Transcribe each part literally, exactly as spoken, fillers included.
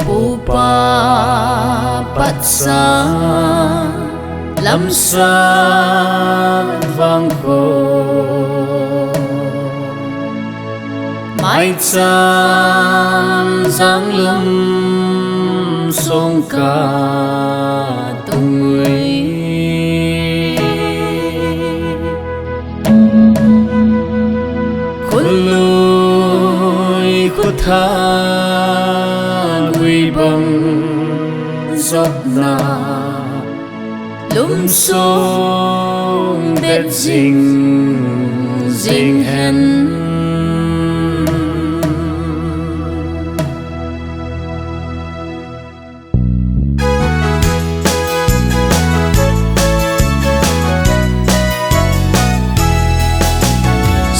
Upa patsa lamsa vangkho, maicham janglum songka tungui. Khului khutha guibang jopna lumsong det jing jing hen.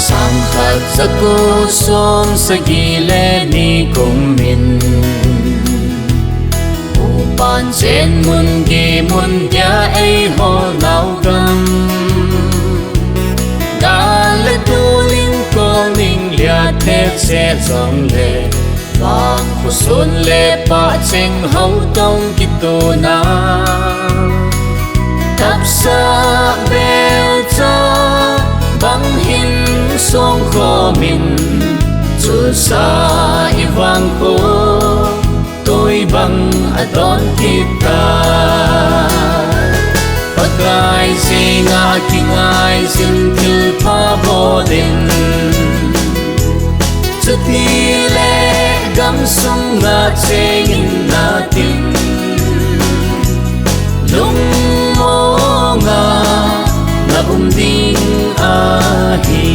Sangkhat jako som sagi le ni kum in, upan chen mun gi mun dia eiho nau gam, gal le tuling kol ning lia the che jong le, vangkho sun le pah cheng hou tong kituna, tapsa belcha bang hin songkhom in, chulsa i vangkho toi bang adon kita. Pakai jeng a kingai jin thilpha bol in, chuti le gamsung a cheng in na tin, lungmong a na um ding ahi.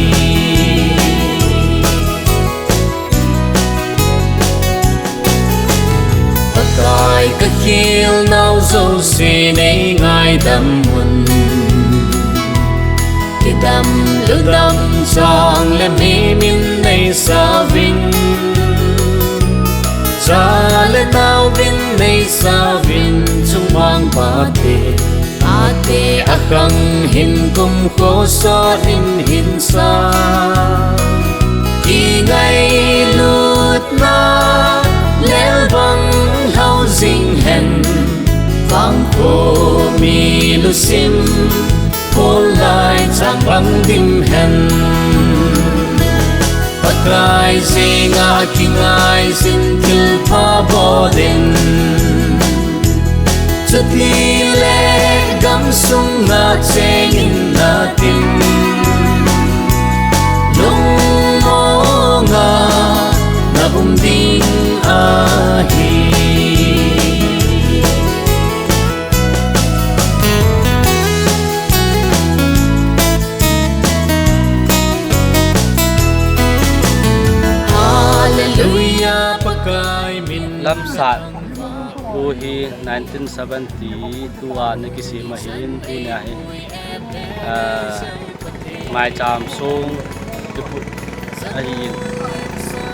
Pakai ka khel nau jouse nei ngaidam un. Kidam ludam chang le mimin nei sa vin, cha le nau vin nei sa vin, chungmang pate, ate akhang hin kumkho sot in hin sa. Kingailutna lel bang hau jing hen, vangkho mi lusim, kol lai chang bang dim hen. Pakai jeng a kingai jin thilpha bol in, chuti le gamsung a cheng in na tin, lungmong a na um ding ahi. Hallelujah, Pakai min. Lamsat khu hi nineteen seventy two a ana kisem ahin, tunia hi, ah, maicham song kiphut ahin.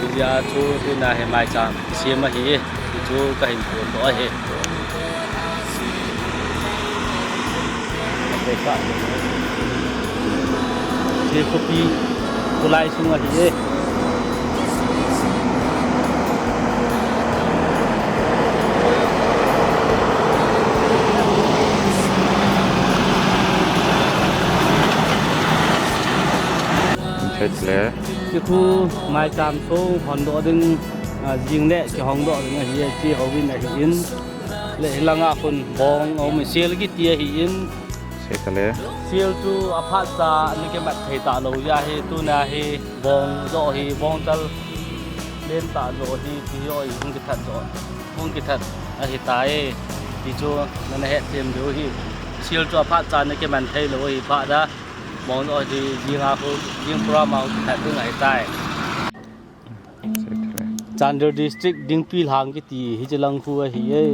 Hijeh a chu tunia hi maicham kisem ahi, ti chu kahin phondoh ahi. Hiche khopi, kholai sung ahi e. Hiche khu maicham song hondoh ding, ah, jing le kihongdoh ding ahi e, hiche houin ahin. Le hilanga khun bong aum in, sel kiti ahin. Sel chu aphat cha ana kimat thei talou jeh ahi, tunia hi bong joh hi, bong chal len tah joh hi, ti joh hi hung kithat joh, hung kithat ahitai, ti chu nana het them diu ahi. Sel chu aphat cha ana kiman thei lou ahi phat a. Mon o di, di nga khu, di program a khu khat tu ngai tai. Chandel District Dingpi Lhang kiti hiche lang khu ahi e.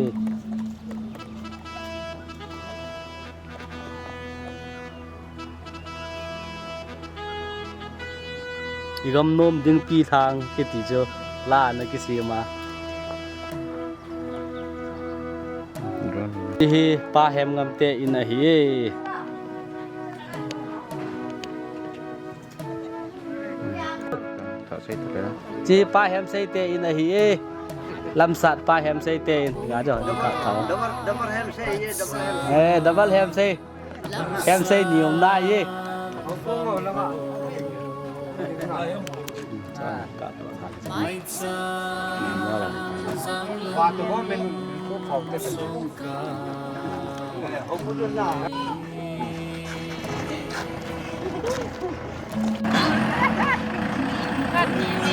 I gam nom Dingpi Lhang kiti chu la na kisem a. Hiche hi Pa Hemngam te in ahi e. Hiche Pa Hemsei te in ahi e. Lamsat Pa Hemsei te in. Ga jo, ka thau. Double, double Hemsei ye, double Hemsei. Eh, double Hemsei. Hemsei ni um na ye.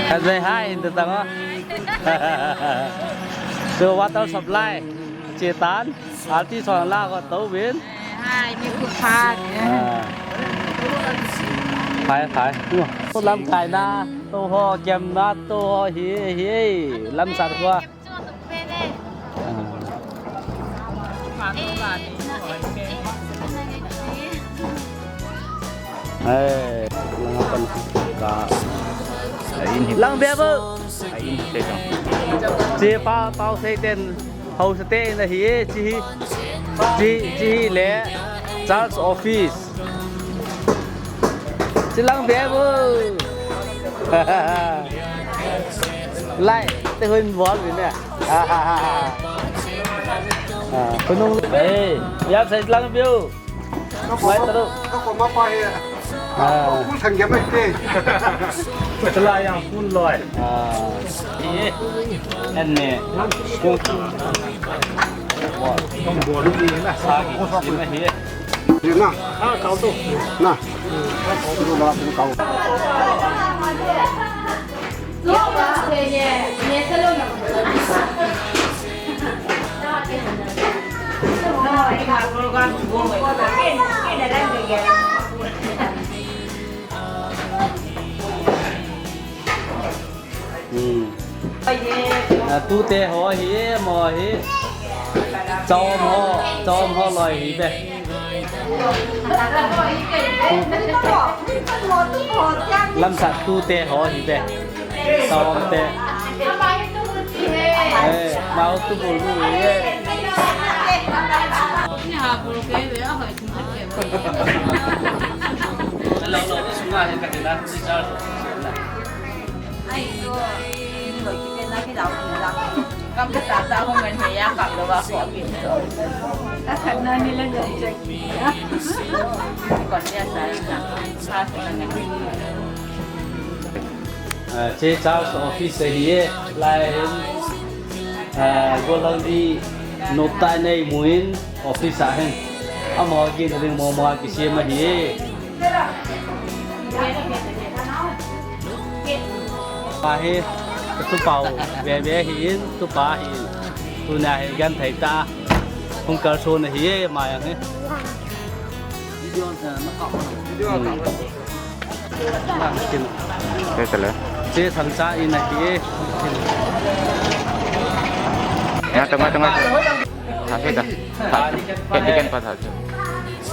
Kasei hai, in the tango. So water supply, chetan, artist hon la ko to win. Hai, mi khu phat. Ah. Phai, phai. Ko lamkai na, to ho, kem na, to ho, hi, hi, lamsat ko. Ah. Eh, lang apa ni? Ka. Lang bia bo. Che pa, pau sei ten. Hausa te in ahi e, hiche hi, hiche, hiche hi le Charles Office. Chilang bebo. Lai, te hun bol bin ne. Ah, khunung, eh, ya sai chilang bebo. Mai taru. Ka ko ma pa he. Ah. Kun sang ge mai te. Chala yang kun loi. Ah. Ye. Anne. Kun. Wa. Kong bol ni na. Sa ki si na he. Ye na. Ah, kau tu. Na. Tu na, tu kau. Hmm. Ah, tute ho hi, mo hi. Chom ho, chom ho loi hi be. Lamsat tute ho hi be. Chom te. Eh, mau tu bul ni ye. Hello, hello, sunga he ka te na, si Charles. Ai, yo, ni loi ki te na ki lau ki la. Kam ka ta ta ho ngan he ya kam lo wa ko ki. Ta khat na ni le ngan check ki ya. Ko ni ya sa na. Sa sa ngan. Ah, che Charles office ahi e, lai hin, ah, golang di nopta nei muin office ahin. Ama gin ring mo mo kisem ahi e. Pa hi, tu pau, ve ve hi in, tu pa hi in. Tu na hi gan thei ta. Hung kal so na hi e, ma yang hi. Video, eh, na ka. Video ka. Hmm. Che tale. Che thangcha in ahi e. Nga tama tama. Tha se da. Tha. Head deacon pa tha se.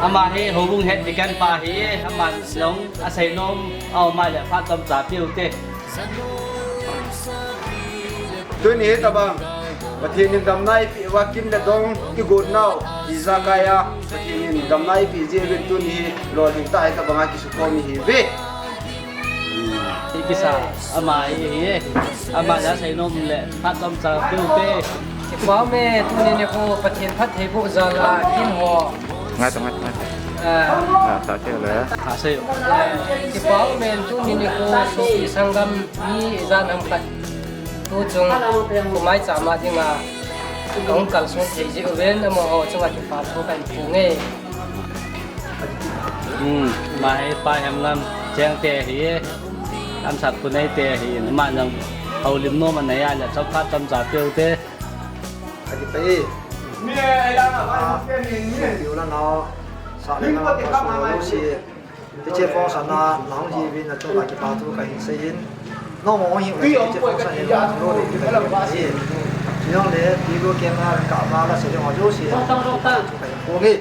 Ama hi houbung head deacon pa hi, ama jong asei nom, ama le phat chomcha peh u te. Tuni hi tabang Pathen in damna eipeh uva, kin le dong igot nau ijakai a Pathen in damna eipeh jeh uvin tuni hi lolhing tah a hitabang a kisukhom ihi uve. Ikisa ama hi, ama jong seinom le phat chomcha peh u te. Kipa ume, tuni nikho Pathen phattheiboh jal a kin ho. Ngai ta, ngai ta, ngai ta. Ah. Ah, tha se le. Tha se. Kipa ume, tuni nikho sopi sanggam mi ijat ham khat tu chung kumaicham a dinga kahung kalson thei jeh uvin amaho chunga kipa thu kahin phong e. Hmm, ama hi Pa Hemngam cheng te ahi e. Lamsat khu nei te ahi, ama jong houlim nom anei a le chomkhat chomcha peh u te. Ati pai. Ni e, ai la na, ai, ni e. Piu la na. Sa le na, pa su lo si. Teacher function a nahung jiuvin nachung uva kipa thu kahin seiyin. Nangho hung hi teacher function hi nahung lou le kahin seiyin. Chujong le video camera kah uva lasei ding ho jouse kahin phongin.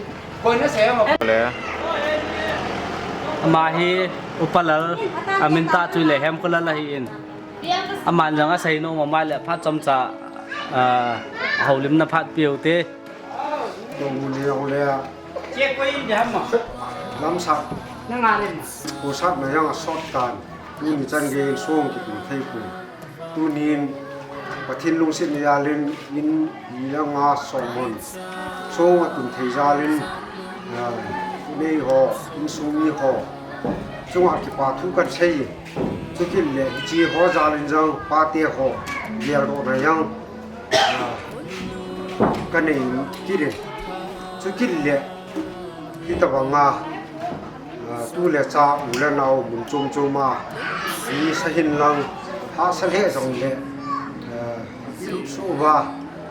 Ama hi Upa Lal, amin tah chu Lehemkholal ahin. Aman jong asei nom mama le phat chomcha, ah, houlimna phat peh ute. Lamsat. Khosatna jong asot tan. Tuni chan geiyin song kitung thei pon. Tunin Pathen lungsetna jalin in ni le nga som hon song atun thei jalin, ah, neiho, insung miho chunga kipa thu kahin seiyin. Chukit le hiche ho jalin jong pate ho geldohna jong, ah, kanei kit in. Chukit le hitobanga, ah, tu le cha, u le nao, mun chom chom a mi sa hen lang, hahsa lheh jongle, ah, suh uva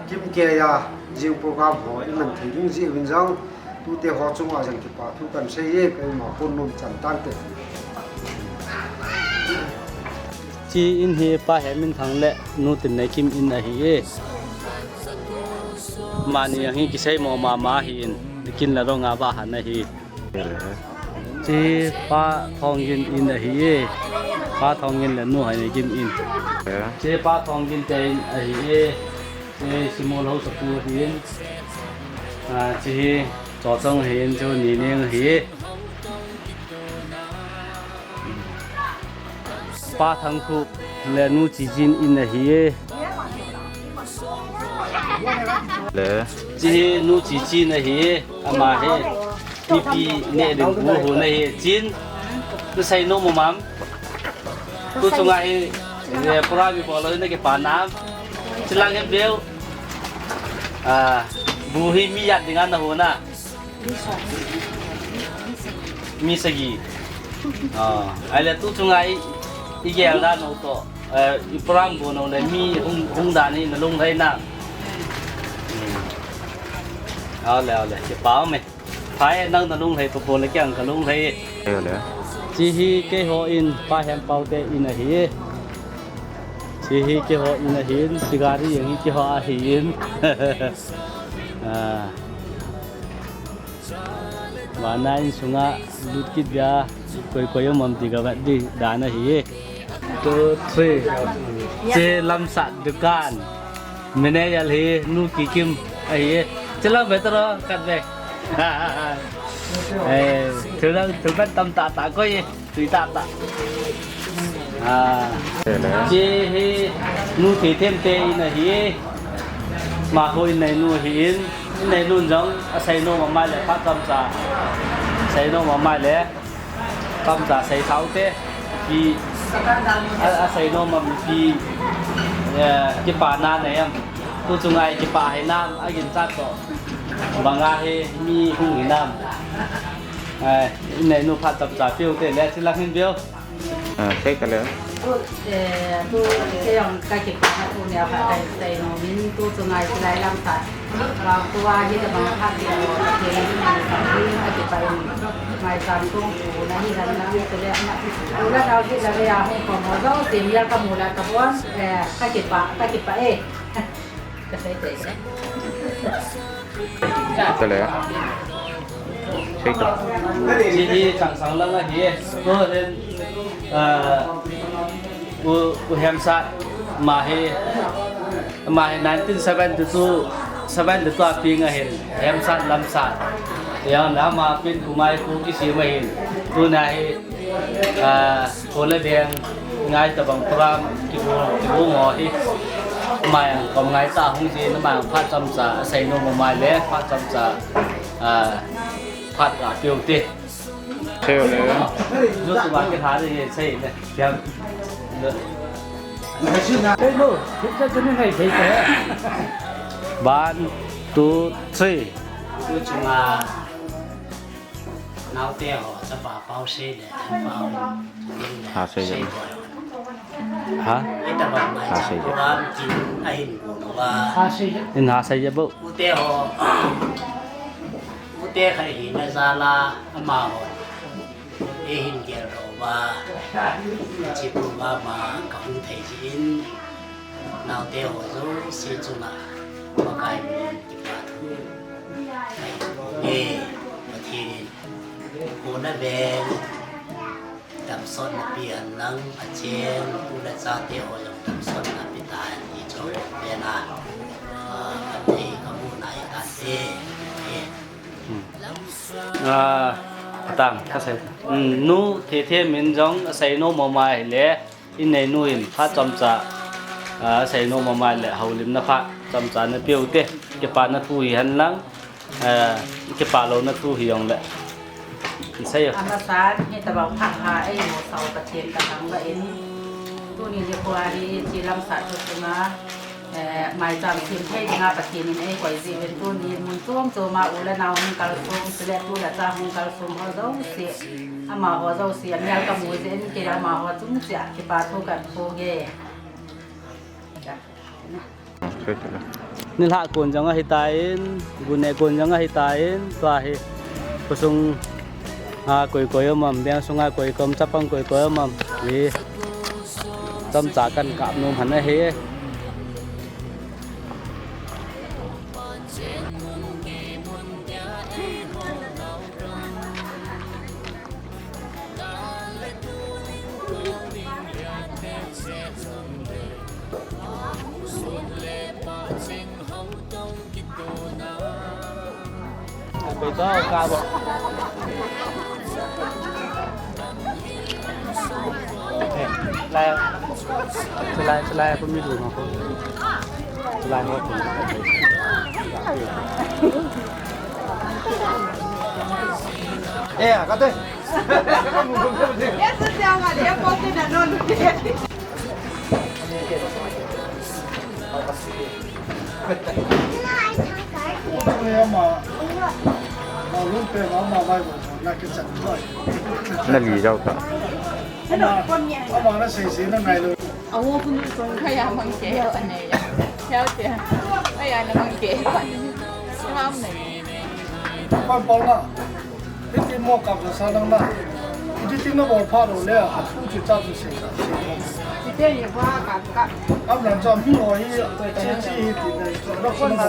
kimkeiya jing program ho iman thei ding jeh uvin jong, tute ho chunga jong kipa thu kahin seiye, keima pon nom chan tante. Hiche in hi Pa Hemminthang le Nu Tinneikim in ahiye. Amani jong hi kiseimo mama ahin, kin le rong a vahan ahi. Hiche Pa Thonggin in ahiye. Pa Thonggin le Nu Heineikim in. Hiche Pa Thonggin te in ahiye. Hiche Simol Haosapu ahin. Ah, hiche hi Chochong ahin, hiche hi Nineng ahi. Pa Thangkhup le Nu Chichin in ahiye. Le. Hiche hi Nu Chichin ahiye. Ama hi mipi neh ding bu hon ahi. Chin. Nasei nom mama em? Tu chunga hi, eh, program ibol lou hi nakipa nam? Chilang hin veu. Ah, bu hi mi ijat dinga nahon a? Mi sagi. Ah, ahile tu chunga i, igel dan u toh, eh, iprogram bol u le mi hung, hung dan hi nalung lhai nam? Hmm. Ahile, ahile, kipa ume. Phai, nang nalung lhai popo le kei jong kalung lhai. Ahile. Hiche hi keiho in, Pa Hempau te in ahi. Hiche hi keiho in ahin, hiche gari jong hi keiho ahin. Ah. Vana insunga lut kit dia, koi koi um am ti kavet ding dan ahi. Two, three. Hiche Lamsat dukan manager hi Nu Kikim ahi. Hiche lam ve taro, kat ve. Eh, thil dang, thil vet tam tah tah koi. Tui tah tah. Ah. Hiche hi Nu Theithem te in ahi. Ama khu inneinu ahin. Inneinu jong asei nom mama le phat chomcha. Sei nom mama le chomcha sei tau te. Pi, a, asei nom mama pi, eh, kipana nei am? Tu chunga kipa hinam, aginchat toh banga hi mi hung hinam? Eh, inneinu phat chomcha peh u te le, hiche lang hin veu. Ah, sei ta le. Tu, eh, tu, kei jong kakipana tunia phat kasei nom in, tu chunga hilai Lamsat. Vang tua hi tabang phat ti mo, kei hi kakipah in. Ngaichat kong tu na hi dan na, tu le na. Tu le na hi la le a hung ko mo, jo, ti mi a kamu la tabang, eh, kakipah, kakipah e. Kasei te se. Ka le. Sei to. Hiche hi Changsang lang ahi. Ko hin, ah, U, U Hemsat, ama hi, ama hi nineteen seventy-two, seventy-two a peng ahin, Hemsat Lamsat. Jong le ama pen Kumai khu kisem ahin. Tuna hi, ah, Kho le veng ngai tabang program kibu, kibu ngo hi. Ama jong kom ngai ta hung jin, ama jong phat chomcha asei nom mama le, phat chomcha, ah, phat kapeh u te. Sei le. Lu tu ba ke ha le sei le. Siam. One, two, three. Tu chunga. Naote ho, chapa pao sei le, pao. Ha sei le. Ha? Ita ba mai ha sei le. Program kin ahin ko no ba. Ha sei le. In ha sei le bo. Ute ho. Ute khai hi na jala ama ho. Eihin gel louva, hiche program a kahung thei jeh in, naote ho jouse chunga Pakai min in kipa thu kahin phong e. Pathen in hona vel damsotna pe hen lang, achen u le chate ho jong damsotna pe tahen ti chu ven a, ah, kathei kamu nai tante. Hmm. Ah, atang, kasei. Hmm, nu Thethe min jong asei nom mama hile, inneinu in phat chomcha, ah, asei nom mama le houlimna phat chomcha napeu te, kipana thu hihen lang, ah, kipa louna thu hijongle. Sei. Amasan, hitabang phat a eimo sau Pathen kathangvah in. Tuni nikho hi, hiche Lamsat thu chunga, eh, maicham sem thei dinga Pathen in eikoi jeh uvin tuni mun chom chom a u le nao hung kalsong, chule tu le cha hung kalsong ho jouse, amaho jouse, amel kamu jeh in kei amaho chung cheh a kipa thu kahin phong e. Nilhah kon jong ahitan, guneh kon jong ahitan, tua hi khosung a koi koi um am, veng sunga koi koi um, chapang koi koi um am, hi chomcha kahin kap nom hen ahi. Eh, kate. Nali jao ta. Ama, ama na sei sei na ngai lou. Awo kun kun kaya mang ke, ane ya. Kaya te. Aya na mang ke. Ham ne. Kon pol na. Hiti mo kap sa nang na. Hiti na bol pha lo le, a thu chu cha chu sei sa. Hiti ye ba ka ka. Am nan cha mi ho hi, chi chi hiti ne. Ro kon na.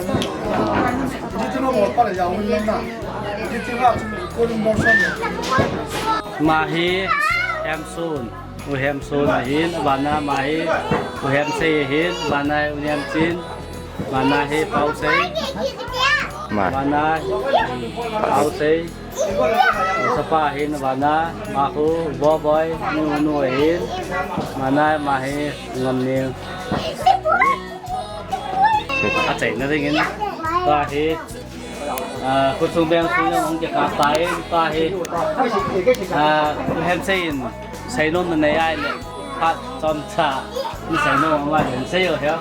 Hiti na bol pha le ya win na. Hiti na chu ko rin bol sa ne. Ma hi, em sun. U Hemson ahin, abana ama hi, U Hemsei ahin, abana hi U Nemchin, abana hi Pausei, abana hi Pausei, u sapa ahin, abana ama khu Boboi, nu nu ahin, abana ama hi Ngamning. Achaina dingin, tua hi, ah, khosung veng sung jong hung kikap tai, tua hi, ah, U Hemsei in, seinom nanei ahile, phat chomcha, naseinom ahile, sei o hia.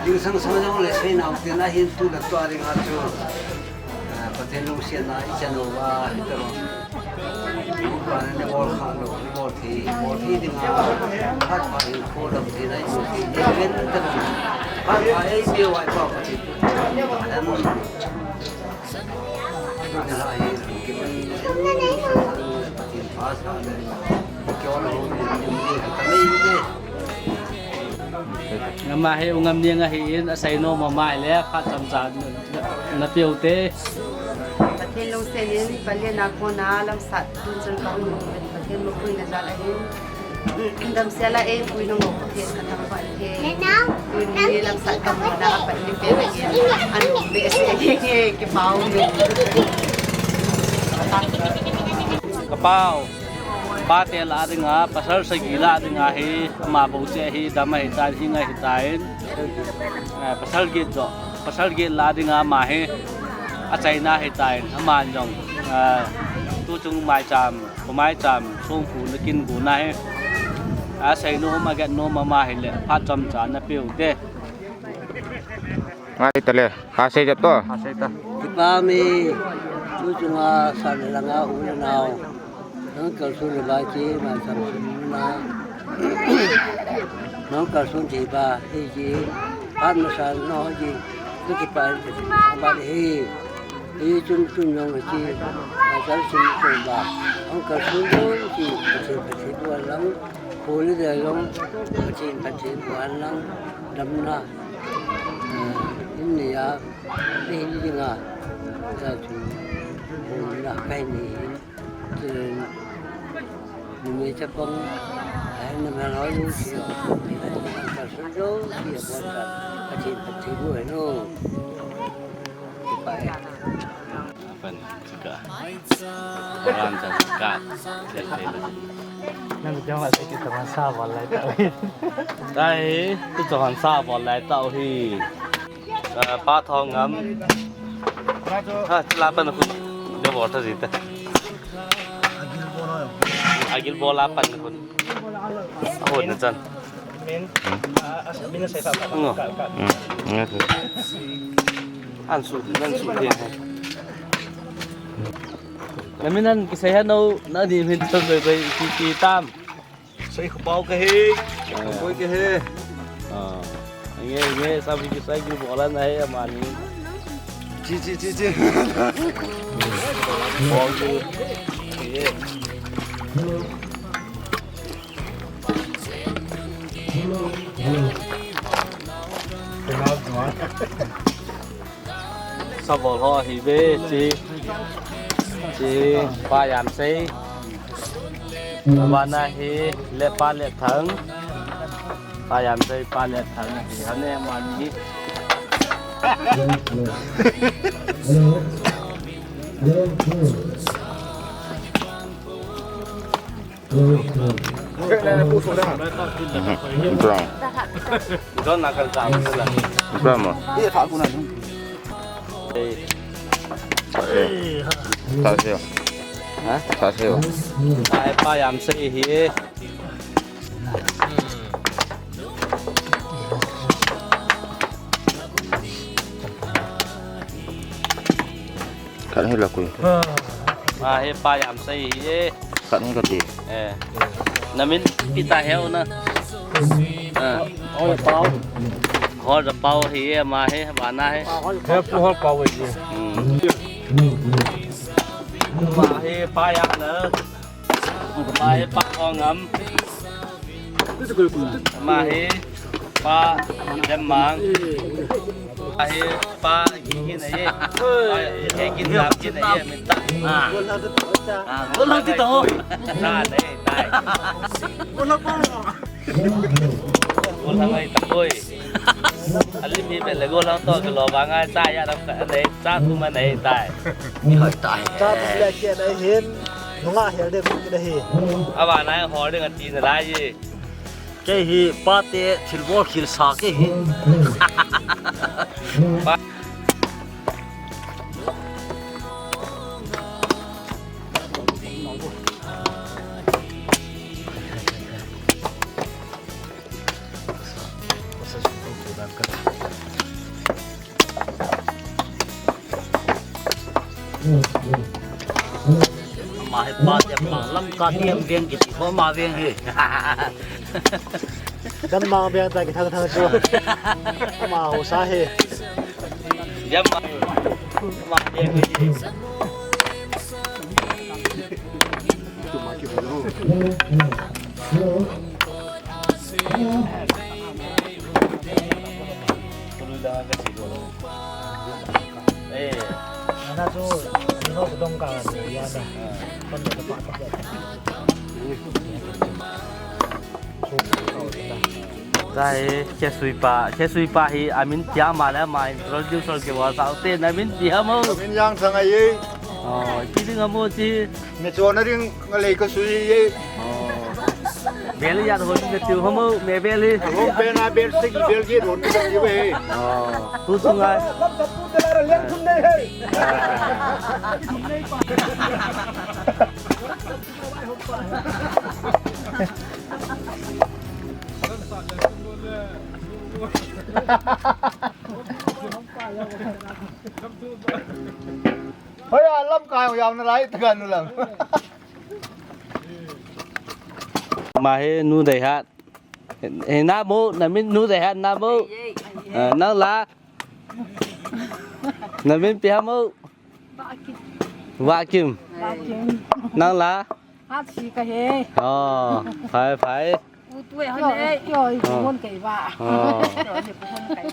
Ding sang sang jong le seinau tina hin tu le tua ding a chu. Ah, Pathen lungsetna ichan uva, hitobang. Upa na ne bol kha lou, ne bol thei, bol thei dinga. Phat pha in kho dam thei na, i bol thei. Amen. Phat pha ei pe wai pa Pathen. Amen. Pathen la hi, Pathen pha sa le. Kyo lo, ni, ni, ni, ni, ni. Ama hi U Ngamning ahin, aseinom ama le, phat chomcha na, na, napeu te. Pathen lungset in, palen a kona Lamsat tun chun kahung, Pathen mapuina jal ahin. Damsel a eipui nung Pathen kathangvah e. Tuni Lamsat kamuna apat ni pen ahin. Anu behseh e, kipa um e. Ka pau. Pate lah dinga, pasal sagi lah dinga hi, ama bou cheh hi, dam ahitan, hing ahitan. Eh, pasal get jo, pasal get lah dinga ama hi, achaina ahitan, ama jong, eh, tuchung maicham, khomaicham, songphu nakin guna hi. Aseinom, agetnom ama hile, phat chomcha napeu te. Ngai tale, ha sei jat to. Ha sei ta. Kipa um e, tuchunga san langa u le nao. Nang kalson le ba che, ma san na. Nang kalson che ba, e che. Pan ma san no che. Kipah in Pathen, aban hi, hi chun chun jong hi, a chal chun chun ba, ang ka sun jong hi, Pathen, Pathen bu an lang, kholi de jong, Pathen, Pathen bu an lang, damna, eh, in ni a, ni hin ding a, ta chu, bu na kai ni hin. Numei chapang, eh, numei loi nu si, eh, ka sun jong si, eh, bon ka, ka chin ka chin nu, eh, no. Kipa, eh. Apan, sika. Orang ka sika. Nang jong la sika tama sa wal lai ta. Tai, tu tama sa wal lai ta hi. Ah, Pa Thongam. Ha, la pan khun. Deu bol tha ji ta. Agil bol la pan khun. Ahon na chan. Ngo. An su, an su te. Na min an kisei ha no, na ni min to be be ki ki tam. Sei khopau kahi. Ah. Khopau kahi. Ah. Nge, nge, sabi ki sai ki bola na hai amani. Chi, chi, chi, chi. Bol tu. Ye. Sabol ho hi ve chi. Chi Pa Yamsei. Vana hi le Pa Letthang. Pa Yamsei Pa Letthang hi hane mani. Brown. Brown na kan sa mo sila. Brown mo. Iya, tha ko na. Eh. Tha siyo. Ha? Tha siyo. Ai, Pa Yamsei hi. Khat hi la kui. Ma hi Pa Yamsei hi e. Khat hi ka ti. Eh. Na min pi ta heo na. Ah. Hol da pau. Hol da pau hi e, ma hi, ba na hi. Hol, hol pau hi. Hmm. Ma hi Pa Yam na. Ma hi Pa Thongam. Ma hi Pa Lemmang. Ma hi Pa Gigin ahi. Pa Gigin Lam Gin ahi, min ta. Ah. Ah, gol lang ti to. Ta nei tai. Gol lang pa. Gol lang ai ta koi. Alim hi be le gol lang to ke lo ba ngai ta ya dam ka nei ta ku ma nei tai. Ni hoi tai. Ta tu le ke nei hin. Nunga hel de ku de hi. Aba nai hol de ngati na lai ye. Kei hi pate thilbol khel sa kei hi. Ama hi pate pa lam ka tiam veng kiti ko ma veng hi. Dan ma veng ta ki thang thang chu. Ama ho sa hi. Yam ma. Ma veng hi. Tua hi, Khesui pa, Khesui pa hi, amin tia ma le ma introduce ke wa sao te, na min tia mo. Min Yang Thang ahi. Oh, ki ding amo ti. Me chona ding ngalei ka sui ye. Oh. Bel ya hon ka tiu hamo, me bel hi. Hom pe na bel se ki bel ki hon ka tiu he. Oh. Tu tu ngai. Hoi, a lamkai ho jao nalai, taka nu lang. Ma hi nu dei hat. Hi na mu, na min nu dei hat na mu. Eh, nang la. Namin ipi ham o? Vakim. Vakim. Vakim. Nang la? Hatsi kahi. Oh, phai, phai. U tu e hon e. Yo, yo, oh. Hon kai ba. Oh. Yo, ni hon kai.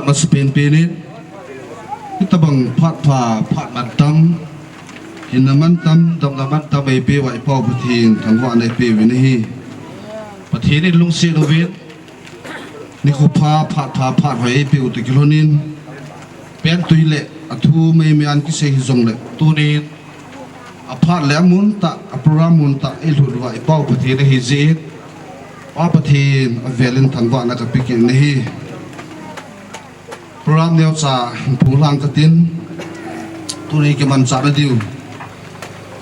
Masapen penin, hitabang phat pha, phat mantam, hinna mantam, damna mantam eipeuva i Pau Pathen thangvahna ipeuvin ahi. Pathen in lungset uvin, nikho pha, phat pha, phat hoi eipeu toh kilhonin, pentui le athu meimei a kisei hijongle, tunin aphat le amun tah, a program mun tah eilhut uva i Pau Pathen ahi jeh in, Pa Pathen avelin thangvahna kape kit in ahi. Program neocha phunglang katin, tuni kimanchahna diu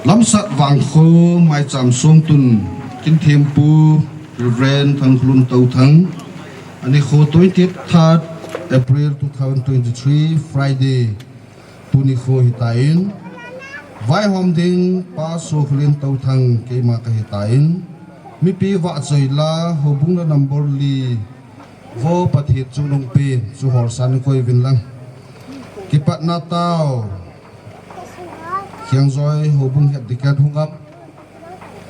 Lamsat Vangkho maicham songtun kinthempu Reverend Thangkholun Touthang, anikho twenty-third April two thousand twenty-three, Friday, tuni kho hitan, vaihom ding Pa Sokholin Touthang keima kahitan, mipi vahchoi la houbung la number li, Vo Pathen chungnungpen chu holsa in koi uvin lang. Kipatna tao, Khiangjoi houbung head deacon Hungam,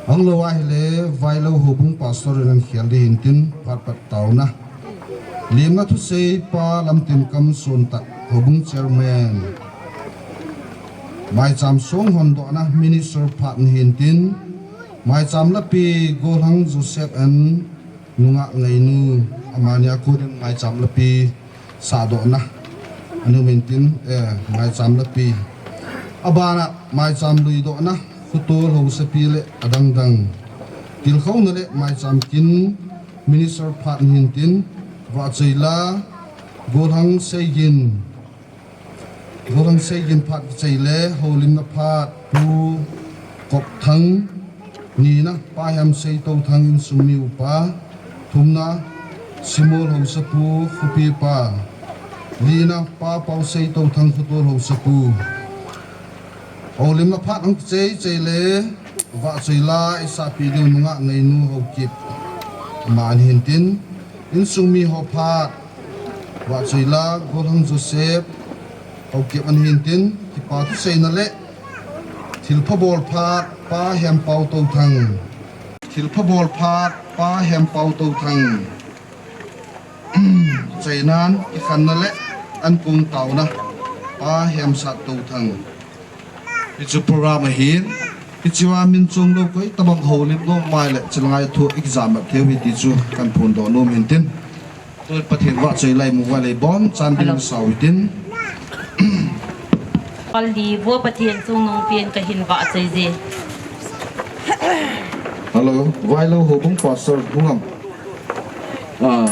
ahilouva ahile Vailou houbung pastor in ahin khel ding hintin, phat pat taona. Lemna thusei Pa Lamtimkam Sontak, houbung chairman. Maicham song hondohna minister phat ahin tin, maicham lapi Golhang Joseph and nungah Ngainu, amani a konin maicham lapi sahdohna ahin tin, eh, maicham lapi. Abana maicham luidohna, khotol hausapi le adangdang. Tilkhouna le maicham kin minister phat ahin tin, vahchoi la Golhang Seigin, Golhang Seigin phat kichai le, houlimna phat Pu Kopthang, nina Pa Hemsei Touthang insung mi upa, thumna Simol hausapu khopi pa, lina Pa Pausei Touthang khotol hausapu. Houlimna phat ahung kichai chai le, vahchoi la isahpi diu nungah Ngainu Haokip, ama ahin tin, insung mi ho phat, vahchoi la Golhang Joseph Haokip ahin tin, kipa thuseina le thilpha bol phat Pa Hempau Touthang, thilpha bol phat Pa Hempau Touthang, chainan kikhenna le ankong taona Pa Hemsat Touthang. Hichu program ahin, hichea min chunglou koi tabang houlim nom mai le, chilanga thu ikijam mat theiu ahi ti chu kahin phondoh nom in tin. Tun Pathen vahchoi la imu uva le ibon chan ding Hello. Sao hitin. Pali, Vo Pathen chungnungpen kahin vahchoi je. Hello, Vailou houbung pastor Hungam. Ah.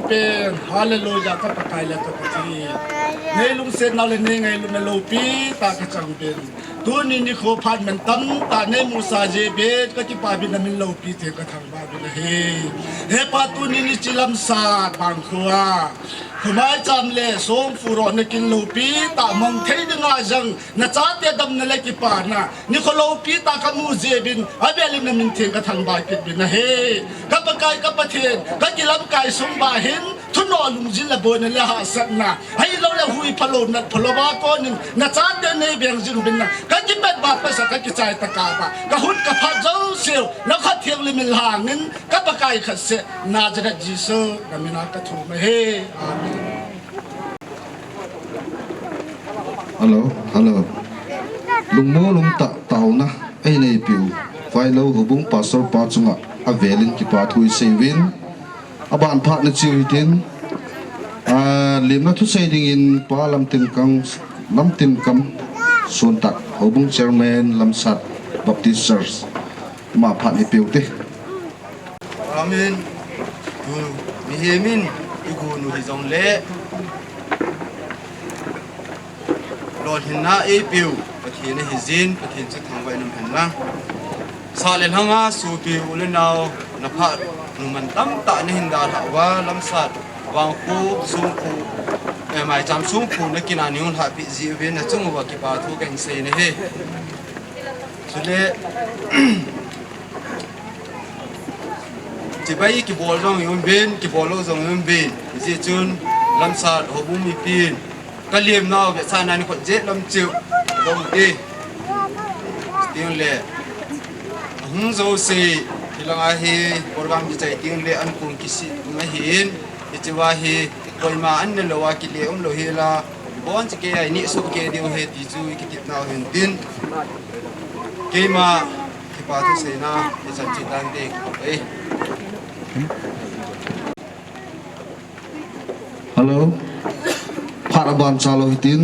Amen. Hallelujah, ka Pakai le ka Pathen. Nei lungsetnau le nei ngailutna loupi tah ka chang uvin. Tuni nikho phat mantam tah nei musa jeh uvin ka kipah uvin, na min loupi theng ka thangvah uvin ahi. He Pa, tuni nichi Lamsat vangkho a, khomaicham le songphu rohna kin loupi tah mang thei dinga jong, na chate damna le kipana nikho loupi tah ka mu jeh uvin, avel in na min theng ka thangvah kit uvin ahi. Ka Pakai ka Pathen, ka kilamkai sung uva hin thunoh, lungjin le boina le hahsatna, ahilou le hui phalou nat phalou a kon in na chate nei veng jing uvin na, ka kipat uva, pasa ka kichai tah uva, ka hung ka phat jouse u na khat theng le min lhang in, ka Pakai khat seh Nazareth Jesu na min a ka thum ahi. Amen. Hello, hello. Lungmong lungtah taona ei neipiu Vailou Houbung Pastor pa chunga avel in kipathu i sei uvin. Aban phat na chiu hitin, ah, lemna thusei dingin Pa Lamtinkam, Lamtinkam Sontak, Houbung Chairman, Lamsat Baptist Church, ama phat nei piu te. Amen. Tu mihem in igun u hijongle, lolhinna eipeu Pathen ahi jin, Pathen chu thangvah in umhen lang. Sah le lhanga sopi u le nao, na phat nu mantam tah na hin dalhah uva, Lamsat vangkho songphu, eh, maicham songphu na kin a nei hung lhahpeh jeh uvin na chung uva kipathu kahin sei nahi. Chule, chibai kibol jong i um uvin, kibol lou jong i um uvin. Hijeh chun Lamsat Houbung mipin, ka lemnau vetsahna ni khut jeh lam cheu dong te. Teng le, ahung jouse, hilanga hi program kichai teng le ankong kisih um ahin, hichea hi koima an ne lou a kile umlou hela, ibon cheh kei a i nehsoh kei diu ahi ti chu i kitepnau hin tin. Keima kipathu seina i chan cheh tante. Hello. Phat aban chalou hitin,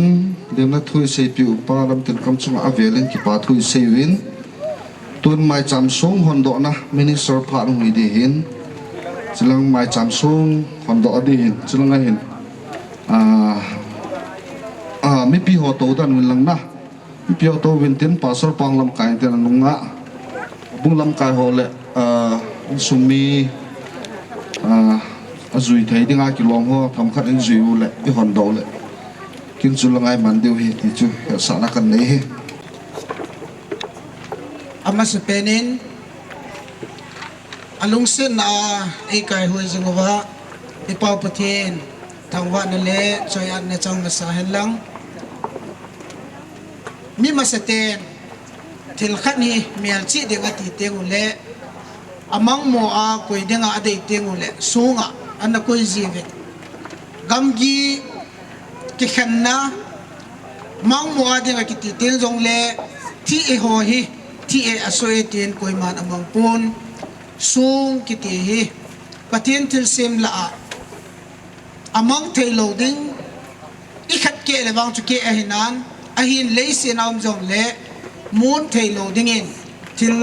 lemna thu i seipiu Pa Lamtinkam chunga avel in kipathu i sei uvin. Tun maicham song hondohna minister phat hung hi ding ahin. Chulang maicham song hondoh ding ahin. Chulang ahin. Ah, ah, mipi ho tou dan uvin lang na. Mipi ho tou uvin tin, Pastor pa hung lamkai tin, anunga bung lamkai ho le, ah, insung mi, ah, ajui thei dinga kilom ho themkhat in jui u le, i hondoh u le, kin chu la ngai man diu ahi ti chu hetsahna kan nei ahi. Amasapen in, alungsetna a eikaihoi jing uva, i Pa Pathen thangvahna le choi-atna chang masa hen lang. Mi masaten thil khat hi melchih ding ati teng u le, amangmo a koi dinga adei teng u le, sunga ana koi jiuve. Gamgi kikhenna, mangmo a dinga kiti teng jongle, thi e ho hi, thi e aso e tin koiman amang pon. Song kiti hi Pathen thilsem lah a amang thei lou ding, i khat keh le vang chu keh ahi nan, ahin leiset a um jongle mun thei lou dingin thil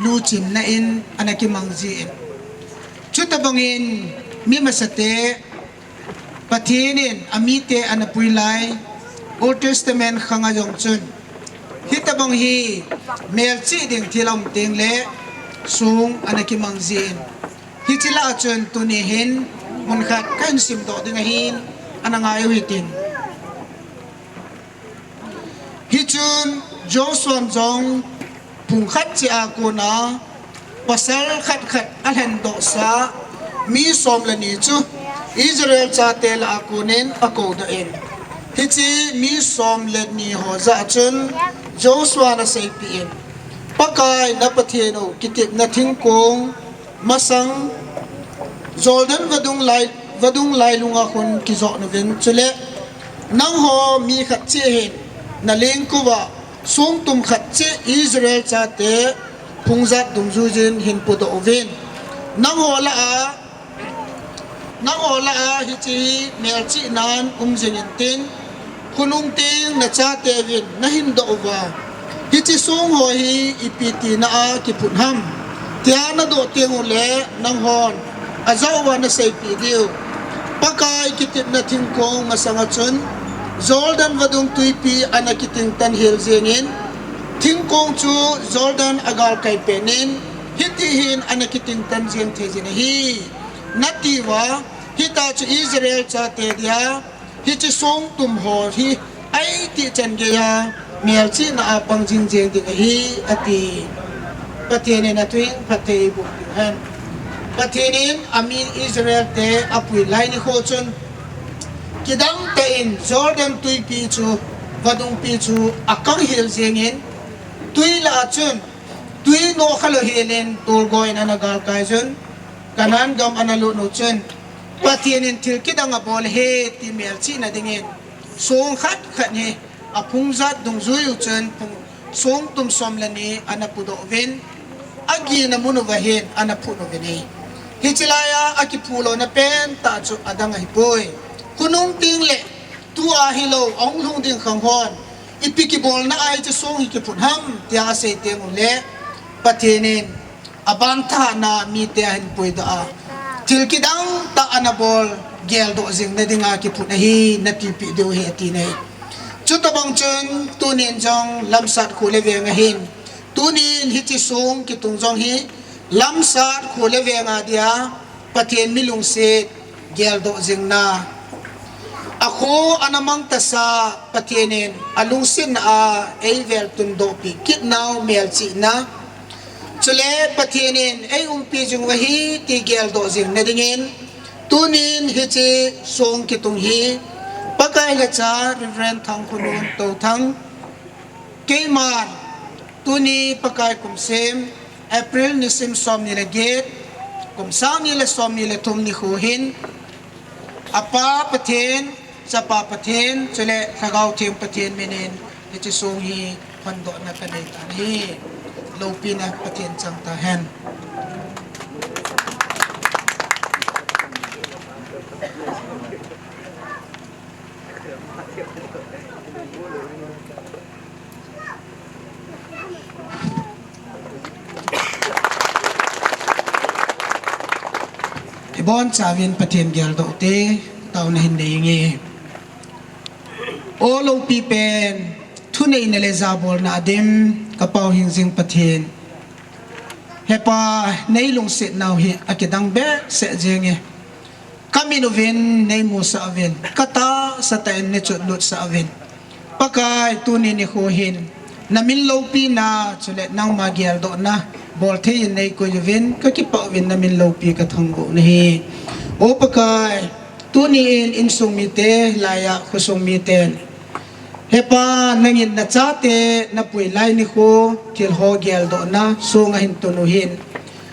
luchimna in ana kimang jin. Chutabangin mi masate Pathen in amite ana pui lai Old Testament khang a jong chun, hitabang hi melchih ding thil aum teng le song ana kimang jin. Hiche lah a chun tuni hin mun khat kahin simdoh ding ahin, ana ngai u hitin. Hichun Joshua in jong phung khat cheh a kona pasal khat khat alhendoh sa mi som le ni chu Israel chate lah a konin akou doh in. Hiche mi som le ni ho jah a chun Joshua in aseipeh in, Pakai na Pathen u kitepna thingkong masang Jordan vadung lai, vadung lailung a khun kijoh nauvin, chule nangho mi khat cheh hin nalengkou va songtum khat cheh Israel chate phungjat dungjuijin hin podoh uvin. Nangho lah a, nangho lah a hiche hi melchihnan um jing intin, khonung teng nachateuvin nahin doh uva, hiche song ho hi ipi tina a kiphut ham, tia nadoh teng ule nanghon ajah uva naseipeh diu, Pakai kitepna thingkong masanga chun Jordan vadung tuipi ana kitingtan hel jengin, thingkong chu Jordan agalkai penin, hitihin ana kitingtan jeng thei jin ahi, natiuva, hitia chu Israel chate dia hiche songtum ho hi aiti chan geiya melchihna a pang jing jeng ding ahi, ati. Pathen in athu phatthei boh piu hen. Pathen in ami Israel te apui lai nikho chun, kidang tah in Jordan tuipi chu, vadungpi chu akang hel jengin, tui lah a chun, tui nokha lou helin tolgo in ana galkai jun, Canaan gam ana lut u chun, Pathen in thil kidang abol ahi ti melchihna dingin, song khat khat hi aphung jat dungjui u chun phung songtum som le ni ana pudoh uvin, agina mun uva hin ana phut uvin ahi. Hiche laiya akiphu louna pentah chu adang ahipoi. Khonung tengle tua hilou ahung lhung ding khang hon, ipi kibolna a hiche song hi kiphut ham tia asei teng uleh, Pathen in aban thahna mite ahin puidoh a, thil kidang tah ana bol, geldoh jingna dinga kiphut ahi, natipeh diu ahi, ati ahi. Chutobang chun tunin jong Lamsat kho le veng ahin, tunin hiche song kitung jong hi Lamsat kho le veng a dia Pathen mi lungset geldoh jingna, akho ana mangtasa Pathen in alungsetna a eivel tundohpeh kitnau melchihna, chule Pathen in eiumpi jing u ahi ti geldoh jingna dingin, tunin hiche song kitung hi Pakai lhacha Reverend Thangkhonun Touthang, keiman tuni Pakai kum sem April nisim somni le get, kum sangni le somni le thum nikho hin, Apa Pathen, Chapa Pathen, chule Lhagao Theng Pathen minin hiche song hi hondohna kanei tan ahi. Loupina Pathen chang tahen. Ibonchauvin Pathen geldoh ute, taona hin neinge. O loupi pen, thuneina le jabolna adim, ka Pau hingjing Pathen. Hepa, neilungsetnau hi akidang behseh jenge. Kamin uvin neimusah uvin, katahsa tah in neichotlutsah uvin. Pakai, tuni nikho hin namin loupina chule nangma geldohna bolthei in neikoi uvin, kakipah uvin, namin loupi kathangvah u ahi. O Pakai, tuni in insung mite laiya khosung miten, Hepa, nangin nachate napui lai nikho thilho geldohna song ahin tun u hin,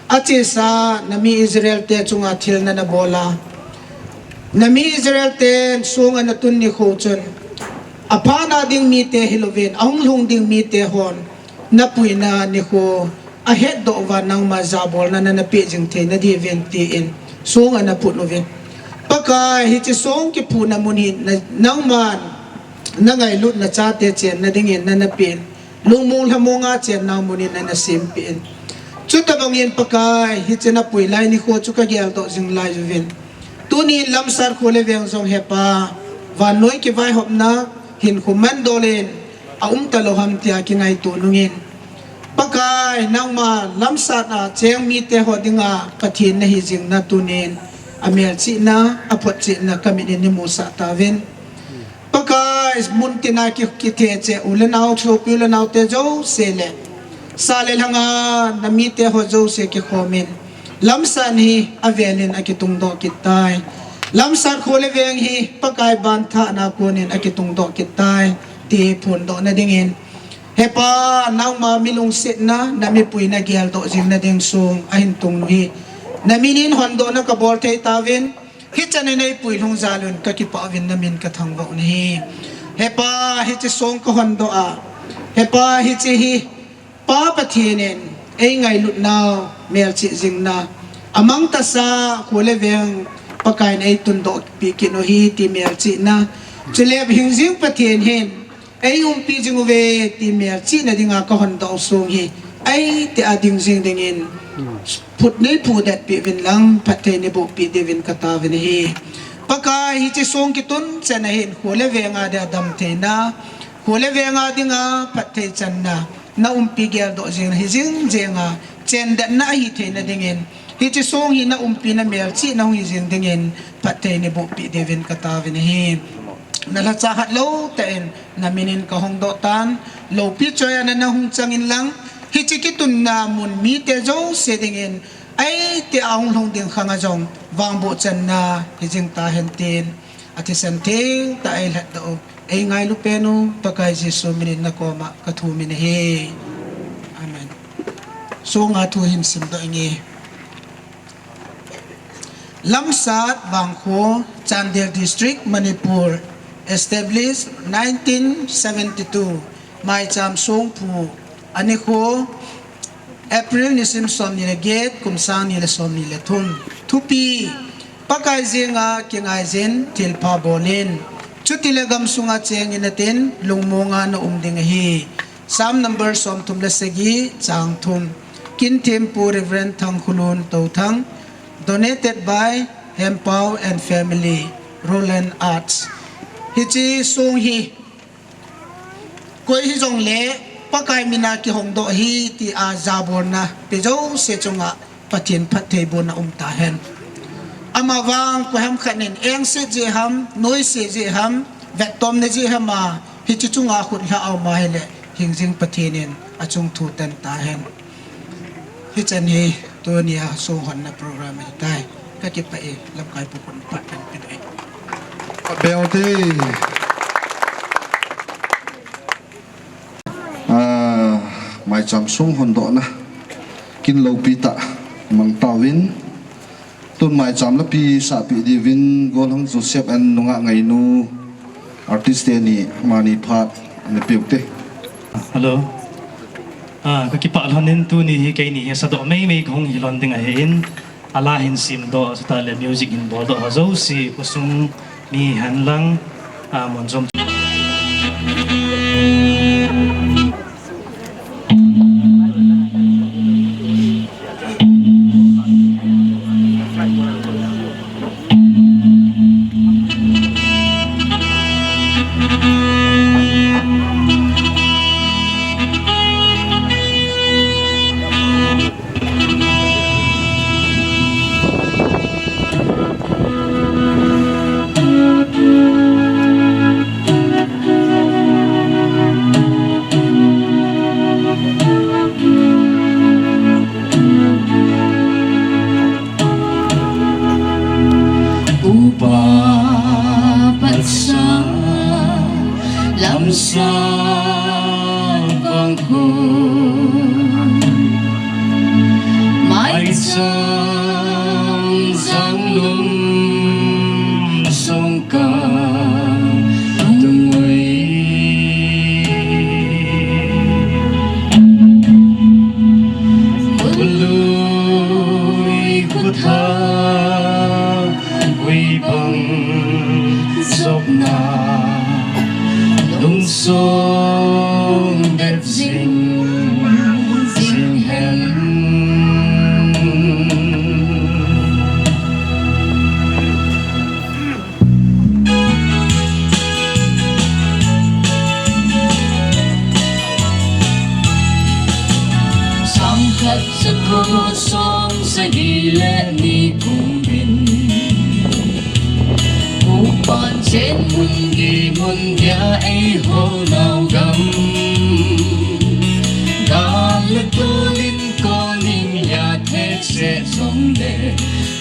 achesa nami Israel te chunga thilna nabol a, nami Israel ten song ana tun nikho chun, aphana ding mite hilouvin ahung lhung ding mite hon napuina nikho ahetdoh uva nangma jabolna nanapeh jing theina diuvin tin song ana phut uvin. Pakai, hiche song kiphuna mun hi nangman nangailutna chate chenna dingin nanapen, lungmong lhamonga chennau munin nanasempeh in. Chutobangin Pakai, hiche napui lai nikho chu kageldoh jing lai uvin, tunin Lamsat kho le veng jong Hepa, vannoi kivaihopna hinkho mandolin aumtalou ham tia kingaito nungin, Pakai, nangma Lamsat a cheng mite ho dinga Pathen nahi jingna tunin amelchihna, aphotchetna kamit in neimusah tauvin. Pakai, muntina ki, kitheche u le nao, sopi u le naote jouse le, sa le lhanga namite ho jouse kikhomin, Lamsat hi avelin akitungdoh kit tai. Lamsat kho le veng hi Pakai banthahna konin akitungdoh kit tai, ti phondohna dingin, Hepa, nangma milungsetna, namipuina geldoh jingna ding song ahin tungnu hi, naminin hondohna kabol thei tauvin, hichan in neipui lhung jal un kakipah uvin, namin kathangvah u ahi. Hepa, hiche song kahondoh a, Hepa, hiche hi Pa Pathen in eingailutnau melchih jingna, amangtasa kho le veng Pakaiyin eitundohpeh kit u ahi ti melchihna, chule hingjing Pathen hin eiumpi jing uve ti melchihna dinga kahondoh song hi, eiti a ding jing dingin phut neiphudet peh uvin lang, phatthei neibohpeh diuvin kataovin ahi. Pakai, hiche song kitun chan ahin, kho le veng a dia damtheina, kho le veng a dinga phatthei channa, na umpi geldoh jing hi jing jing a, chendetna ahi theina dingin, hiche song hi na umpi na melchihna hung hi jing dingin, phatthei neiboh peh diuvin kataovin ahi. Na lhacha khat lou tah in, na min in kahongdoh tan, loupi choi a nana hung chang inlang, hiche kitunna mun mite jouse dingin, ahi tia hung lhung ding khang a jong, vangboh channa hi jing tahen tin, athisan thengtah eilhatdoh u, eingailu pen u, Pakai Jesu min in nakoma kathum in ahi. Amen. Song a thu hin simdoh inge. Lamsat Vangkho, Chandel District, Manipur, established nineteen seventy-two, Maicham Songphu, anikho, April nisim somni le get, kum sang ni le somni le thum. Thupi, Pakai jenga kingaijin, thilpha bolin. Chutile gamsunga chengin natin, lungmonga na um ding ahi. Psalm number somthum le sagi, chang thum. Kinthempu Reverend Thangkhulun Touthang. Donated by Hempau and Family, Roland Arts. Hiche song hi, koi hijongle, Pakai mina kihongdoh ahi tia jabolna pe jouse chunga Pathen phattheibohna um tahen. Amavang koiham khat in engse jeh ham, noise jeh ham, vettomna jeh ham a, hiche chunga khut lha aum ahile, hingjing Pathen in achung thu tan tahen. Hichan hi tunia song honna program ahitai. Kakipah e, lamkai pu khun phat kahin pe ding. Bel te. Ah, Maicham song hondohna kin loupi tah mang tauvin. Tun Maicham lapi sahpeh diuvin Golhang Joseph and nungah ngainu artist teni mani phat ana peh u te. Hello. Ah, kakipah lhonin tuni hi keini hi sadoh meimei kahung hi lhon ding ahin, ala hin simdoh, chutah le music hin boldoh ho jouse, khosung mi hen lang, ah, mun jom. Upa Patsa Lamsa Vangkho Maicham Janglum Songkah Tungoi Khului Khutha Gui bang jopna lungsong det jing jing hen. Sangkhat Sako song sagi le ni kum in Upan chen mun gi mun dia eiho nau gam. Gal le tol in kon in ya thek se song le.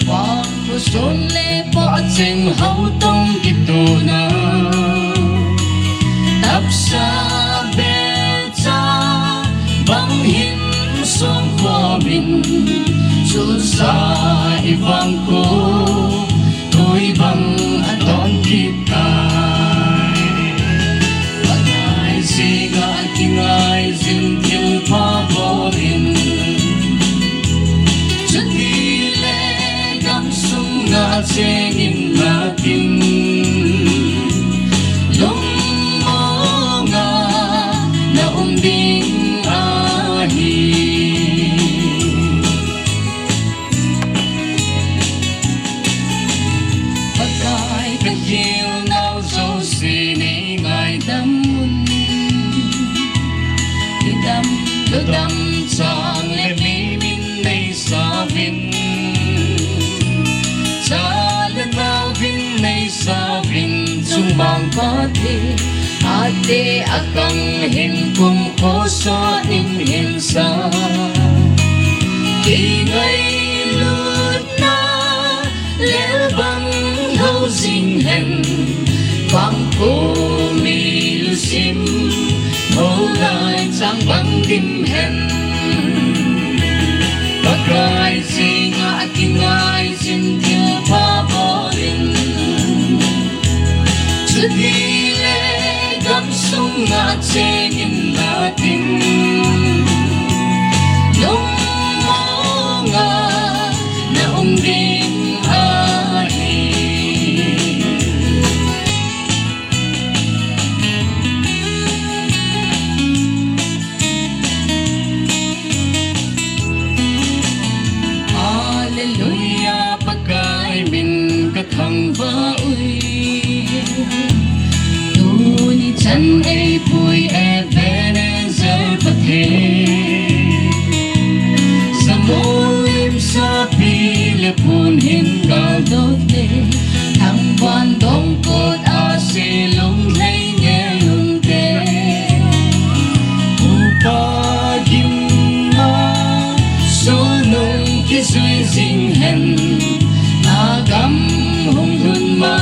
Pang ku son le pa cheng hau tong kituna. Tapsa be cha bang hin song khomin chulsa i vang ko, koi bang a ton kit tai. Pakai singa kingai sin thil pha bolin chuti le gam sunga chengin natin. Te akang hin pung ko so ning hin sa. Kei ngailutna lel bang ho jing hen. Bang ko mi lu sim ho lai chang bang dim hen. Pakai jing a kingai jin thil pha bol in. Chuti le gamsung a cheng in na tin. Lungmong a na um ding ahi. Hallelujah, Pakai min ka thangvah uve. Tuni chan eipui Ebenezer Pathen. Samol lim sopi le pun hin galdoh te. Thangvah dong kot a se lunglhai ngei un te. Upa gimna sunung kijui jing hen, na gam hung lhun ma,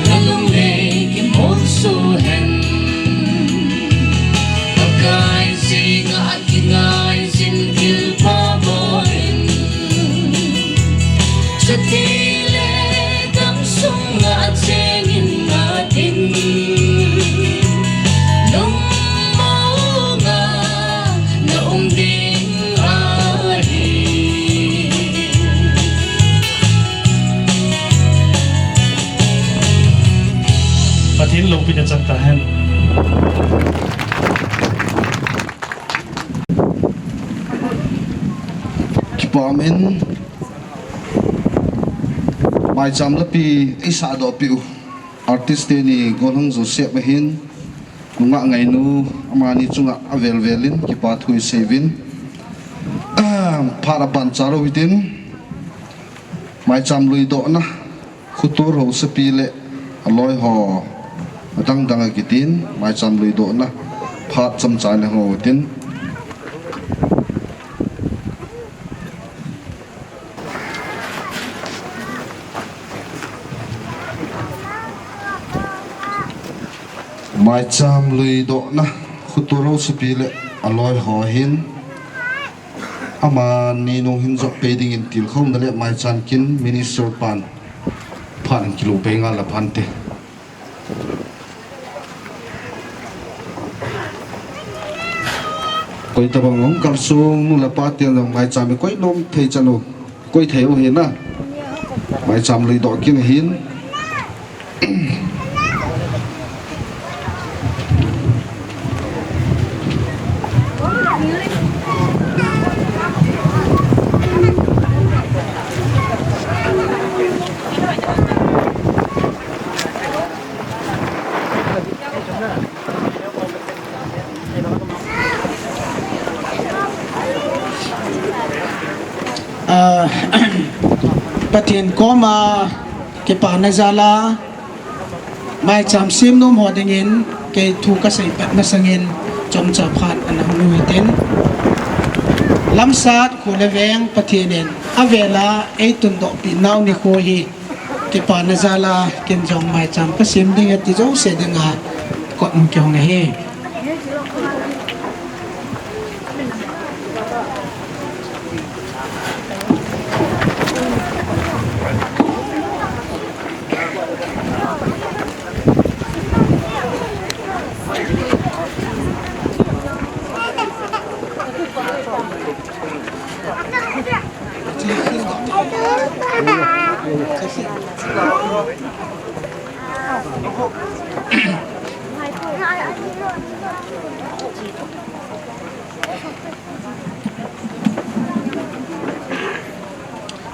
na lunglhai kimolso hen. Pakai jing a kingai jin thil pha bol in. Chuti le gamsung a cheng in na tin. Lungmong a na um ding ahi. Pathen loupina chang tahen. Kipah in, maicham lapi eisahdoh peh u artist teni Golhang Joseph ahin, nungah ngainu, amani chunga avel vel in kipa thu isei uvin. Phat aban chalou hitin, maicham luidohna, khutur housapi le aloi ho, adang dang akitin, maicham luidohna phat chomcha le hung utin. Maicham luidohna, khutur housapi le aloi ho hin, amani nung hin jot pei dingin tilkhouna le maicham kin minister pan phat in kilu pei ngal a phante. Koi tabang hung kalsung nu le pa ten jong maicham i koi nom thei chan u, koi thei u hina. Maicham luidoh kin ahin. Ah, Pathen koma kipana jal a, maicham sem nom ho dingin kei thu kasei pat masangin chomcha phat ana hung u hitin. Lamsat kho le veng Pathen in avel a eitundoh peh nau nikho hi, kipana jal a ken jong maicham kasem ding e ti jouse dinga kot in kihong ahi.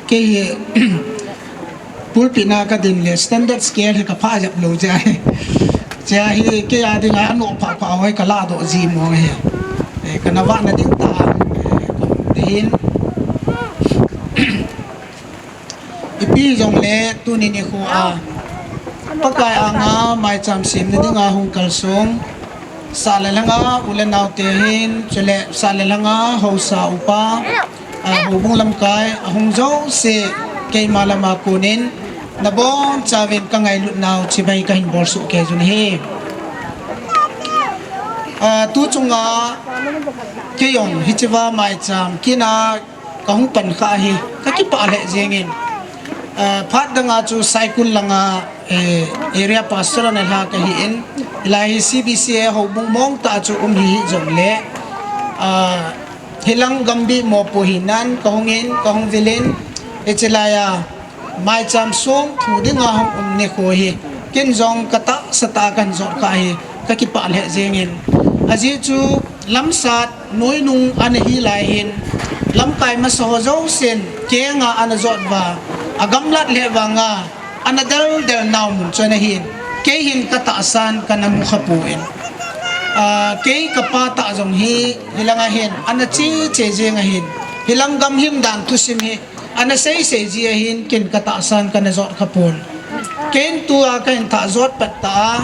Kei hi pulpit na kadin le standard scale hi kapha jep lou jeh ahi. Jeh ahi kei a dinga anoh pha pha hoi kaladoh ji mong ahi. Eh, kana vahna ding tah, eh, kahin. Ipi jongle tuni nikho a Pakai anga maicham semna dinga hung kalsong, sah le lhanga u le naote hin, chule sah le lhanga haosa upa, a, houbung lamkai ahung jouse, keima lama konin nabonchauvin kangailutnau chibai kahin bolsuh kei jun ahi. A, tu chunga kei jong hichea maicham kina kahung pan kha ahi, kakipah lheh jengin. A, phat danga chu Saikul langa, eh, area pastor ana lha kahin, hilai hi C B C A houbung mongtah chu um hih jongle, a, hilang gambih mopo hinan kahungin, kahung vilin, hiche laiya maicham song thu dinga hung um nikho hi, ken jong katahsa tah a kahin jot kha hi, kakipah lheh jengin. Ajeh chu lamsat noinung ana hilai hin, lamkai masa ho jousen kenga ana jot uva, agamlat lheh vanga ana deldel nau mun chu ana hin, kei hin katahsan kana mukha poi. A, kei kapa tah jong hi, hilanga hin ana cheche jeng ahin, hilang gam himdan thusim hi ana seisei ji ahin, ken katahsan kana jot kha pon. Ken tua kahin thah jot pat tah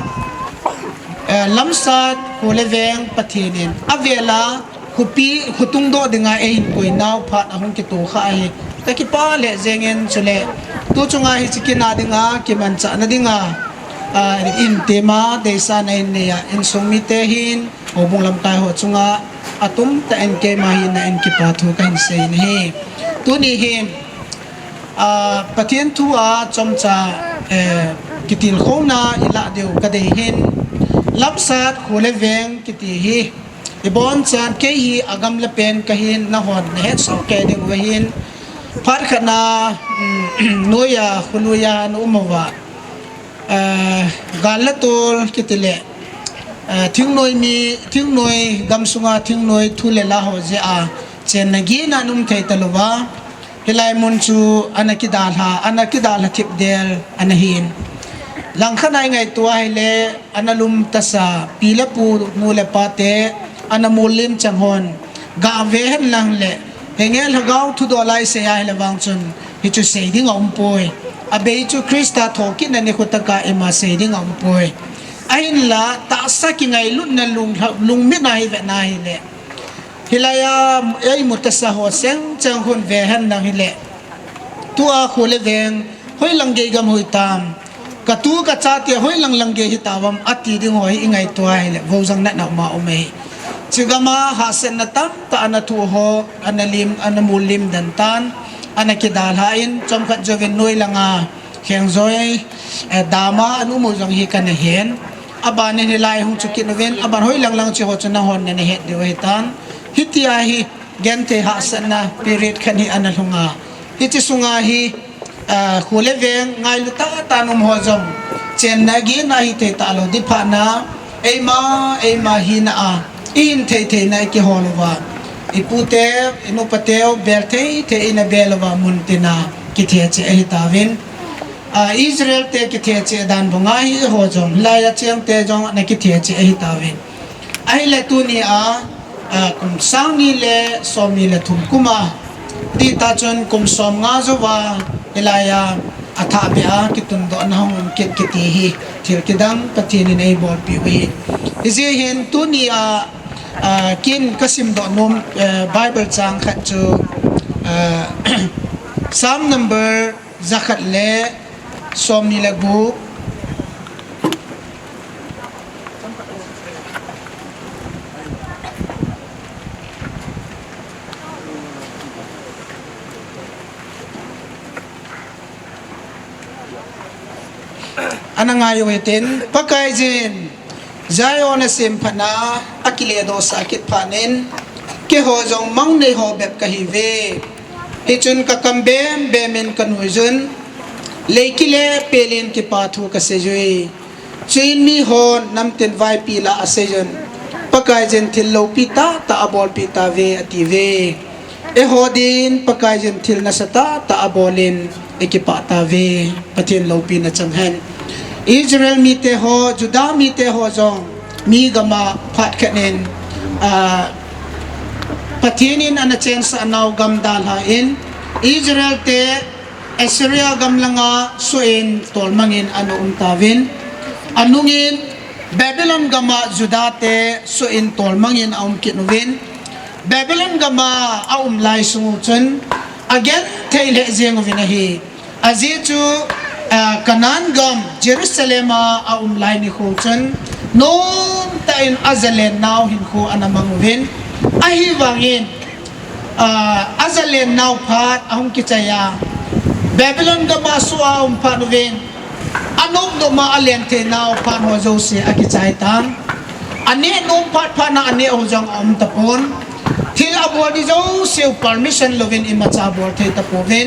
a, eh, lamsat kho le veng Pathen in avela khopi, khotung doh dinga eihin koinau phat ahung kito kha ahi, kakipah lheh jengin. Chule tu chunga hiche kina dinga kimanchahna dinga, a, in tema deisahna in neiya, insung mite hin, houbung lamkai ho chunga atum tah in keima hina in kipa thu kahin sei ahi. Tuni hin, a, Pathen thu a chomcha, eh, kitilkhouna ilah diu kadei hin, lamsat kho le veng kiti hi ibonchan kei hi agam le pen kahin, nahon nahetsoh kei diu ahin, phat khat na, um, noiya, khonoiya na um uva, eh, gal le tol kiti le, eh, thingnoi mi, thingnoi gamsunga thingnoi thu le la ho jeh a chenna gihna um thei talouva, hilai mun chu ana kidalha, ana kidalha thipdel ana hin. Langkhat a ingaito ahile, ana lum tasa pi le pu, nu le pa te ana mollim chang hon, gave hen lang le, henge lhagao thudol a isei ahile vang chun, hichu sei ding aumpoi. Abei chu Christa thokitna nikho tah a ima sei ding aumpoi. Ahinla, tahsa kingailutna lung, lungmit a hi vetna hile, hilaiya eimu tasa ho seng chang hon ve hen lang hile, tua kho le veng hoilang gei gam hoi tam, katu kachate hoilang lang gei hitauvem ati ding ho hi ingaito ahile, vohjang natna uma um ahi. Chigam a hahsatna tamtah ana thoh ho, ana lim, ana mollim den tan, ana kidalha in, chomkhat jouvin noi langa khengjoi, eh, dam a ana um u jong hi kana hen. Aban in hilai hung chu kit uvin, aban hoilang lang chu ho chu nahon nana het diu ahitan. Hitia hi genthei hahsatna period khat hi ana lhunga, hiche sunga hi, a, kho le veng ngailu tahtah a um ho jong chenna gihna hithei talou ding phatna, eima, eima hina a ihin thei theina ikihol uva, iputeu, inupateu bel thei thei ina bel uva muntina kithe cheh ahitauvin. A, Israel te kithe cheh dan banga hi eiho jong, hilaiya chengte jong ana kithe cheh ahitauvin. Ahile tunia, a, kum sang ni le som ni le thum kuma, tita chun kum somnga jouva, hilaiya athahbeh a kitundohna hung um kit kiti hi thil kidang Pathen in eibolpeh u ahi. Hijeh hin tunia, a, ken kasimdoh nom, eh, Bible chang khat chu, a, Psalm number jakhat le somni le gup. Ana ngai u hitin, Pakaiyin Zion a semphatna a kiledohsah kit phatnin, keiho jong mang neiho bep kahiuve. Hichun kakam bembem in kanuiyun, lei kile pelin kipa thu kaseiyui. Chuin mihon namtin vaipi lah a aseiyun, Pakaiyin thil loupi tahtah abolpeh tauve atiuve. Eiho din Pakaiyin thil nasatah tah abolin ikipah tauve, Pathen loupina chang hen. Israel mite ho, Judah mite ho jong mi gam a phat khat in, a, Pathen in ana chensah nau gam dalhan, Israel te Assyria gam langa soh in tolmangin ana um tauvin, anungin Babylon gama Juda te soh in tolmangin aum kit uvin, Babylon gama aum lai sung u chun agenthei lheh jeng uvin ahi. Ajeh chu, ah, Canaan gam Jerusalem a aum lai nikho chun nomtah in azalenna u hinkho ana mang uvin, ahivangin, ah, azalenna u phat ahung kichai a, Babylon gama soh a um phat uvin, anop nop ma alen theina u phat ho jouse akichai tan. Aneh nom phat phat na aneh u jong aum tapon. Thil abol di jouse u permission louvin imacha bol thei tapouvin,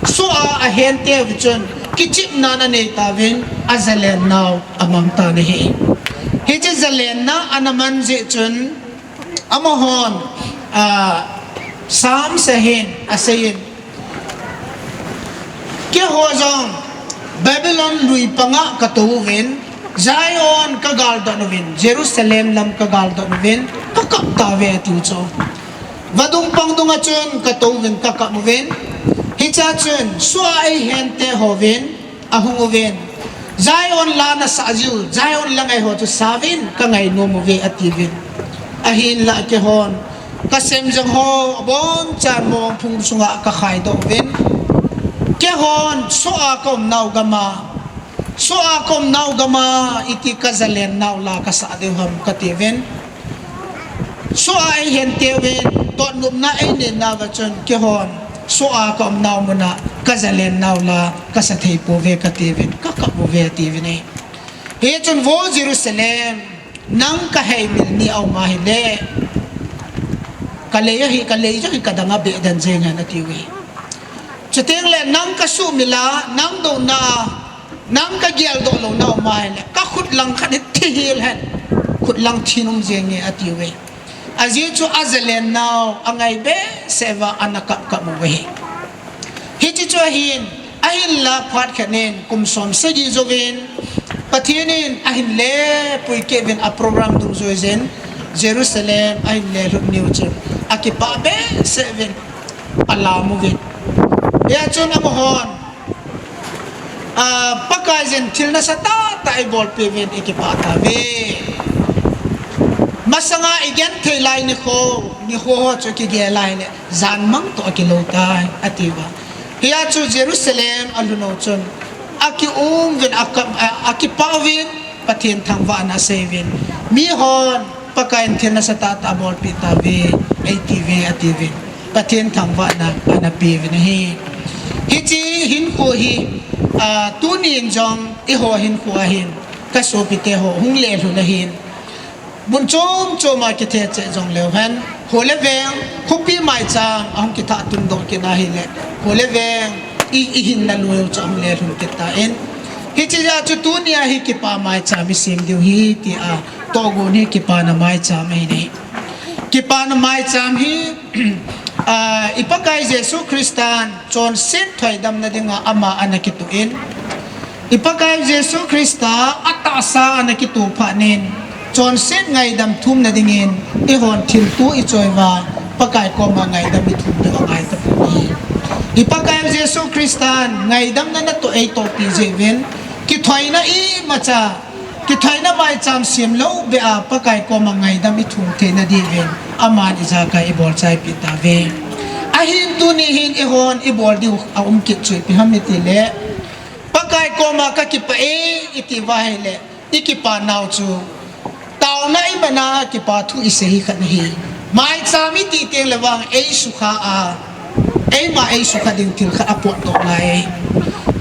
soh a ahenteu chun kichepna anei tauvin, azalenna u amang tan ahi. Hiche zalenna ana man jeh chun amahon, ah, Psalm a hin aseiyin, keiho jong Babylon lui panga katou uvin, Zion kagaldot uvin, Jerusalem lam kagaldot uvin, kakap tauve atiu chu. Vadung pang dunga chun katou uvin kakap uvin, hichea chun soh a eihenteu hovin ahung uvin, Zion la nasah jiu, Zion la ngaiho chu sauvin, kangainom uve atiuvin. Ahinlah keihon kasem jong ho abonchan mongphung sunga kakhaidoh uvin, keihon soh a kaumnau gama, soh a kaumnau gama iti kazalennau la kasah diu ham katiuvin. Soh a eihenteuvin, totnopna eineinauva chun keihon soh a kaumnau muna kazalennau la kasa thei pouve katiuvin, kakap uve atiuvin ahi. Hichun vo Jerusalem, nang kaheimil ni aum ahile, kalei ahi, kalei jong hi kadang a beh den jeng hen atiuve. Chutengle nang kasuhmil a, nang douna, nang kageldoh louna aum ahile, kakhut lang khat hi thihil hen, khut lang thin um jenge atiuve. Ajeh chu azalennau angai behseh uva ana kapkap uve. Hiche chu ahin, ahinla phat khat in kum som sagi jouvin, Pathen in ahin lepui kit uvin aprogram dungjuiyin, Jerusalem ahin lelhut niu chun akipah behseh uvin, alam uvin. Hia chun amahon, ah, Pakaiyin thil nasatah tah eibolpeh uvin ikipah tauve. Masanga igenthei lai nikho, nikho ho chu kigel ahile, janmang toh akilou tai, atiuva. Hia chu Jerusalem alhun u chun, akium uvin, aka-, a-, akipah uvin, Pathen thangvahna asei uvin. Mihon, Pakaiyin thil nasatah tah abolpeh tauve, eitiuve, atiuvin. Pathen thangvahna ana peuvin ahi. Hiche hinkho hi, ah, tunin jong eiho hinkho ahin, kasopite ho hung lelhun ahin. Mun chom choma kithe cheh jongleu hen, kho le veng, khopi maicham ahung kithah tundoh kit ahile, kho le veng, i, ihinna lui u chu ahung lelhun kit tan. Hiche jeh a chu tunia hi kipa maicham isem diu ahi tia, tohgon hi kipana maicham ahi ne. Kipana maicham hi, ah, i Pakai Jesu Christan chonset thoidamna dinga ama ana kituh in, i Pakai Jesu Christa atahsa ana kituh phat in, chonset ngaidam thumna dingin, eihon thilto ichoi uva, Pakai koma ngaidam ithum diu angai tapoi. I Pakai Jesu Christan ngaidamna natoh eitohpi jeh uvin, kithoina imacha, kithoina maicham semlou beh a Pakai koma ngaidam ithum theina diuvin, aman ijakai ibolchaipi tauve. Ahin tuni hin eihon ibol diu aum kit chu ipi ham itile, Pakai koma kakipah e iti uva ahile, ikipanau chu, taona imana kipa thu isei hi khat ahi. Maicham iti tengle vang eisukha a, eima eisukha ding thil khat apotdoh ngai.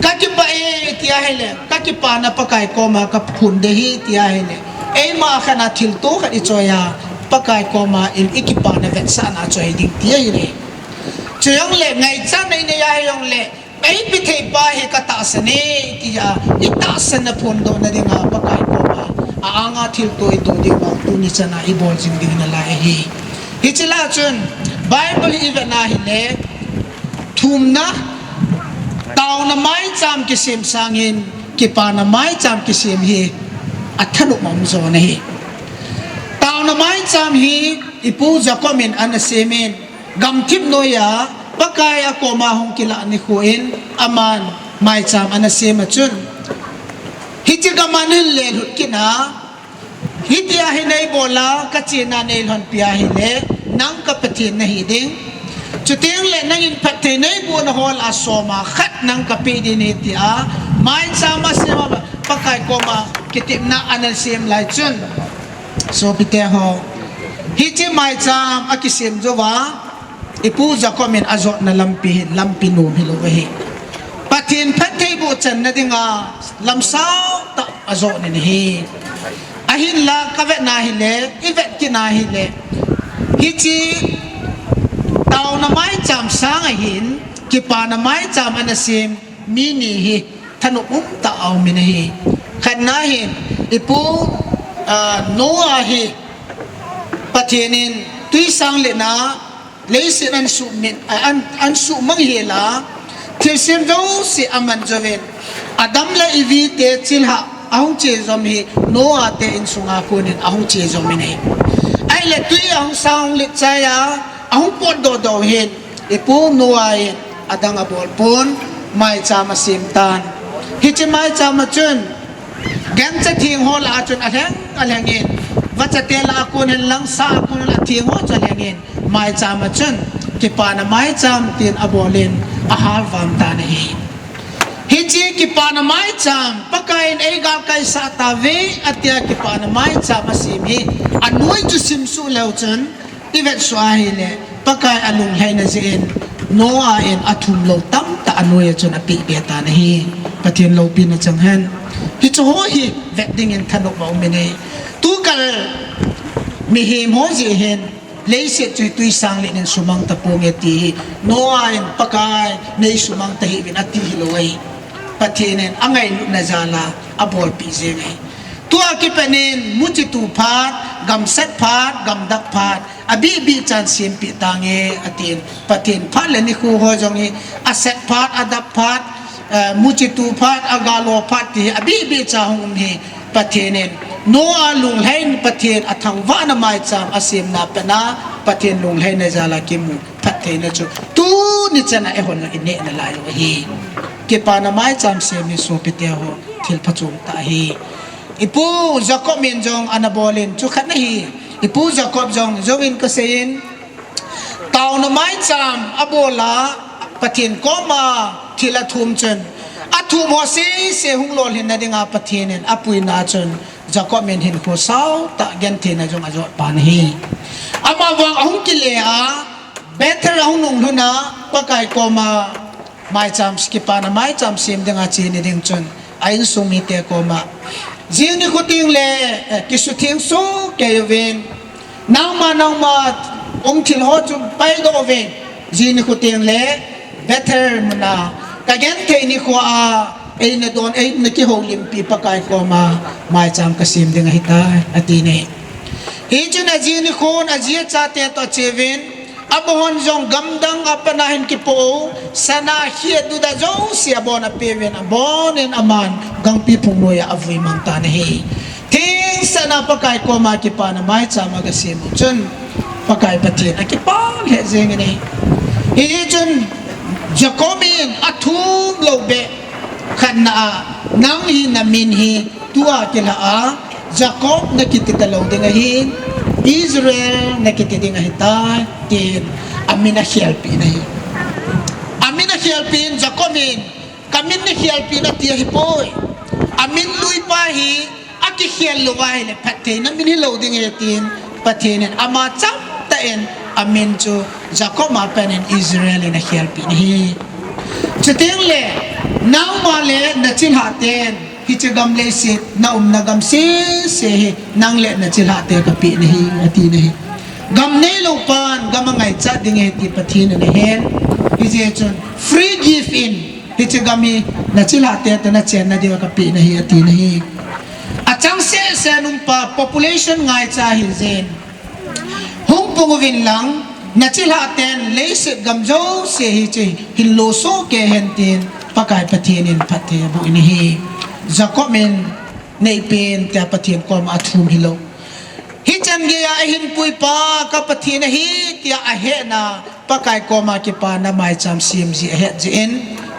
Kakipah e iti ahile, kakipana Pakai koma kaphun ding ahi iti ahile, eima khat a thilto khat ichoi a, Pakai koma i, ikipana vetsahna choi ding ti ahile. Chujongle ngaichatna inei ahijongle, eipetheipa hi katahsan e tia, itahsanna phondohna dinga Pakai koma, a-anga thilto ito diuva tuni chana ibol jing diu nalai ahi. Hiche lah a chun, Bible hi ivet na ahile, thumna, taona maicham kisem sangin, kipana maicham kisem hi athanop umjon ahi. Taona maicham hi ipu Jacob in ana semin, gamthip noiya, Pakai a koma hung kilah nikho in aman maicham ana sem a chun, hiche gam a nahin lelhut kit na, hitia hi neibol a, kachena neilhonpi ahile, nang ka Pathen nahi ding. Chuteng le nangin phatthei neiboh na ho lah a soma khat nang kapeh ding ahi tia, maicham asem a Pakai koma kitepna ana sem lai chun, sopite ho, hiche maicham akisem jouva, ipu Jacob in ajotna lampi hi lampi nom hilou ahi. Pathen phatthei boh channa dinga lamsao tah ajonin ahi. Ahinla kavetna hile, ivet kit na hile, hiche taona maicham sanga hin kipana maicham ana sem mi ni hi thanop umtah aumin ahi. Khatna hin, ipu, ah, Noah hi Pathen in twisang letna leiset an suhmang, an, an suhmang hela, thilsem jouse aman jouvin, Adam le Evi te chilhah ahung che jom hi Noah te insunga konin ahung che jomin ahi. Ahile twi ahung sang let chai a, ahung potdoh doh hin, ipu Noah in adang abol pon, maicham asem tan. Hiche maicham a chun, gancha theng ho lah a chun alheng alhengin, vachate lah a kon hin lang sa a kon hin atheng ho chu alhengin, maicham a chun kipana maicham tin abolin, ahalvam tan ahi. Hiche kipana maicham, Pakai in eigalkaisah tauve atia kipana maicham asem hi, anoi chu simsuh leu chun, ivetsah ahile, Pakai alunglhaina jeh in, Noah in athum lou tamtah anoi a chun apehbe tan ahi. Pathen loupina chang hen. Hiche ho hi vet dingin thanop aumin ahi. Tukal mihem ho jeh hin, leiset chu hi twisang letnin sumang taponge ti hi, Noah in Pakai neisumang tahih uvin ati hilou ahi. Pathen in angailutna jal a abolpeh jeng ahi. Tua kipat in muchi tu phat, gamsat phat, gamdap phat, abihbih chan sempeh tange atin. Pathen phat le nikho ho jong hi, asat phat, adap phat, eh, muchi tu phat, agalo phat ti hi abihbih cha hung um hi. Pathen in Noah lunglhai in Pathen athangvahna maicham asemna pat a Pathen lunglhaina jal a kimu phattheina chu tuni chan a eihon lang ineh nalai u ahi. Kipana maicham sem hi sopite ho, thil phachom tah ahi. Ipu Jacob in jong ana bolin chu khat ahi. Ipu Jacob jong jouvin kaseiyin, taona maicham abol a, Pathen koma thil athum chun, athum ho sese hung lolhinna dinga Pathen in apuina chun, Jacob in hinkho sao tah gentheina jong ajot pan ahi. Ama vang ahung kile a, Bethel ahung nunglhun a, Pakai koma maicham, kipana maicham sem dinga chena ding chun, a insung mite koma, jing nikho teng le, eh, kisutheng soh kei uvin, nangma, nangma um thil ho chu paidoh uvin, jing nikho teng le, Bethel muna, kagenthei nikho a, eina don, eina kihoulimpi Pakai koma maicham kasem ding ahitai, atin ahi. Hichun ajing nikhon aji achate toh acheuvin, amahon jong gamdang a pat a hin kipoh, sana, khet, duda jouse abon apeuvin, abonin aman gangpi phung noiya avui mang tan ahi. Thengsel a Pakai koma kipana maicham agasem u chun, Pakai Pathen akipah lheh jengin ahi. Hichun Jacob in athum lou beh khatna a, nang hi namin hi tua kilah a, Jacob nakiti talou ding ahin, Israel nakiti ding ahitai, tin amin akhelpeh in ahi. Amin akhelpeh in Jacob in, kamin nakhelpeh in ati ahipoi. Amin lui pa hi akikhel lou ahile phattheina min hilou ding ahi tin, Pathen in ama chamtah in amin chu Jacob a pat in Israel in akhelpeh in ahi. Chuteng le, nangma le nachilhah ten hiche gam leiset naumna gam sese hi nang le nachilhah te kapeh nahi, atin ahi. Gam neilou pan gam angaichat ding ahi ti Pathen in ahen. Hijeh chun free gift in hiche gam hi nachilhah te toh nachenna diuva kapeh nahi, atin ahi. Achangseh seh a um pa population ngaicha ahijeh in, hung pung uvin lang, nachilhah ten leiset gam jouse hiche hin lo soh kei hen tin Pakai Pathen in phatthei aboh in ahi. Jacob in neipen tia Pathen koma athum hilou. Hiche Geiya ahinpuipa ka Pathen ahi tia ahetna, Pakai koma kipana maicham sem ji ahet jeh in,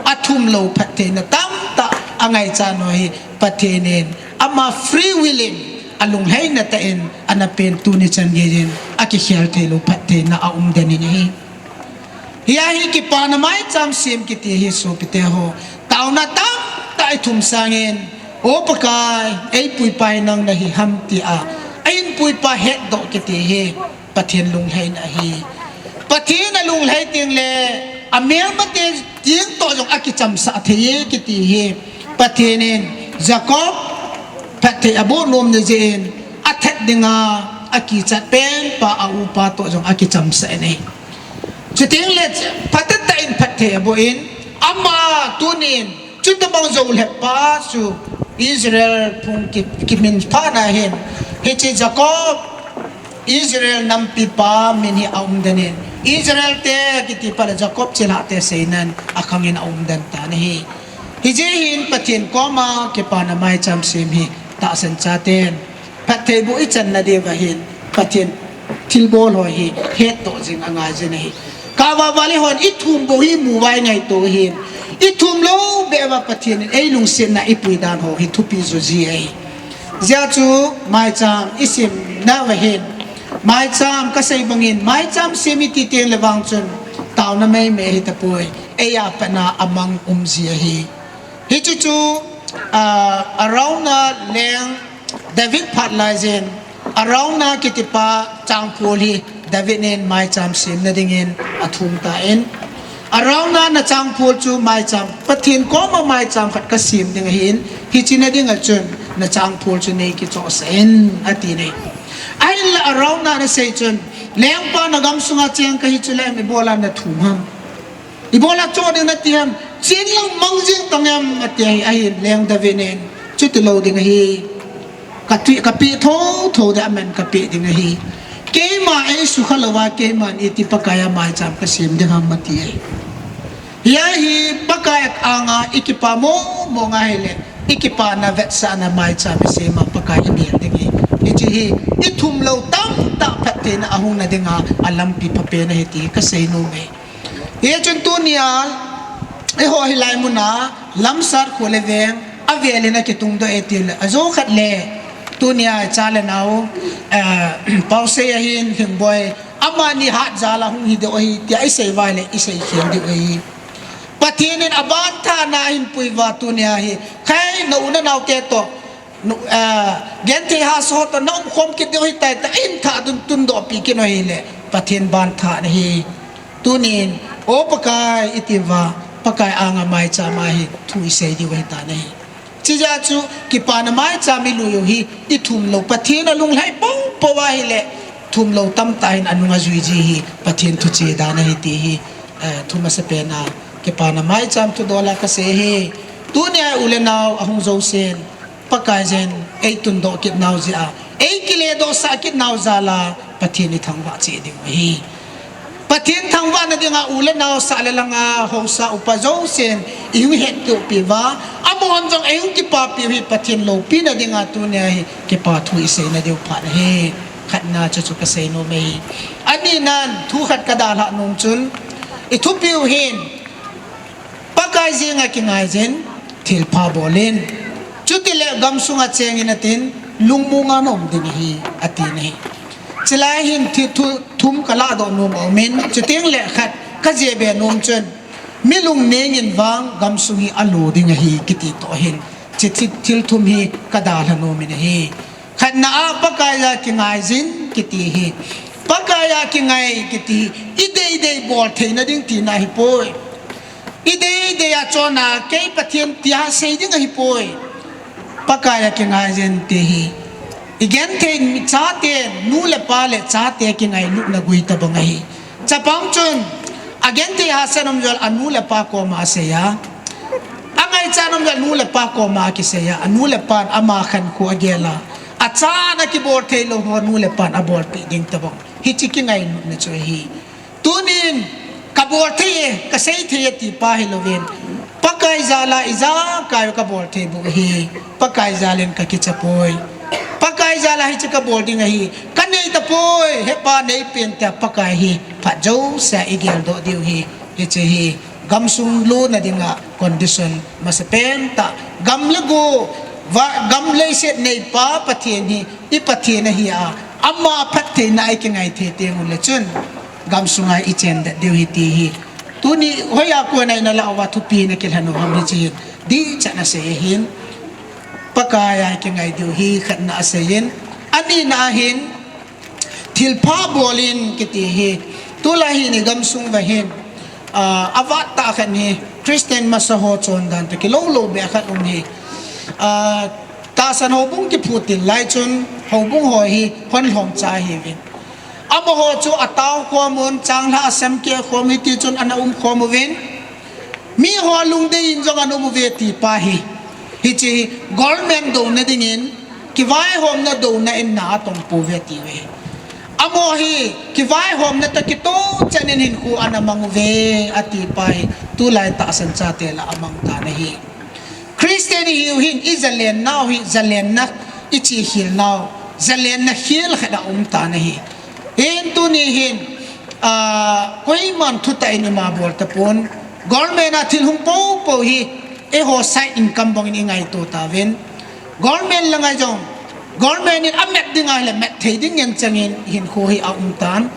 athumlou phattheina tamtah angaichat u hi Pathen in ama free willing, alunglhaina tah in ana pen tuni chan geiyin akikhel theilou phattheina aum den in ahi. Hia hi kipana maicham sem kiti hi sopite ho, taona tamtah ithum sangin, O Pakai, eipuipa hi nang nahi ham tia ahinpuipa hetdoh kiti hi Pathen lunglhaina ahi. Pathen alunglhai tengle amelmate jeng toh jong akichamsah thei e kiti hi Pathen in Jacob phatthei aboh nomna jeh in athat dinga akichat penpa aupa toh jong akichamsah in ahi. Chutengle phatah tah in phatthei aboh in, ama tunin chutobang joulheppa chu Israel phung ki, kiminphana hin, hiche Jacob, Israel nampipa min hi aum den in, Israelte kiti phat le Jacob chilhahte seinan akhangin aum den tan ahi. Hijeh hin Pathen koma kipana maicham sem hi tahsan chaten phattheiboh ichanna diuva hin Pathen thilbol ho hi hettoh jing angaijin ahi. Kavahvah le hon ithumboh hi mu vai ngaito hin, ithumlou beh uva Pathen in eilungsetna ipui dan ho hi thupi joji ahi. Hijeh chun maicham isemna uva hin, maicham kasei bangin maicham sem iti tengle vang chun taona meimei hitapoi, eia patna amang umji ahi. Hiche chu, ah, Arauna leng David phat laiyin, Arauna kitipa changphol hi David in maicham semna dingin athum tan, Arauna nachangphol chu maicham, Pathen koma maicham khat kasem ding ahin, hiche na dinga chun nachangphol chu neikichohsah in atin ahi. Ahinla Arauna nasei chun, lengpa nagamsunga cheng kahi chule ibola nathum ham? Ibola choh ding nati ham? Chenlang mang jeng tang em ati ahi, ahin leng David in, chutilou ding ahi. Katwi, kapeh thouthou ding aman kapeh ding ahi. Keima eisukha louva, keiman iti Pakaiya maicham kasem ding ham ati ahi. Hia hi Pakai anga ikipa momo nga hile, ikipana vetsahna maicham isema Pakai inel ding ahi. Hiche hi ithumlou tamtah phattheina ahungna dinga alampi phapen ahi ti kaseinom e. Hichun tunia eiho hilai muna Lamsat kho le veng avelin akitungdoh e tile, ajo khat le tunia cha le nao, eh, Paosei ahin Hingboi, amani hat jal a hung hidoh ahi tia isei uva le isei khel diu ahi. Pathen in abanthahna ahinpui uva tunia hi, khai na u na naote toh, nu, eh, genthei hahsa ho toh naumkhom kit diu ahitai tia ahin thah dun tundohpeh kit u ahile Pathen banthahna ahi. Tunin, O Pakai iti uva, Pakai anga maicham a hi thu isei diu ahitan ahi. Chijeh chun kipana maicham ilui u hi ithumlou, Pathen alunglhai poupou ahile, thumlou tamtah in anung ajuiji hi Pathen thuchih dan ahi ti hi, eh, thu masapen a kipana maicham thudol a kasei ahi. Tunia u le nao ahung jousen, Pakaiyin eitundoh kit nau jeh a, eikiledohsah kit nau jal a Pathen ithangvah cheh diu ahi. Pathen thangvahna dinga u le nao sah le langa haosa upa jousen ihung hettohpeh uva, amahon jong eihung kipapeh u hi Pathen loupina dinga tunia hi kipa thu iseina diu phat ahi. Khatna chu chu kaseinom e. Anina'n thu khat kadalhah nom chun, ithupiu hin, Pakai jenga kingaiyin, thilpha bolin. Chutile gamsunga chengin atin, lungmonga naum ding ahi, atin ahi. Chulai hin thil thu thum kalahdoh nom aumin, chutengle khat kajihbe nom chun, mi lungnengin vang gamsung hi alo ding ahi kiti toh hin, hiche thil thum hi kadalha nomin ahi. Khatna a Pakaiya kingaiyin kiti hi, Pakaiya kingai kiti hi, ideidei boltheina ding tina ahipoi. Ideidei a chonna kei Pathen tia sei ding ahipoi. Pakaiya kingaiyin ti hi, igenthei chate, nu le pa le chate kingailutna gui tobang ahi. Chapang chun agenthei hahsat um joule anu le apa koma aseiya, angaichat um joule anu le apa koma akiseiya, anu le apan ama khankho agela, achan akibolthei lou ho anu le apan abolpeh ding tobang, hiche kingailutna chu ahi. Tunin kabolthei e, kaseithei e tipa hilouvin, Pakai jal a ijakai kabolthei bou ahi. Pakai jal in kakichapoi. Pakai jal a hiche kabol ding ahi. Kanei tapoi, hepa neipen tia Pakai hi phat jousea igeldoh diu hi. Hiche hi gamsung lona dinga condition masapen tah. Gam le go, va, gam leiset neipa Pathen hi i Pathen ahi a, ama phattheina a ikingai thei teng uleh chun gamsunga ichen det diu hi ti hi. Tuni hoiya kona ina lah uva thupi nakilhen u ham hiche hin dichat a asei ahin. Pakai a ikingai diu hi khatna aseiyin, anina ahin, thilpha bolin kiti hi, tulai hi i gamsung uva hin, ah, avat tah khat hi, Christian masa ho chondan toh kilou lou beh khat um hi. Ah, tahsan houbung kiphutil lai chun, houbung ho hi hon lhomcha ahiuvin. Amaho chu atao khom un, changlhah asem keh khom hiti chun ana um khom uvin. Miho lungdei in jong ana um uve ti pa hi. Hiche hi government douna dingin, kivaihomna douna in na atong pouve atiuve. Amaho hi kivaihomna toh kitoh chan in hinkho ana mang uve ati pa hi, tulai tahsan chate lah a amang tan ahi. Christian ihiu hin, ijalen nau hi, jalenna, ichekhel nau, jalenna khel khat a um tan ahi. Hin tuni hin, ah, koiman thutah in ima bol tapon. Government a thil hung poupou hi, eiho side income bangin ingaito tauvin. Government langa jong, government in amat ding ahileh mat thei ding ngen changin hinkho hi aum tan.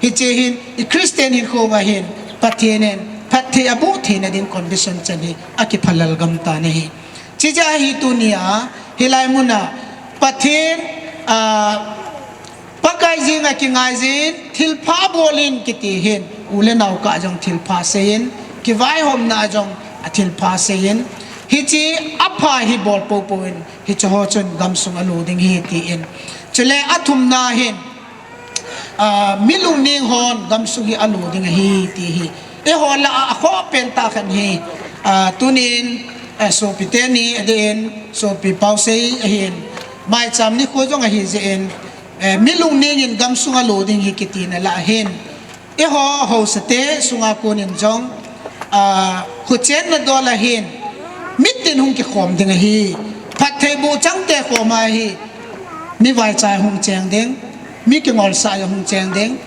Hiche hin, i Christian hinkho uva hin, Pathen in phatthei aboh theina ding condition chan hi akiphalal gam tan ahi. Chijeh a hi tunia, hilai muna, Pathen, ah, Pakai jeng a kingaijin, thilpha bolin kiti hin, u le nao kah jong thilpha seiyin, kivaihomna a jong athilpha seiyin, hiche apha hi bol poupou in, hiche ho chun gamsung alo ding ahi tin. Chule athumna hin, ah, mi lungning hon gamsung hi alo ding ahi ti hi. Eiho lah a akhoh pen tah khat hi, ah, tunin, eh, sopi teni adin, sopi Pausei ahin, maicham nikho jong ahi jeh in, eh, mi lungning in gamsung alo ding hi kitina lah ahin. Eiho haosate sunga konin jong, ah, khuchenna dol ahin, mitin hung kikhom ding ahi. Phatthei bohchang te khom ahi, mi vaichai hung cheng ding, mi kingolsah a hung cheng ding,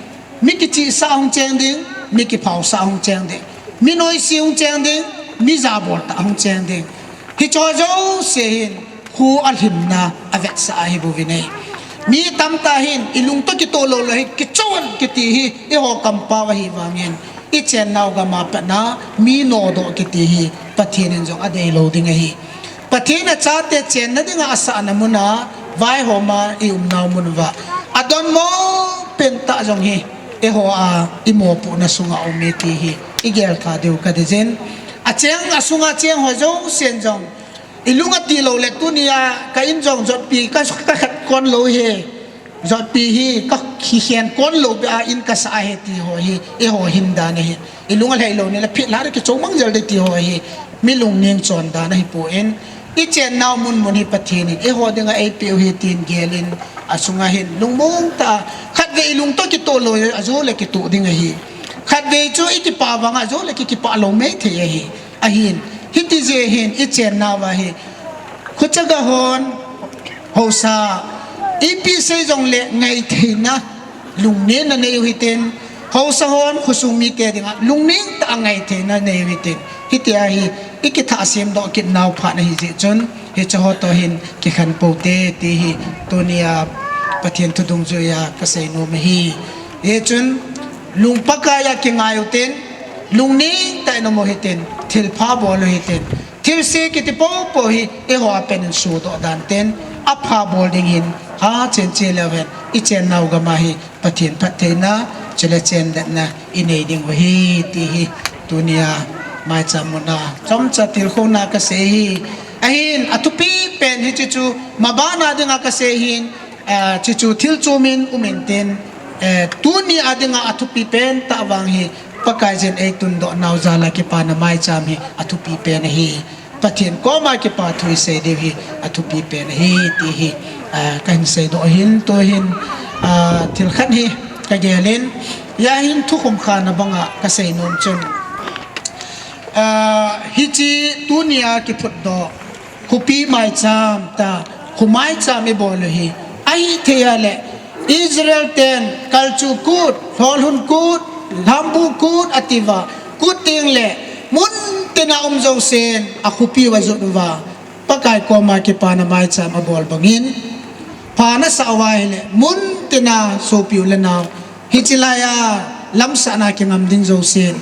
mi kichihsah hung cheng ding, mi kiphaosah hung cheng ding, mi noise hung cheng ding, mi jabol tah hung cheng ding. Hicheho jouse hin, kho alhimna avetsah ahi bouvin ahi. Mi tamtah hin, ilung toh kitoh lou lou hi, kichon kiti hi, eiho kampao ahi vangin, ichennau gam a patna, mi nodoh kiti hi, Pathen in jong adeilou ding ahi. Pathen a chate chenna dinga asahna muna, vaihoma iumnau mun uva, adonmo pentah jong hi, eiho a imopohna sunga aume ti hi, igel tha diu kadeiyin. Acheng, asunga cheng ho jousen jong, ilung ati louleh tunia ka in jong jotpi ka, kakhen kon lou ahi. Jotpi hi kakhen kon lou beh a in kasah ahi ti ho hi, eiho hin dan ahi. Ilung alhai lou nileh philha kichomang jel ding ti ho hi, mi lungning chondan ahipon. Ichennau mun mun hi Pathen in eiho dinga eipeh u ahi tin gelin, asunga hin lungmong tah a, khatvei ilung toh kitoh lou, ajou le kitoh ding ahi. Khatvei chu ikipah vang ajou le kikipah lou mei thei ahi. Ahin, hiti jeh hin ichennau va hi, khochaga hon, haosa, ipi sei jongleh ngaitheina, lungnenna nei u hitin, haosa hon khosung mite dinga lungning tah a ngaitheina nei u hitin, hitia hi ikithah semdoh kitnau phat ahi jeh chun, hicheho toh hin kikhen pou te ti hi tunia Pathen thu dungjuiya kaseinom ahi. Hichun, lung Pakai a kingai utin, lungning tah in um u hitin, thilpha bol u hitin, thilse kiti poupou hi eiho a penin sodoh dan tin, apha bol ding hin, achen che leu hen, ichennau gam a hi Pathen phattheina, chule chendetna inei diu ahi ti hi, tunia maicham muna chomcha tilkhouna kasei ahi. Ahin, athupi pen hiche chu, mabana dinga kasei ahin, ah, chuchu thil chomin um intin, eh, tunia dinga athupi pentah vang hi, Pakaiyin eitundoh nau jal a kipana maicham hi athupi pen ahi. Pathen koma kipa thu isei diu hi athupi pen ahi ti hi, ah, kahin seidoh ahin, tuhin, ah, thil khat hi kagelin, hia hin thukhum khana banga kaseinom chun, ah, hiche tunia kiphutdoh khopi maicham tah, Khomaicham ibol u hi. Ahithei a le, Israel ten, kalchu kut, lholhun kut, lhambu kut, atiuva, kut teng le, mun tina um jousen, akhopiu ajot uva, Pakai koma kipana maicham abol bangin, pha nasah uva ahile, mun tina sopi u le nao, hiche laiya lamsahna kingam ding jousen,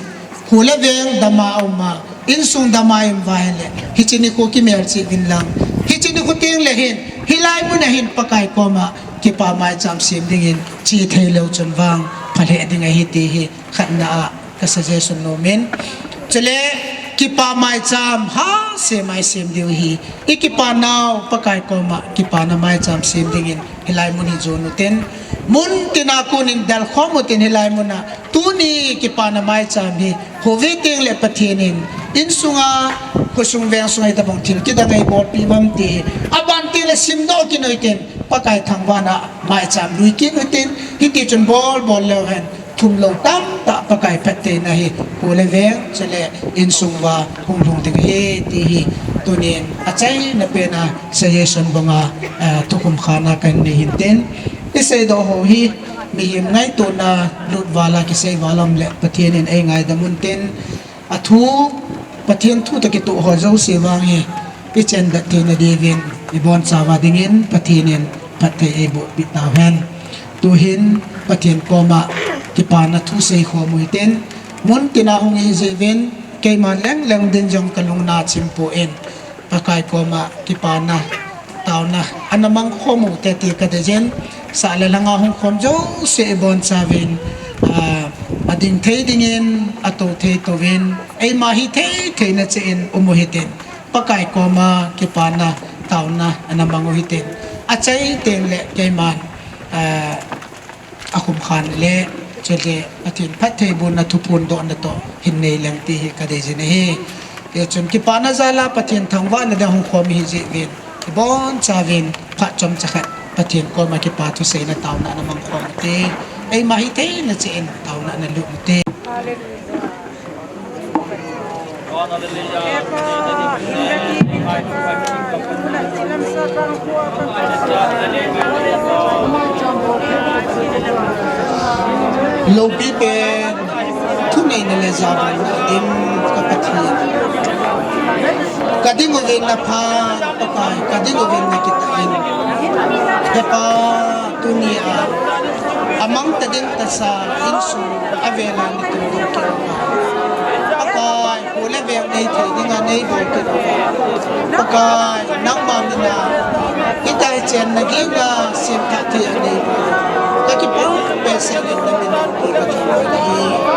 kho le veng dama aum a, insung dama ium uva ahile, hiche nikho kimelchih uvin lang. Hiche nikho teng le hin, hilai mun a hin Pakai koma kipa maicham sem dingin che thei leu chun vang, pha lheh ding ahi ti hi khatna a ka suggestion nomin. Chule kipa maicham ha sem a isem diu hi. Ikipa nau Pakai koma kipana maicham sem dingin hilai mun hi jon utin. Mun tina konin delkhom utin hilai mun a. Tuni kipana maicham hi houve teng le Pathen in insunga, khosung veng sunga itobang thil kidang eibolpeh uvam ti hi. Aban teng le simdoh kit utin. Pakai thangvahna maicham lui kit utin. Hiti chun bol bol leu hen. Thum lou tamtah Pakai phattheina hi, kho le veng, chule insung uva hung lhung ding ahi, ti hi tunin achaina pen a suggestion banga, eh, thukhum khatna kahin nei hin tin. Iseidoh ho hi, mihem ngaitona lut val a kisei val um le Pathen in eingaidam un tin. Athu, Pathen thu toh kitoh ho jouse vang hi, ichen det theina diuvin, ibonchauva dingin, Pathen in phatthei eibohpeh tauhen. Tuhin, Pathen koma kipana thu seikhom u hitin, mun tina hung ihi jeh uvin, keiman leng leng din jong kalungna chim poi. Pakai koma kipana, taona, ana mangkhom u hite ti kadei jin, sah le lhanga hung khom jouse ibonchauvin, ah, ading thei dingin, atou thei touvin, eima hithei theina cheh in um u hitin, Pakai koma kipana, taona, ana mang u hitin, achai teng le keiman, ah, akhum khan le, chule Pathen phattheibohna thuphondohna toh hin nei leng ti hi kadei jin ahi. Hichun kipana jal a Pathen thangvahna ding hung khom ihi jeh uvin, ibonchauvin phat chomcha khat Pathen koma kipa thuseina taona ana mangkhom u hite. Eima hithei na cheh in taona ana lut u hite. Loupi pen, thuneina le jabolna dim ka Pathen. Kading uvin naphan, Pakai, kading uvin nakitah in. Hepa, tunia, amang tading tasa, insung, avela natum ding kit uva. Pakai, Kho le veng nei thei dinga neibol kit uva. Pakai, nangma mina, hitia hi chenna geiya semthah thei a neibol. Kakipah behseh in namin a kathangvah nahi.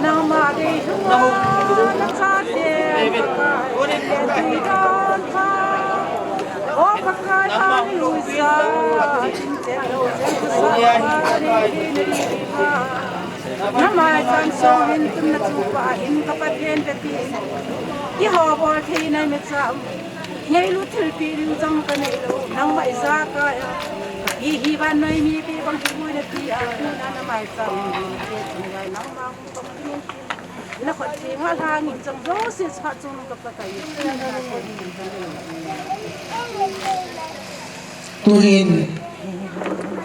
Nangma dei lhunga nachate Pakai, o Pakai, hallelujah. Namai cham song hin tumna chupa hin ka Pathen te ti. Kihobol thei nai me cham. Ngailu thilpi ding jong ka neilou, nangma ijakai a. Hi, hi vannoi mipi bang kibui nati a, tuna namai cham, nangma bang kibui. Na khut theng a lhang in jong jouse phat chun ka Pakai. Tuhin,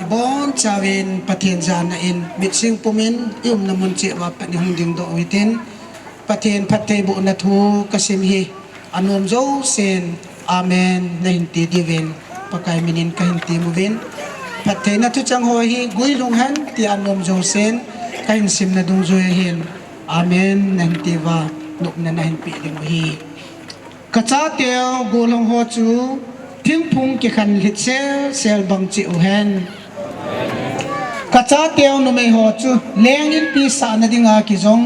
ibonchauvin Pathen jana in, mitsing pumin, i umna mun cheh uva pat ni hung dingdoh u hitin, Pathen phattheibohna thu ka sim hi, anom jousen, Amen, na hin ti diuvin, Pakai minin ka hin ti uvin. Phattheina thuchang ho hi, guilhung hen, ti anom jousen, ka hin simna dungjui ahin, Amen, na hin ti uva, nopna na hin peh ding u ahi. Ka chateu guilhung ho chu, thingphung kikhan lhit sel sel bang cheh u hen. Ka chateu numei ho chu, leng inpi sahna dinga kijong,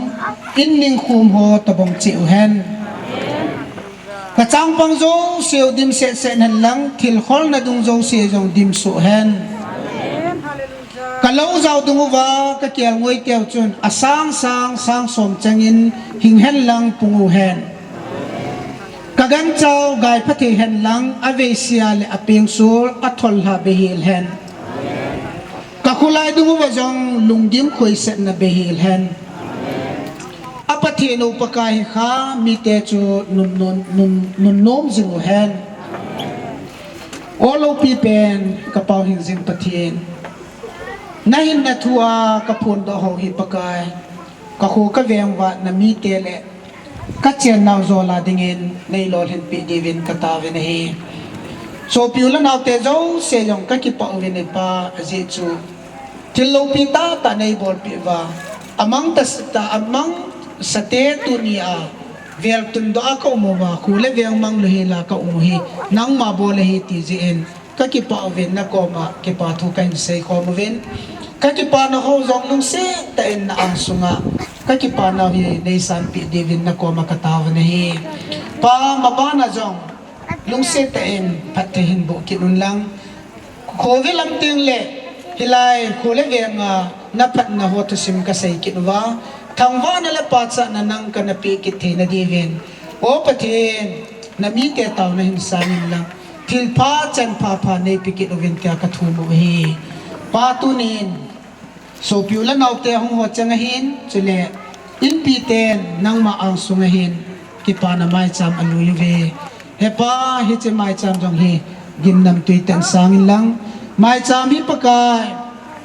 in ningkhum ho tobang cheh u hen. Ka changpang jouse u dim seh seh hen lang, thil kholna dung jouse jong dim soh hen. Ka lou jao dung uva, ka kelngoi teu chun, asang sang, sang som chengin, hing hen lang pung u hen. Ka ganchau gai pha thei hen lang, aveisea le apengsul, athollha behel hen. Ka kholai dung uva jong, lunggim khoisatna behel hen. A Pathen u Pakai hi kha, mite chu nun, nun, nun, nunnom jing u hen. O loupi pen, ka pao hing jing Pathen. Na hinna thu a ka phondoh ho hi Pakai, ka kho ka veng uva na mite le ka chennau jol a dingin nei lolhinpeh diuvin ka taovin ahi. Sopi u le naote jouse jong ka kipah uvin ahi Pa, ajeh chu thil loupi tahtah nei bolpeh uva, amang tah, amang sate tuni a vel tundoh a ka um uva, kho le veng mang louhel a ka um u hi nangma bol ahi ti jeh in, ka kipah uvin na koma kipa thu ka hin seikhom uvin. Ka kipana ho jong lungset tah in na angsunga ka kipana hi nei sanpeh diuvin na koma ka taovin ahi. Pa, mabana jong lungset tah in phatthei hin boh kit un lang. Kho ve lam teng le hilai kho le venga na phatna ho thusim ka sei kit uva, thangvahna le pachatna nang kana peh kit theina diuvin, O Pathen, na mite taona hin sang in lang, thilpha chanpha pha nei pe kit uvin tia ka thum u ahi. Pa, tunin sopi u le naote hung ho cheng ahin, chule inpi ten nangma angsung ahin, kipana maicham alui uve. He Pa, hiche maicham jong hi gimnamtui tah in sang in lang, maicham hi Pakai,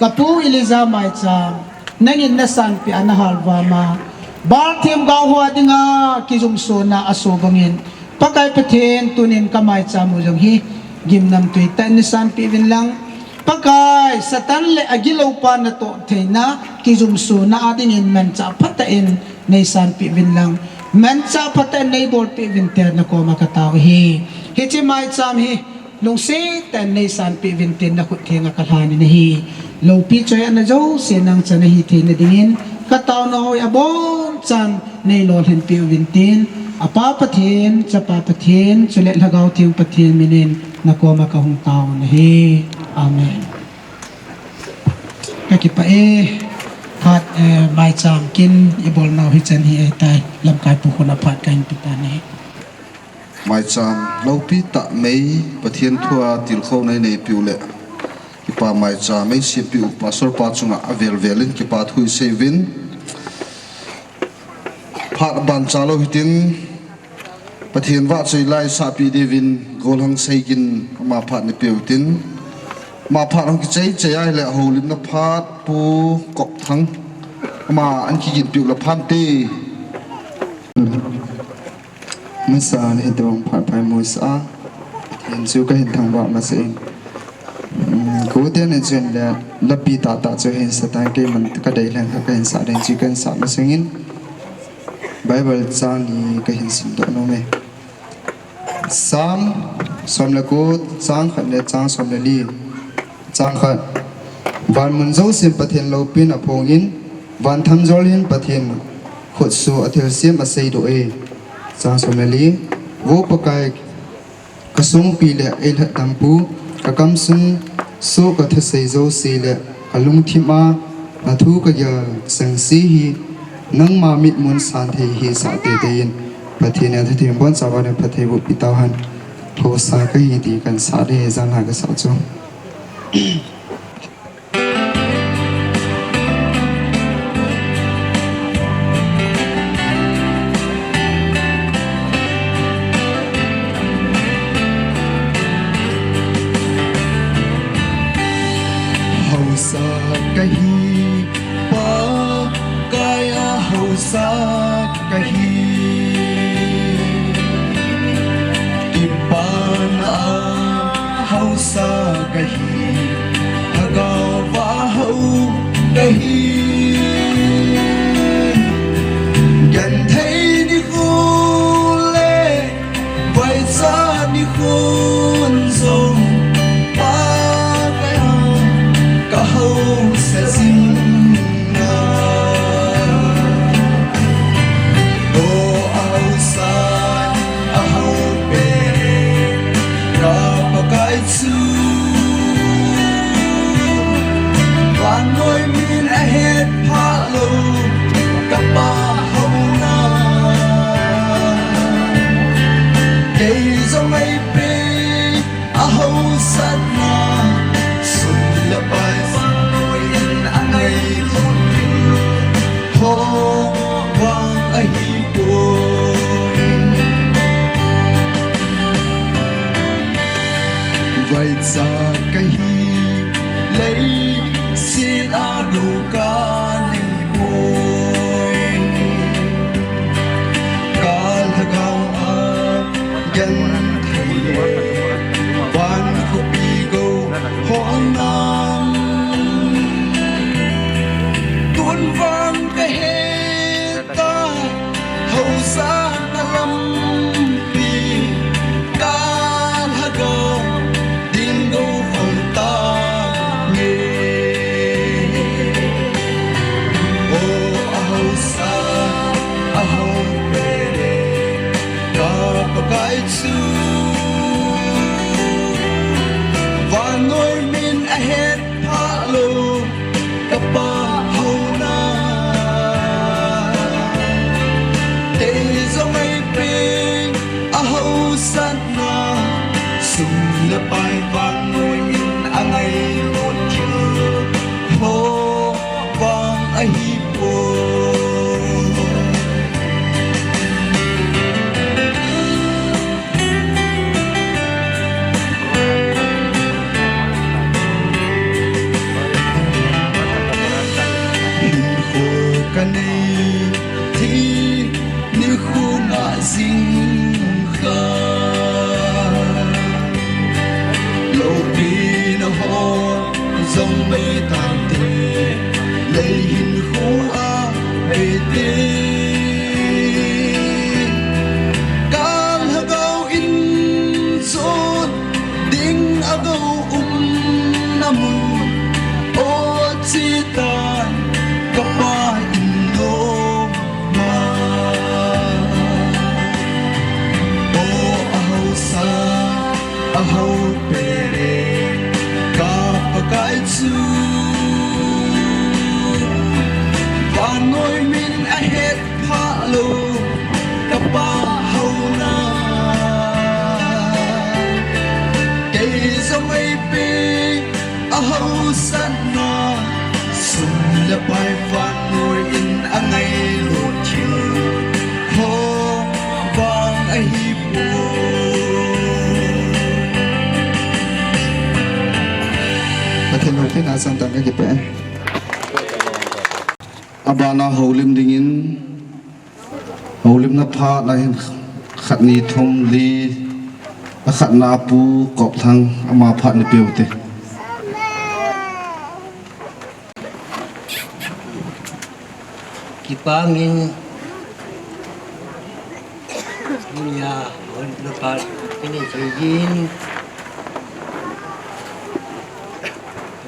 ka pu Elijah maicham, nangin na sanpeh a na halvam a, Baal themgao ho a dinga kijumsona aso bangin, Pakai Pathen, tunin ka maicham u jong hi gimnamtui tah in nei sanpeh uvin lang. Pakai, Satan le agiloupa natoh theina kijumsona a dingin manchah phatah in nei sanpeh uvin lang. Manchah phatah in nei bolpeh uvin tia na koma ka tao ahi. Hiche maicham hi lungset tah in nei sanpeh uvin tin na khut thenga ka lhanin ahi. Loupi choi-atna jouse nang chan ahi theina dingin ka taona ho hi abonchan nei lolhinpeh uvin tin, a Pa Pathen, Chapa Pathen, chule Lhagao Theng Pathen minin na koma ka hung taovin ahi. Amen. Ka kipah e, phat, eh, maicham kin i bolnau hichan hi ahitai, lamkai pu khun a phat ka hin pe tan ahi. Maicham loupi tah mai, Pathen thu a tilkhouna i neipeh u le kipa maicham ei sempeh u Pastor pa chunga avel vel in kipa thu i sei uvin. Phat ban cha lou hitin, Pathen vahchoi la i sahpeh diuvin Golhang Seigin ama phat nei peh u hitin. Ama phat hung kichai chai a ahile houlimna phat Pu Kopthang ama an kiginpeh u le phat te. Masa ni hitobang phat pha i mu sah a, Pathen chu ka hin thangvah masa in. Um, ka u te ni chun le, lapi tahtah chu hin sa tan, keiman ka dei lheng kha ka hin sah ding chu ka hin sah masa in. Bible chang ni ka hin simdoh nom e. Psalm som le ko, chang khat le chang som le li. Chang khat. Van mun jousen Pathen loupina aphongin, van thamjol hin Pathen khutsoh a thilsem aseidoh e. Chang som le li. Vo Pakai, ka songpi le eilhat tampu, ka kamsung soh ka thusei jouse le ka lungthim a na thu ka gel sangse hi, nangma mitmun santhei hisah teitei in, Pathen in athutheng boncha uva na phatthei boh peh tauhen. Haosa kahi ti kahin sah ding, jan a kasah chu. Haosa kahi, Pakai a haosa kahi. Kipana a haosa kahi, lhagao va hao kahi. Genthei nikho le vaichat nikhon jong Pakai a ka haosa jing a. O haosa, ahao pen ka Pakai chu, vannoi min ahet phah lou ka Pa haona. Kei jong eipe a haosatna, sum le pai vannoi in angailut thil ho vang ahipoi. Vaichat kahi, leiset a lou kanei poi. Ka lhagao a genthei, van khopi gou hol nan, tun vang kahe ta, haosa na lampi, ka lhagao ding gou hol tange. O a haosa, ahao pen ka Pakai chu, vannoi min ahet phah lou ka Pa haona. Kei jong eipe a haosatna, sum le pai vannoi in angailut thil ho vang ahipoi. Hinkho kanei thei nikho ngah jing kha, loupina ho jong mei tante, lei hinkho a mei te. Ka lhagao in chun ding a gou umna mun, o chi tan ka Pa in nom a. O a haosa, ahao pen ka Pakai chu, vannoi min ahet phah lou ka Pa haona. Kei jong eipe a haosatna, sum le pai vannoi in angailut thil ho vang ahipoi. Pathen loupina changtah kakipah e. Abana houlim dingin, houlimna phat na hin khat ni thum li, akhatna Pu Kopthang, ama phat ni peu te. Kipah in, tunia houlimna phat kini seijin.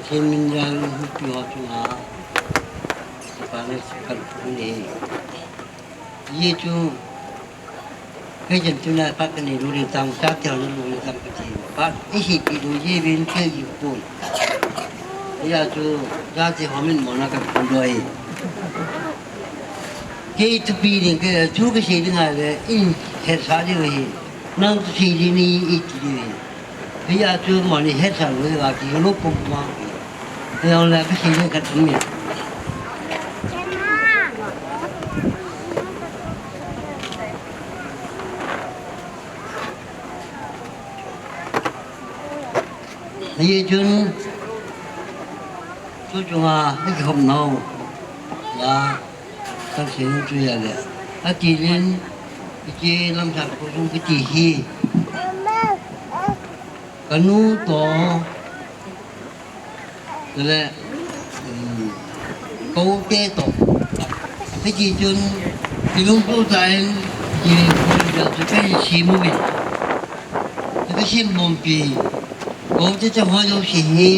Chin Min Jal, Pi Ho Chunga, Pha Nai Sikal Phu Ni. Ye chu, kei jen tu na pha ka ni lu ni tang, sa tel ni lu ni tang ka ti. Pha, i si pi lu ye bin ke yu pun. Ya chu, ya ti ho min mo na ka pun doi. Kei tu pi ni ke, chu ka si ding a le, in he sa di hi. Nang tu si di ni i ti di hi. Hiya chu mani het sa loi va ki lo pum ma. Hiya la ka si le ka thum ya. Hiya chun chu chunga ni ki hom nau. Ya. Kan si nu chu ya le. A ti lin, i ti lam sa ko sung ki ti hi. Ka nu to, le, um, ko te to. Hiti chun, i lungtu ta in, i lungtu ta chu ka si mu min. Ka si mom pi. Ko te te ho jo si hi.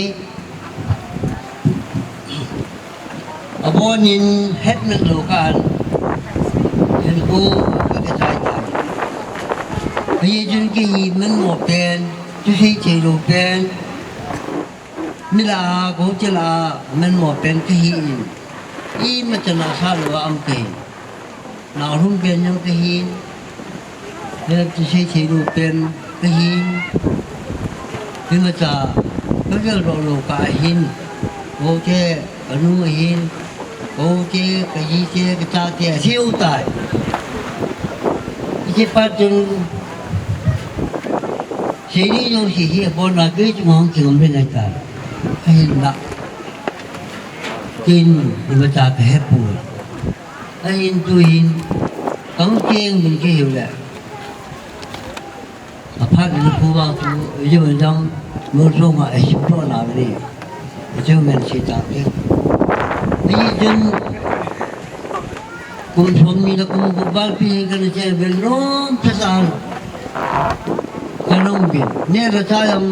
Abon in het met lo kan. Hin ko ka ke tai tai. Hei jun ke hi men mo pen, tu sei thei lo pen. Mi la ko che la men mo pen ke hi in. I ma cha na sa lo am ke. Na hum pen jong ke hi. He tu sei thei lo pen ke hi. Hi ma cha, ka gel lo lo ka hin. Ko che, ka nu hin. Ko che, ka ji che, ka cha che, si u tai. Iti pa chun, sei ni jong si hi, bon na ke chung hong chung me ngai tai. Ka hin na. Kin, hi ma cha ka he pu. Ahin tuhin, kang keng min kihiu le. Aphat ni khu vang chu, yu jong, mo so ma, eh, sim lo na ni. Chu men si ta ke. Ni jun, kum som ni la kum ku bal pi kan che ben rom phesan. Kanong bin. Ne la cha jong,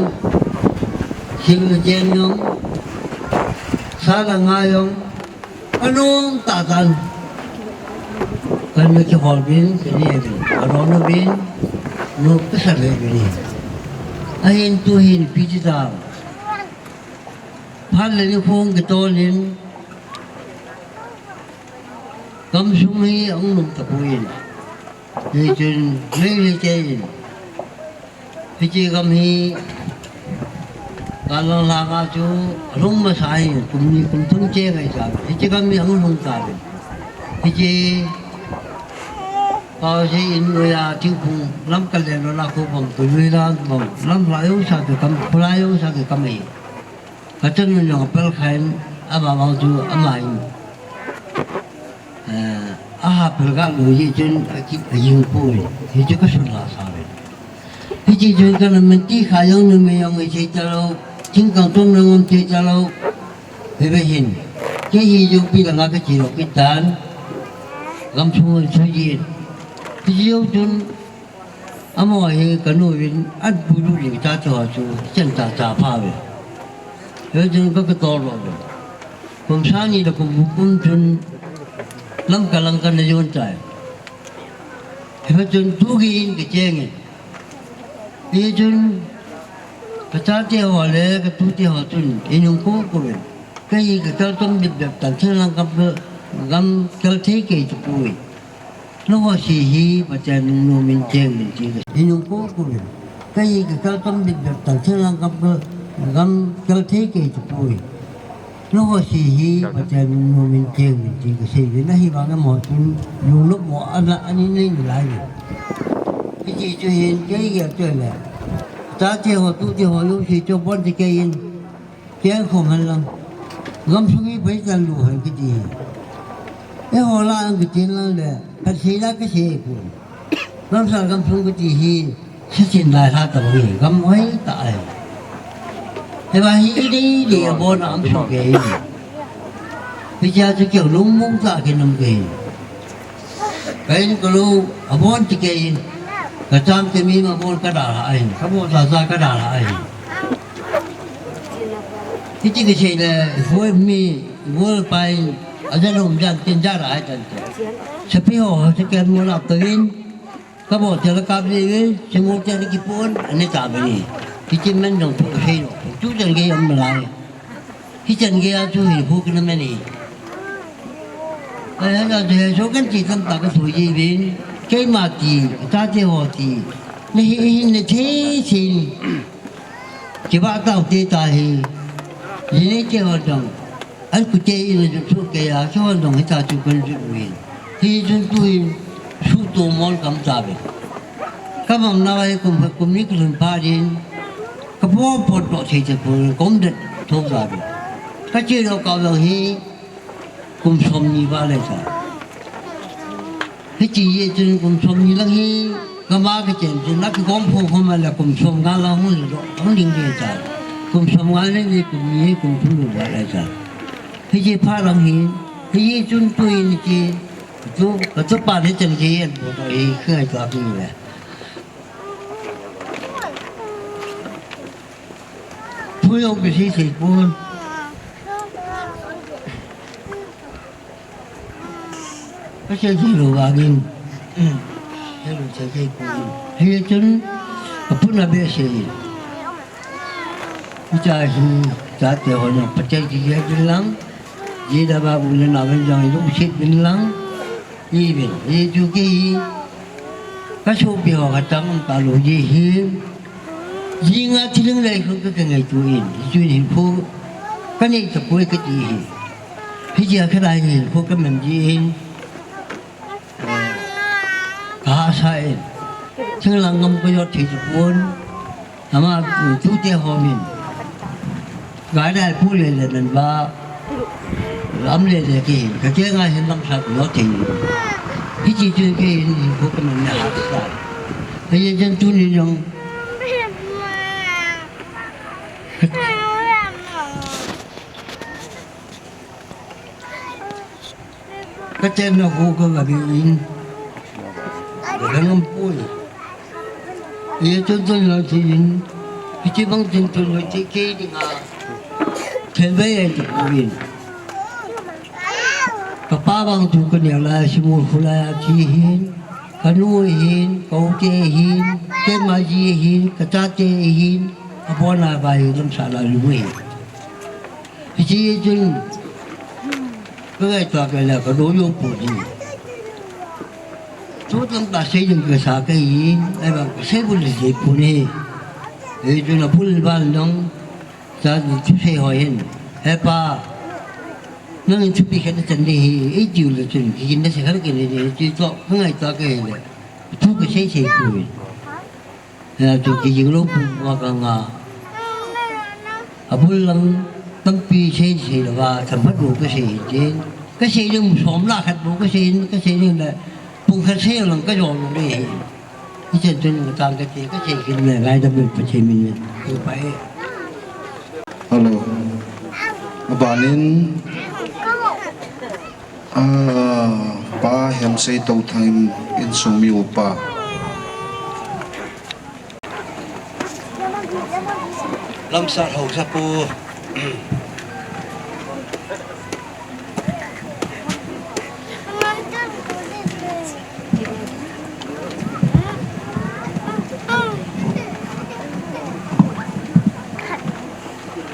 sim le chen jong, sa la nga jong, Anung tatan. Kan na kihol bin, kini bin. Anung na bin, nu kasa le bin. Ahin tuhin piti ta. Phan le ni khong kitolin. Kam sung hi ang nung tapuin. Ni chun, ni ni chein. Hiche gam hi, kalang langa chu, alung masa hi, kum ni kum thum che ngai cha. Hiche gam hi, alung lung cha. Hiche, pa se in lo ya, thingphung, lam kal le lo la ko bom, ko lui la bom, lam la yo sa ke kam, ko la yo sa ke kam hi. Kachan nun jong pel khain, ama bang chu, ama in. Eh, aha pel ga lu ji chun, aki, ayung pui. Hichu ka sun la sa ve. Hichi chun ka na men ti kha jong nu me jong i chei ta lo. Ching kang tum na ngom chei ta lo. Ve ve hin. Ke hi jong pi la nga ka chi lo ki tan. Gam chung chu ji. Hichi jong chun, Amo hi kanu vin at bulu li ta chu chu chen ta ta pha ve. He jeng ka ka to lo ve. Kum sani da kum kum chun lam ka lang ka na yon tai. He chun tu gi in ke cheng e. He chun ka cha te ho le ka tu te ho chun inung ko ko ve. Ka hi ka kal tom bit bep tan chen lang ka gam kal thei ke chu pui. Nangho si hi Pathen nung nomin cheng min ti ka. Inung ko ko in. Ka hi ka kal tam bit bep tal theng lang kam ka gam kal thei kei tu poi. Nangho si hi Pathen nung nomin cheng min ti ka sei ve na hi vang amo chun nung lop mo ana ani nei ni lai ni. Kiti chu hin kei gel chu le. Cha te ho tu te ho lu si chu bon ti kei in. Keng khom hen lang. Gam sung hi pai tan lu hen kiti hi. Eiho la ang kiti lang le, ka sei la ka sei pun. Gam sa gam sung kiti hi, sa chin lai ha ta hi, gam hoi ta ai. He ba hi i dei dei a bon a am sung ke hi. Hi cha chu keu lung mung ta ke nam ke hi. Ka in ka lu, a bon ti ke in. Ka cham te mi ma bon ka da la ai. Ka bon sa sa ka da la ai. Hiti kisei le, hoi mi, hoi pai, ajan hom jan, tin jan a hai tan te. Sapi ho, sapi mo la to in, ka bo te la ka bi in, se mo te ki pon, ane ta bi ni. Hiti men dong tu sei lo, tu jan ge am lai. Hichan gei a chu hin huk na meni. Ai, ha, ha, so kan ti kan ta ka so ye bin. Keima ti, ka te ho ti. Ni hi, hi, ni thi, thi. Ki ba ta te ta hi. Ni ni te ho dong. An ku te i le chu ke ya, so dong hi ta chu kan ju win. Hi jun tu in, su to mon kam ta be. Ka bang na wai kum, kum ni kum pa din. Ka po po to thei te po, kum det tho ta be. Ka che lo ka lo hi, kum som ni ba le sa. Hi chi ye chun kum som ni lang hi, ka ma ka chen chun na ki kom pho pho ma la kum som nga la hung ni lo, hung ding de ta. Kum som nga le ni kum ni kum thum lo ba le sa. Hi chi pha lang hi, hi ye chun tu ni chi, tu, ka tu pa le chen chi ye bo to hi, ka ai to ki le. Thu jong kisei sei pon. Ka sei sei lou vangin. Sei lou sei sei pon. Hichun, ka pun a be sei. Hiche hi, chate ho jong, pachai ji ji din lang. Ji da ba bu le na ven jong, lungset din lang. Hi ven, hichu kei hi, ka sopi ho khat tang um ta lou ji hi, jing a thilhing lei khu ka, ka ngaito in, hichu in hinkho ka nei tapoi ka ti hi. Hiche a khat a hin hinkho ka mang ji in, ka hahsa in, thinglhang gam ka jot thei tapon. Ama, tute ho min. Gai dai pu le le nan ba. Lam le le ki hin. Ka ke ngai hin lam sa ko te. Hi chi chu ke hin hin ko ka man na ha sa. He ye jen tu ni jong. Ka chen na hu ka ga bi in. Ka dang am pui. Ye chun chun lo chi in. Ki chi bang chun chun lo chi ke ding a. Chen ve ye chi pu in. Ka pa bang chu ka neo la si mu hu la chi hin. Ka nu hin, ka u te hin, ke ma ji hin, ka cha te hin. A bo na ba hin lam sa la lu hin. Hiche chun, ka ngai ta ka la ka do yo pu ni. Tu tang ta sei jing ka sa ka hi, ai ba ka sei bu le sei pu ni. Hichun a pu le ba nong, ta ni tu sei ho hin. He pa, nang tu pi ka na chan ni hi, i tiu le chun, ki na se ka ke ni, tu to, ka ngai ta ka hi le. Tu ka sei sei pu ni. He, tu kijing lou pu ma ka nga. A bul lang tampi sei sei lou va, tam phat bou ka sei hin tin. Ka sei ding som la khat bou ka sei hin, ka sei ding le. Pung khat sei lang ka jong lou le hin. Hiche chun ka tang ka ti, ka sei hin le, lai da bul pa sei min le. Tu pa e. Hello. Abanin. Ah, Pa Hemsei Touthang in, insung mi upa. Lamsat Haosapu.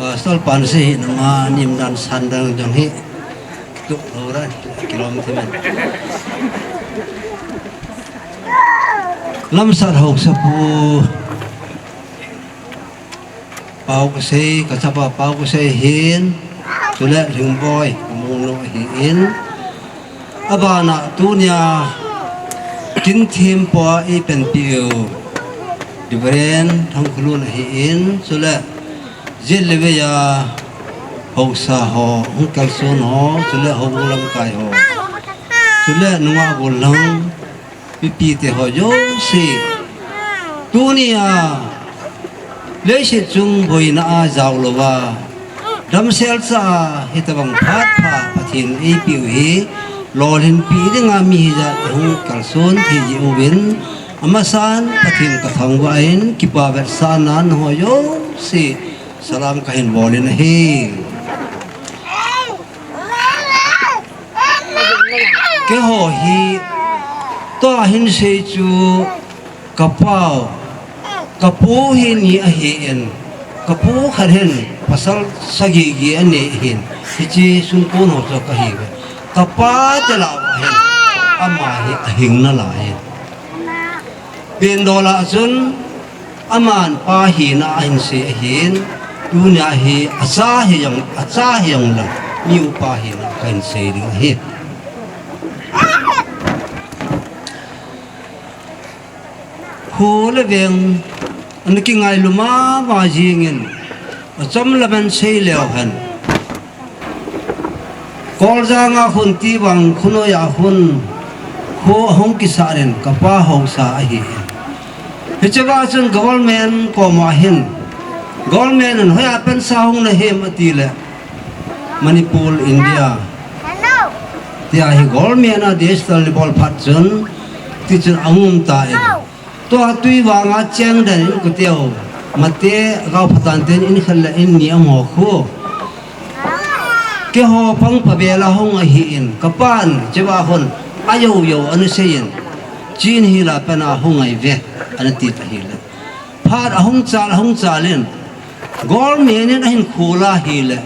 Pastor Panse hi nama nim dan san dan jong hi. Tu lo ra kilom the men. Lamsat Haosapu. Pau Kasei, ka chapa Pau Kasei hin, chule Lhingboi, ka monu ahin. Abana tunia, kin thim po a i penpi u, Reverend Thangkhulun ahin, chule, Zil le vei a, haosa ho, hung kalson ho, chule, ho lamkai ho. Chule, nunga gol lang, Mipi te ho jouse. Tunia, leiset chung boina a jao louva. Damsel cha a hitabang phat pha Pathen eipeu hi. Lolhinpi dinga mi hijat hung kalson thei jeh uvin. Amasan Pathen kathangvah in kipa vetsahnan ho jouse. Salam kahin bolin ahi. Keiho hi, tua hin sei chu kapau, kapu hi ni ahin, kapu khat hin pasal sagi gi anei hin, hiche sungkon ho chu kahiuve. Kapa te lah uva hin, ama hi ahing nalai hin. Pindol a chun, aman pa hina ahin sei ahin, tunia hi acha hijong, acha hijong lang, mi upa hina kahin sei ding ahi. Kho le veng, ana kingailu mama jingin, achom lamen sei leu hen. Koljang a khun ti vang khunoi a khun kho ahung kisah in kapa haosa ahi. Hiche va chun government koma hin, government in hoiya pensa hung na hem ati le, Manipur, India. Tia hi government a digital ni bol phat chun, ti chun ahung um ta in. Tua tui vanga cheng den in kuteo, mate gao phatan ten in khat le in ni amo khu. Keiho pang pabela hung ahin, kapan, cheva hon, ayo yo, ana sei in, chin hi la pana hung ai ve, ana ti ta hi le. Phat ahung chal, ahung chal in, government in ahin khula hi le.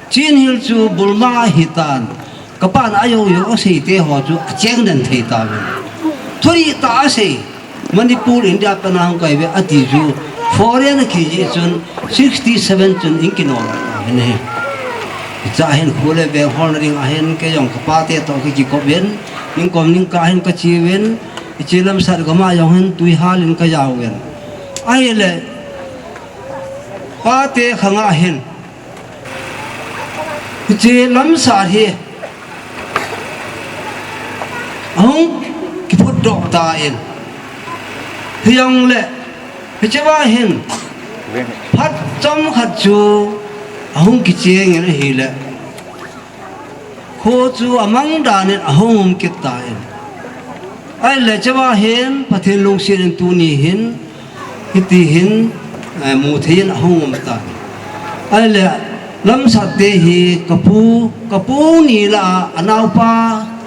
Chin Hill chu Burma ahi tan. Kapan ayo yo asei te ho chu acheng den thei ta ve. Thuri ta asei. Manipur, India pana hung kai ve ati chu. Foreign a kiji chun sixty seven chun in kinom ta ve ne. Cha hin kho le veng hol na ding ahin kei jong kapa te to kiki kop ven. Ning kom ning ka hin kachi ven. Ichi lam sat gama jong hin tui hal in kajao ven. Ahile pa te khanga hin. Hiche lamsat hi ahung kiphut doh ta in. Hijong le, hiche va hin phat chomkhat chu ahung kicheng in ahile. Kho chu amang dan in ahung um kit ta in. Ahile cheva hin Pathen lungset in tuni hin, hiti hin, eh, mu thei in ahung um ta. Ahile lamsat te hi kapu, kapu ni la a, anaopa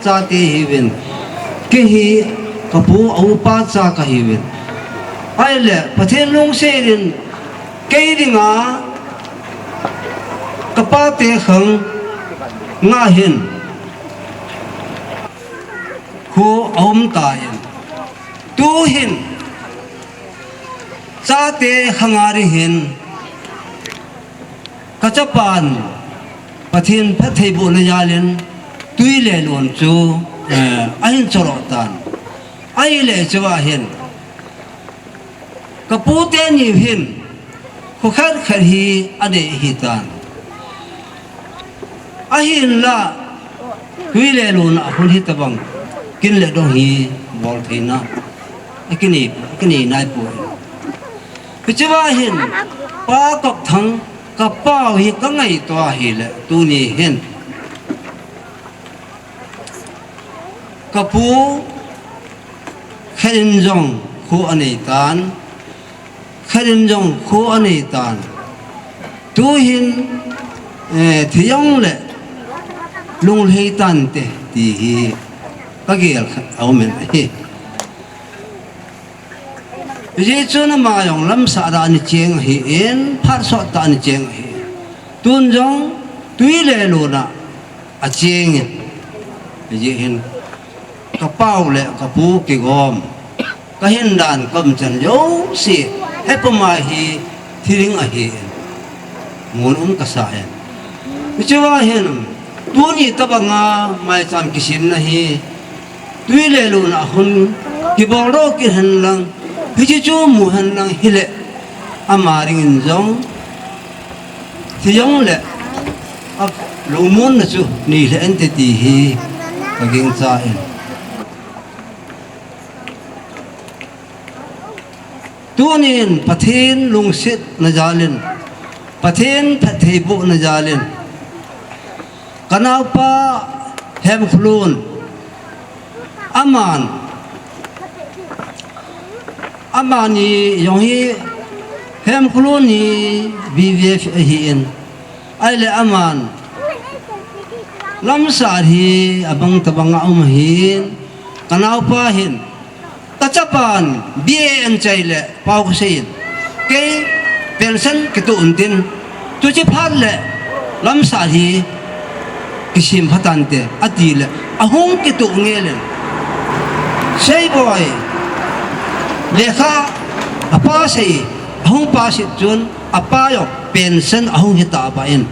cha te hi uvin. Kei hi kapu a upa cha kahi uvin. Ahile Pathen lungset in kei dinga kapa te khang nga hin kho aum ta in. Tu hin, chate khanga ding hin, kachapan, Pathen phattheibohna jal in, tui le lon chu, eh, ahin cholo tan. Ahile cheva hin, kapu teni hin, kho khat khat hi anei ahi tan. Ahinla, tui le lon a khun hi tabang, kin le dong hi bol theina. Akinei, akinei nai poi. Hiche va hin, pa kop thang, kapau hi kangaito a hile, tuni hin. Kapu khat in jong kho anei tan, khat in jong kho anei tan. Tu hin, eh, thijong le lunglhai tante ti hi kagel khat aum in ahi. Hijeh chun ama jong lamsah da ni cheng ahi in, phat sot da ni cheng ahi. Tun jong tui le lon a acheng in. Hijeh hin kapau le kapu kigom. Kahin dan kaumchan jouse, hepuma hi thi ding ahi in. Mun um kasa in. Hiche va hin, tuni tabanga maicham kisinna hi, tui le lon a khun, kibol doh kit hen lang, hiche chu mu hen lang hile, ama dingin jong, thijong le, a, lungmonna chu, nei lheh inte ti hi, kagingcha in. Tunin Pathen lungsetna jal in, Pathen phattheibohna jal in, kanaopa Hemkholun, aman, amani jong hi Hemkholun hi V V F ahin, ahile aman lamsat hi abang tabang a um ahin, kanaopa hin, kachapan B A an chai le pao kasei in, kei pension kitoh untin, tuchi phat le lamsat hi kisem phatante, ati le, ahung kitoh ngel in. Seiboi, lekha apa sei, ahung pass chun, apa jong pension ahung hi tabang in.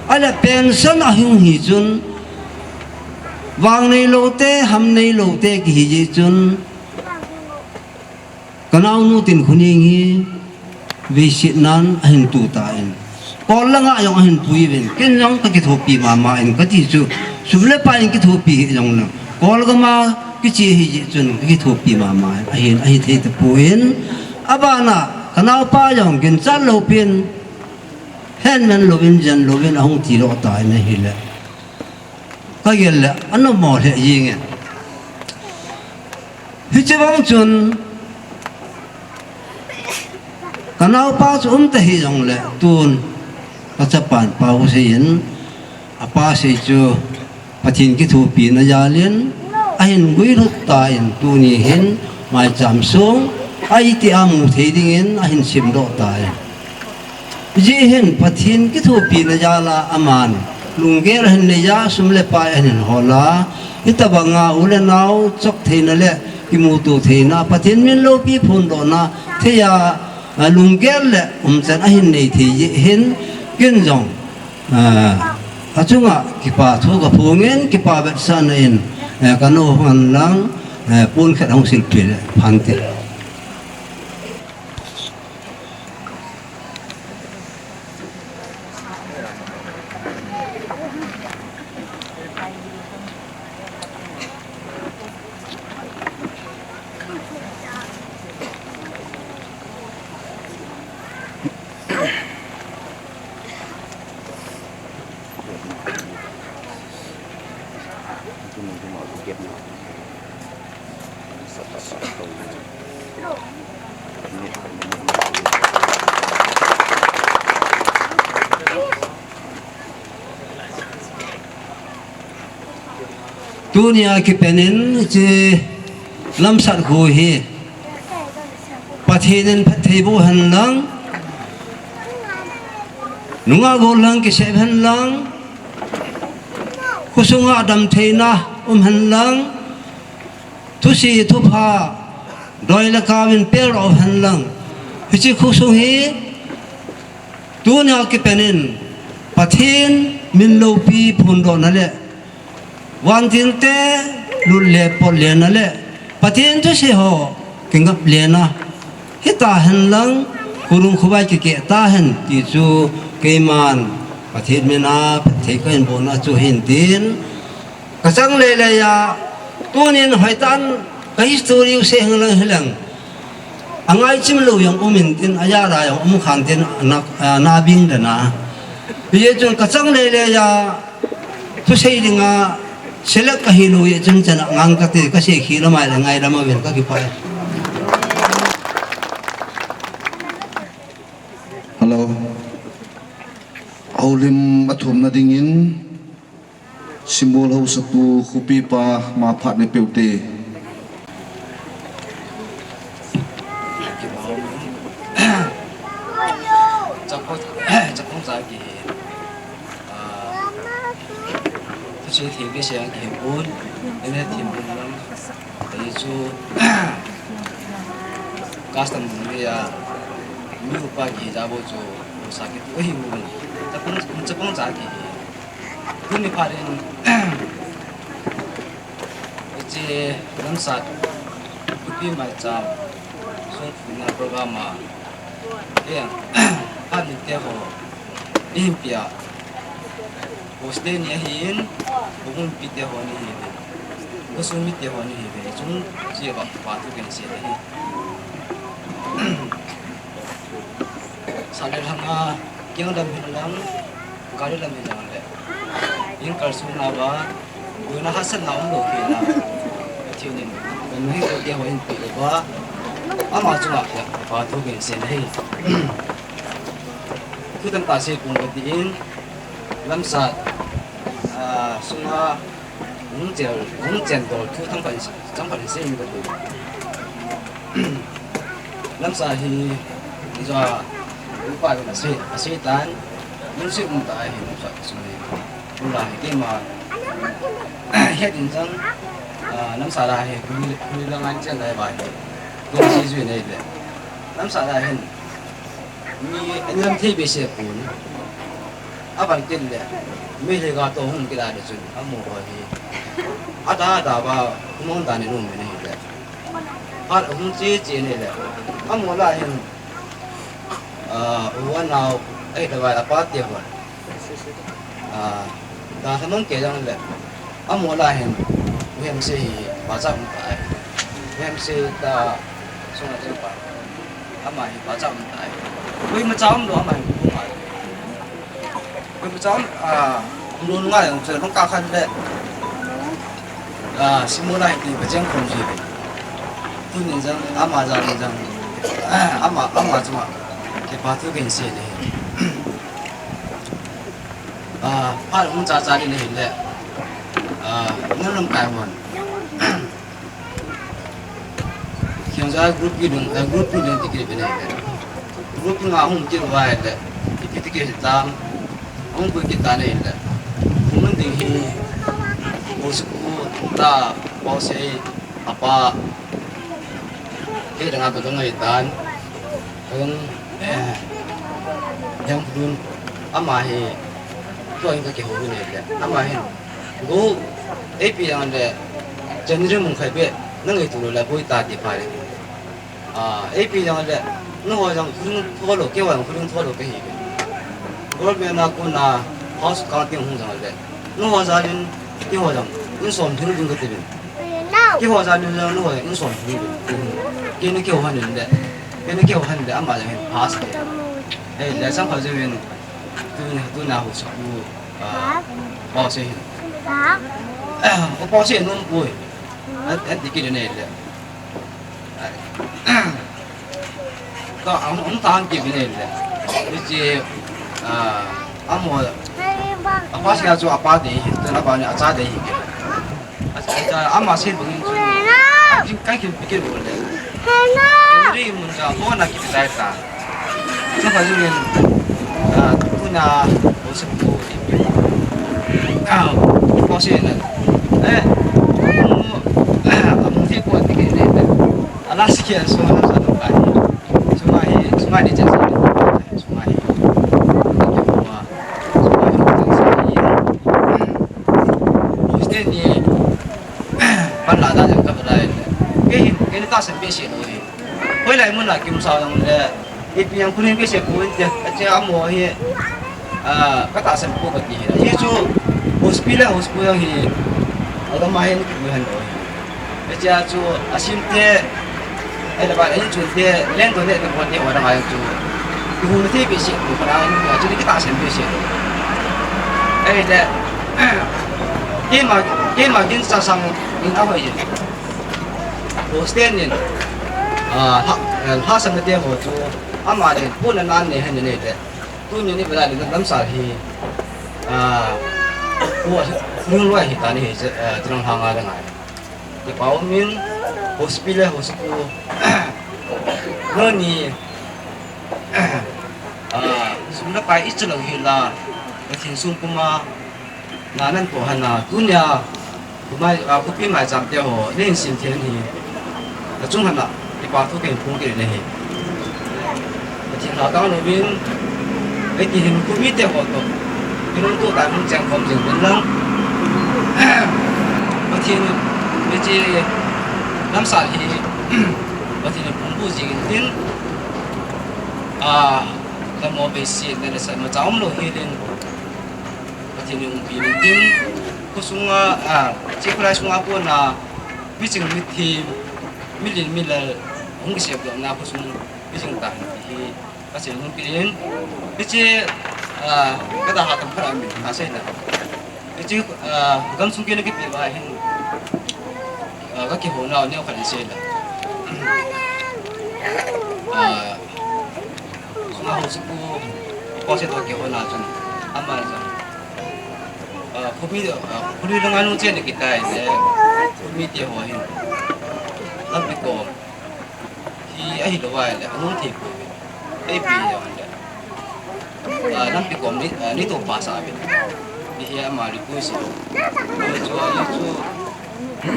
Ahile pension ahung hi chun, vang neilou te, ham neilou te kihi jeh chun, kanaonu Tinkhoneng hi veisetnan ahin tu tan. Kol langa jong ahin pui uvin. Ken jong kakithopi mama in kati chu. Sum le pai in kithopi hi jong leng, Kol gam a kiche hi jeh chun kakithopi mama in. Ahin, ahithei tapon. Abana kanaopa jong ginchat loupin, henman louvin, jen louvin ahung tilou tan ahile, kagel le anom mo lheh jeng e. Hiche vang chun, kanaopa chu um tahih jongle tun, kachapan pao sei in, apa sei chu Pathen kithopina jal in, ahin guilhut tan, tuni hin maicham sung, aiti a mu thei dingin ahin simdoh tan. Hijeh hin Pathen kithopina jal a aman lunggel ahin nei a, sum le pai ahin hol a, hitabanga u le nao chok theina le kimuto theina, Pathen min loupi phondohna thei a, a, lunggel le umchan ahin nei thei jeh hin, ken jong, a, achunga kipa thu kaphongin, kipa vetsahna in, eh, kano hung hen lang, eh, pon khat hung silpeh le phante. Tunia kipen in hiche lamsat khu hi Pathen in phatthei boh hen lang, nungah gollhang kisep hen lang, khosunga damtheina um hen lang, thusi thupha doi le kau in peldoh hen lang, hiche khosung hi tunia kipen in Pathen min loupi phondohna le vantil te lut le pot lena le Pathen thusei ho kingap lena hita hen lang, khonung khovai kikeh ta hen ti chu keiman Pathen min a phatthei kahin bohna chu hin tin, kachang lele a, tunin hoitan ka history u sei hen lang hi lang, angai chim lou jong um in tin, ajat a jong um khan tin, na, na bing dana. Hijeh chun kachang lele a, thusei dinga select kahi lou jeh chun chana ngang kate, kasei khel a mai le ngaidam uvin, kakipah e. Hello. Houlim athumna dingin, Simbol haosapu khopipa ma phat nei peh ute. Chapang, chapang cha kihi. Ah, thusi thei be se a kihi pon. Ene thei pon lang. Ahi chu, custom dungjuia mi upa kihi jeh a bou chu, sa kit u ahi u. Chapang, chapang cha kihi. Tuni phat in, hiche lamsat, khopi maicham, songphuna program a, kei a, phat ni te ho, ihin pia, host te ni ahin, houbung mite ho ni hiuvin, khosung mite ho ni hiuvin, chung cheh uva, pa thu kahin sei ahi. Sa le lhang a, kiang lam hin lang, gari lam hin lang le. Ihin kalson nauva, boina hahsatna umlou kit a. Pathen in, kanu hinkho te ho hin peh uva. Ama chunga kipa thu kahin sei ahi. Thu tamtah sei pon kati in, Lamsat, ah, sunga hung chel, hung chen dol thu thangpha in, thangpha in sei in kati. Lamsat hi, ijo a, upa in asei, asei tan, mun sei um ta ahi, Lamsat sung hi. Tula hi keima, het in chang, ah, Lamsat la hi, khui, khui lang an chen lai ba hi. Khui si jui nei le. Lamsat la hin, mi an lam thei behseh pon. Aban kit le, mi le ga to hung kit a le chun, amaho hi. Ada, ada ba, hung hung dan in um nei le. Phat hung che che nei le. Amaho la hin, ah, u anao, ei da ba la pa te ho. Ah, da thamang kei jong le. Amaho la hin, u Hemse hi, pachat um ta ahi. U Hemse ta, sunga cheng pa. Ama hi, pachat um ta ahi. Koima cha um lou, ama hi, koima. Koima cha um, ah, um lou nunga jong, chule bang ka khan le. Ah, Simona hi, ti, ka cheng khom ji. Tuni jong, ama jong, jong. Ah, ama, ama chunga. Kipa thu kahin sei le. Ah, phat hung cha cha ding ahi le. Ah, nang lamkai hon. Khiang ja group ki ding, eh, group ki ding ti kit beh ahi le. Group nga hung kit uva ahi le. Ti kit ti kit tam. Hung kit kit ta ahi le. Hung ding hi. Ho su ku ta pau sei. Apa, kei dang a ka dong ahi tan. Ka dong, eh, Jangphudun, ama hi, tua hin ka kihou in ahi le. Ama hin, go, eipi jang le, January mun khai be, na ngaitu lou le, boi ta ti pha le. Ah, eipi jang le, nangho jang, khuding tho lou, keiho jang, khuding tho lou, ka hi be. Government a kona, house counting hung jang le. Nangho jal in, keiho jang, insom thing ding kati uvin. Keiho jal in jang, nangho jang, insom thing ding. Keini keiho han in le. Keini keiho han in le, ama jang hin pass. Eh, le chang kha jeng in, tu, tuna ho sa ku, ah, pau sei hin. Ko pau sei nom poi. At, at dikit ne le. Ka ang, ang tang ki bine le. Ni chi, ah, amo, apa sia chu apa de hi, tu na ba ni acha de hi. Acha, acha, ama sin bang chu. Jing kai ki bikit bo le. Ri mun ja ko na ki tai ta. Sa pa jing, ah, tu na, ko se ko. Ah, ko se na. Eh, ah, ang ti ko ti ke ne. Alas kia so na sa to kai. Sungai, sungai ni chen sa. Sungai. Sungai. Sungai. Sungai. Ni. Pan la da jang ka ba dai. Ke hin, ke ni ta sen pe si no hi. Hoilai mun a kium sao jong le. Ipi jong khuding behseh pon te. Ache amo hi. Ah, ka tahsan pon kati hi. Hichu hospital, hospital jong hi. Adang ma hin kium han lo hi. Ache chu asim te. Ai la ba, ai chu te, len to ne, to ne, wa dang ai chu. Ihu te behseh pon ka dang, chu ni ka tahsan behseh. Ai te. Keima, keima kin sa sang in a hoi. Hostel nin, ah, ha, eh, ha sang te ho chu, ama le, pu na nan ne han ne te. Tu ni ni bela ni dam sa hi, ah, pu, pu loi hi ta ni hi, eh, tu nang hang a dang ai. Ti pau min, hospital, hospital. No ni, ah, sum da pai i chalou hi la, ka thin sum kuma, Na nan po hana, tunia, kumai, ah, kupi mai jam te ho, nin sin thei hi. Achung hana, ipa thu ken phung ke ne hi. Pathen la tang lo bin, ai ti hin kumi te ho to. Kinung tu ta nung chang khom jing bin lang. Pathen, ni chi, lam sa hi, Pathen phung bu jing tin. Ah, la mo be si, ne le sa ma cha um lo hi din. Pathen in umpi in tin, khosunga, ah, hiche kholai sunga kona, miching mithem, milen milal, hung kisep dohna khosung, miching ta hi, kasei nom kit in, hiche, ah, ka da ha tam khat a min, kasei na. Hiche, ah, gamsung kina kipe uva hin, ah, ka kihou nau neo khat in sei na. Ah, suna ho siku, ko se to ke ho na chun, ama chun. Ah, khomi, ah, khuli langa nung chen ki tai le, khomi te ho hin. Lampi ko. Hi ahi lo vai le, anung thei ko. Ei pi ya le. Ah, lampi ko ni, ah, ni to pa sa ve. Ni hi ama ri ko si. Ni chu, ni chu.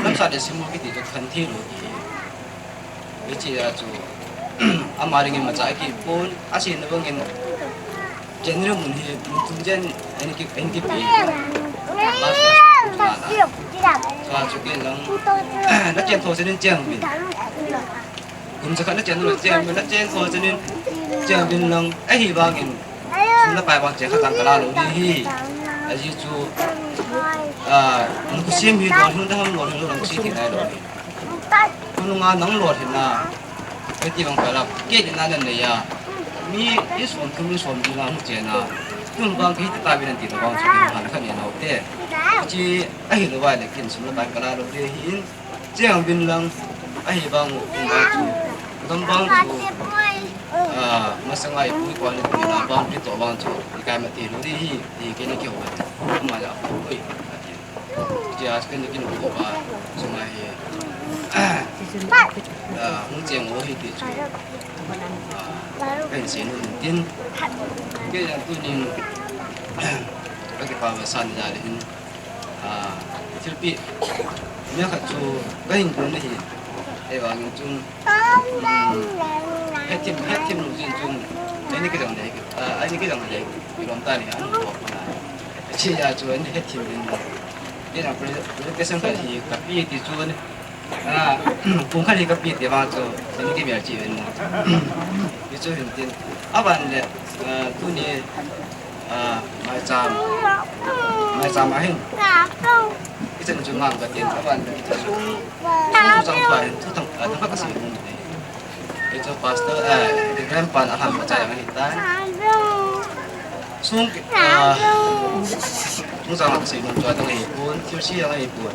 Lamsa de simu ki ti to khan thi lo ki. Hiche a chu, ama dingin imacha akipon, asei na bangin, general mun hi, mun thum jen, ani ki, ani kipe. Last, last, last. Chua chu kei lang, na chen tho chen in cheng bin. Kum sa khat na chen tho chen bin, na chen tho chen in cheng bin lang, ahivangin, sum na pai bang chen khat tang ka la lou ding ahi. Ajeh chu, ah, mun khusim hi lolhing da ham, lolhing lou lang si ti nai lou hi. Khonunga nang lolhinna, kei ti bang pha la, kei dinga nan nei a. Mi i som thum, i som li nga hung chen a. Tun bang kei ti ta bi nan ti na bang chu kei han khan nei nau te. Chi ahi lo vai le kin sum la tai ka la lou ding ahi in. Cheng bin lang, ahivang in a chu. Gam bang chu, ah, masanga i pu i pa le ti na bang ti to bang chu. I kai ma ti lou ding ahi, ti kei na kihou. Ama la, oi. Tia ken kin ko ba, sunga hi. Ah, hung cheng o hi ti chu. Ah, kahin sei nom in tin. Kei jong tunin, ka kipa ba san ja le hin. Ah, thilpi. Nia khat chu kahin kon ahi. Ahivangin chun, hethem, hethem lou jin chun. Aini kijang le, ah, aini kijang le. Kilom ta ni, amu ko na. Chi ja chu aini hethem din. Kei jong pre-, presentation khat hi kape ti chu ni. Ah, kum khat hi kape ti vang chu, aini kimel chi uvin na. Ti chu hin tin. Aban le, ah, tuni, ah, maicham. Maicham a hin. Ichan chu ngang katin, aban le. Sung, sung chang pa hin, thu thang, ah, thang ka sei nom. Hichu pastor, eh, Reverend pan alam maicham ahi tan. Sung, ah, sung chang ka sei nom chu adang ahi pon, thil sei dang ahi pon.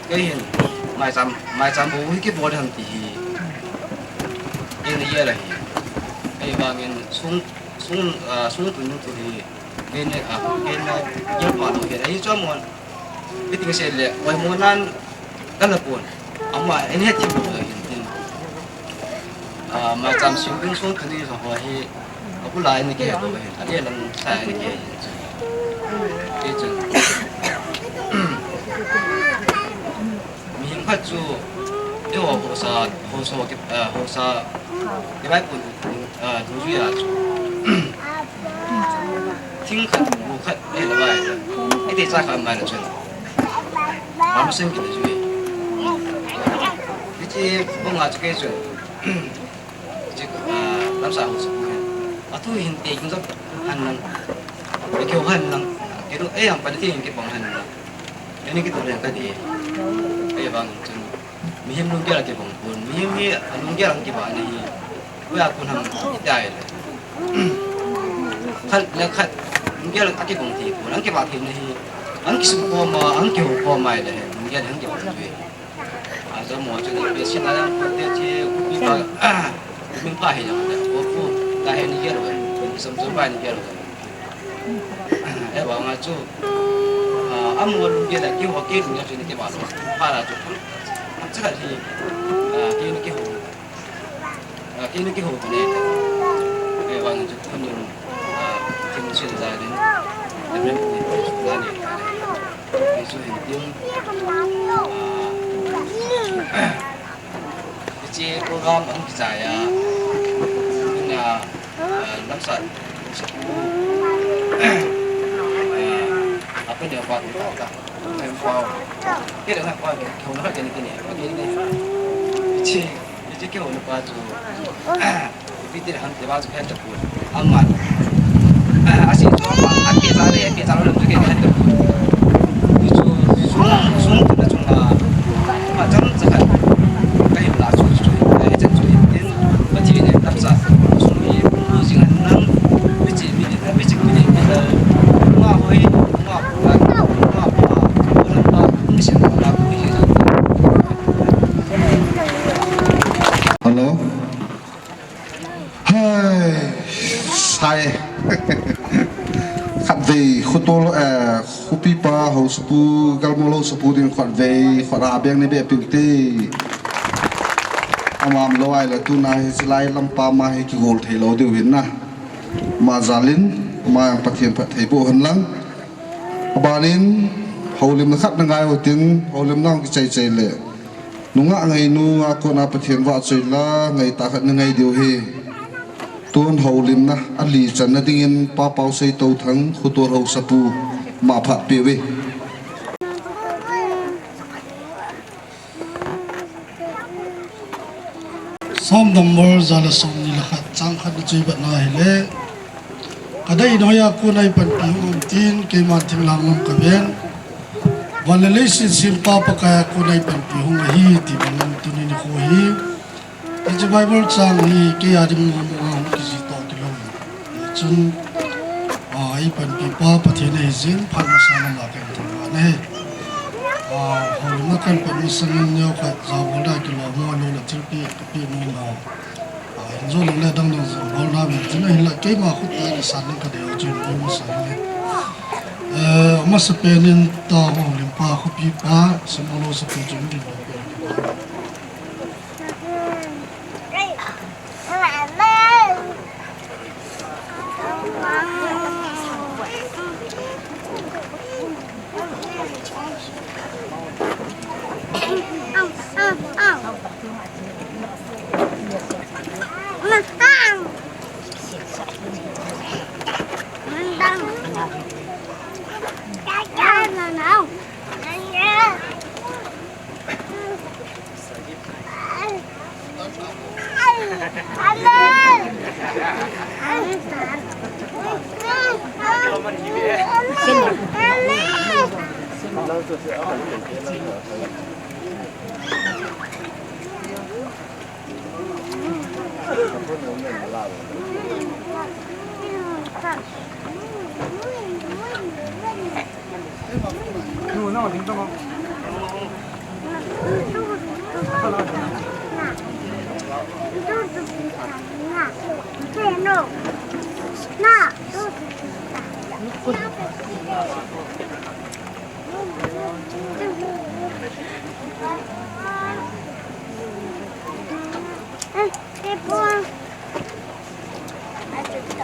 Kei hin, maicham, maicham bou hi kibol ham ti hi. Kei na gel ahi. Ahivangin sung, sung, ah, sung tun thu hi. Kei na, ah, kei na gel pa lou hi. Ahi chu amon. Meeting sei le, oimo nan, ka la pon. Ama, aini hethem lou hin tin. Ah, maicham sung, sung tuni ho hi. Abul a aini kihe lou hin. Ale lang sa aini kihe hin. Kei chun. Mihem khat chu, eiho haosa, haosa ki, ah, haosa, kivaipo, ah, dungjui a chu. Thing khat, bu khat, eh, la vai. Iti cha khat mai la chun. Mama sen ki la jui. Iti bang a chu kei chun. Chik, ah, lamsa ho chu. Athu hin te kin jop han lang. Keu han lang. Keu, eh, ang pa te hin kibang han lang. Aini kitu le ka di. Ahivang chun. Mihem lunggel a kibang pon. Mihem hi alunggel a kibang ahi. Hoiya kon ham ti tai le. Khat le khat lunggel a kibang thei pon. Ang kibang thei na hi. Ang kisum khom a, ang kihou khom a le. Lunggel ang kibang thei. Ajo mo chu ni pe sin a yang ko te chi mi pa. Mi pa hi yang le. Ko pu ta he ni gel we. Ni som som ba ni gel we. Ahivang a chu, ah, amu lunggel a kihou, kei lunggel chu ni kibang lou. Pha la chu, am, am cha hi, ah, kei ni kihou. Ah, kei ni kihou ni. Ahivang chu khun ni, ah, tin sin ja din. Amen. Ni chu hin tin. Ah, Hiche program ahung kichai a, tuna, ah, lamsat, ah, apa ni apa tu tak, tak, apa ni apa, kira nak apa ni, kau nak kini kini, apa kini, hiche, hiche kau nak apa tu. Ipi ti ham ti vang chu kahet tapon. Aman. Asei chu aman. Ape cha le, ape cha lou le chu kahet tapon. Hichu, sung, sung tuna chunga. Ama chang cha khat. Kahin la chu chu. Kahin chan chu hin tin. Pathen in tapsa. Sung hi pu jing han nang. Michi, michi, michi, michi, michi. Ma hoi, ma pu, ma pu, ma pu, ma pu. Hello. Pu Galmol Haosapu ding khatvei, khat a beng ni be piu te. Amam lo ai le tuna hi silai lampa ma hi kigol thei lo diu hin na. Ma jalin, ma Pathen phatthei boh hen lang. Abanin, houlimna khat na ngai u tin, houlimna hung kichai chai le. Nungah ngainu a kona Pathen vahchoi la, ngaitah khat na ngai diu hi. Tun houlimna, ali channa dingin, Pa Pausei Touthang, Khotol Haosapu, ma phat piu ve. Psalm number ja le somni le khat chang khat na chu i vet na hile. Ka dei noiya kona i panpi hung um tin, keiman thinglhang lam ka ven. Van le leiset sempa Pakai a kona i panpi hung ahi, ti bangin tuni nikho hi. Hiche Bible chang hi kei a ding mong mong a hung kijih toh kilou. Chun, a, i panpipa Pathen ahi jeh in phat masa lam a kahin thangvah e. A, houlimna kahin pan masangin neokhat jabolna kilom ho lou le thilpeh kapeh nom ho. A, hinjou lang le dang dang jabolna ven tin ahinla keima khut a le san ding kadei u chu hin bol masang e. Eh, amasapen in ta houlimpa khopipa, Simolo Haosapu chu hin bol peh.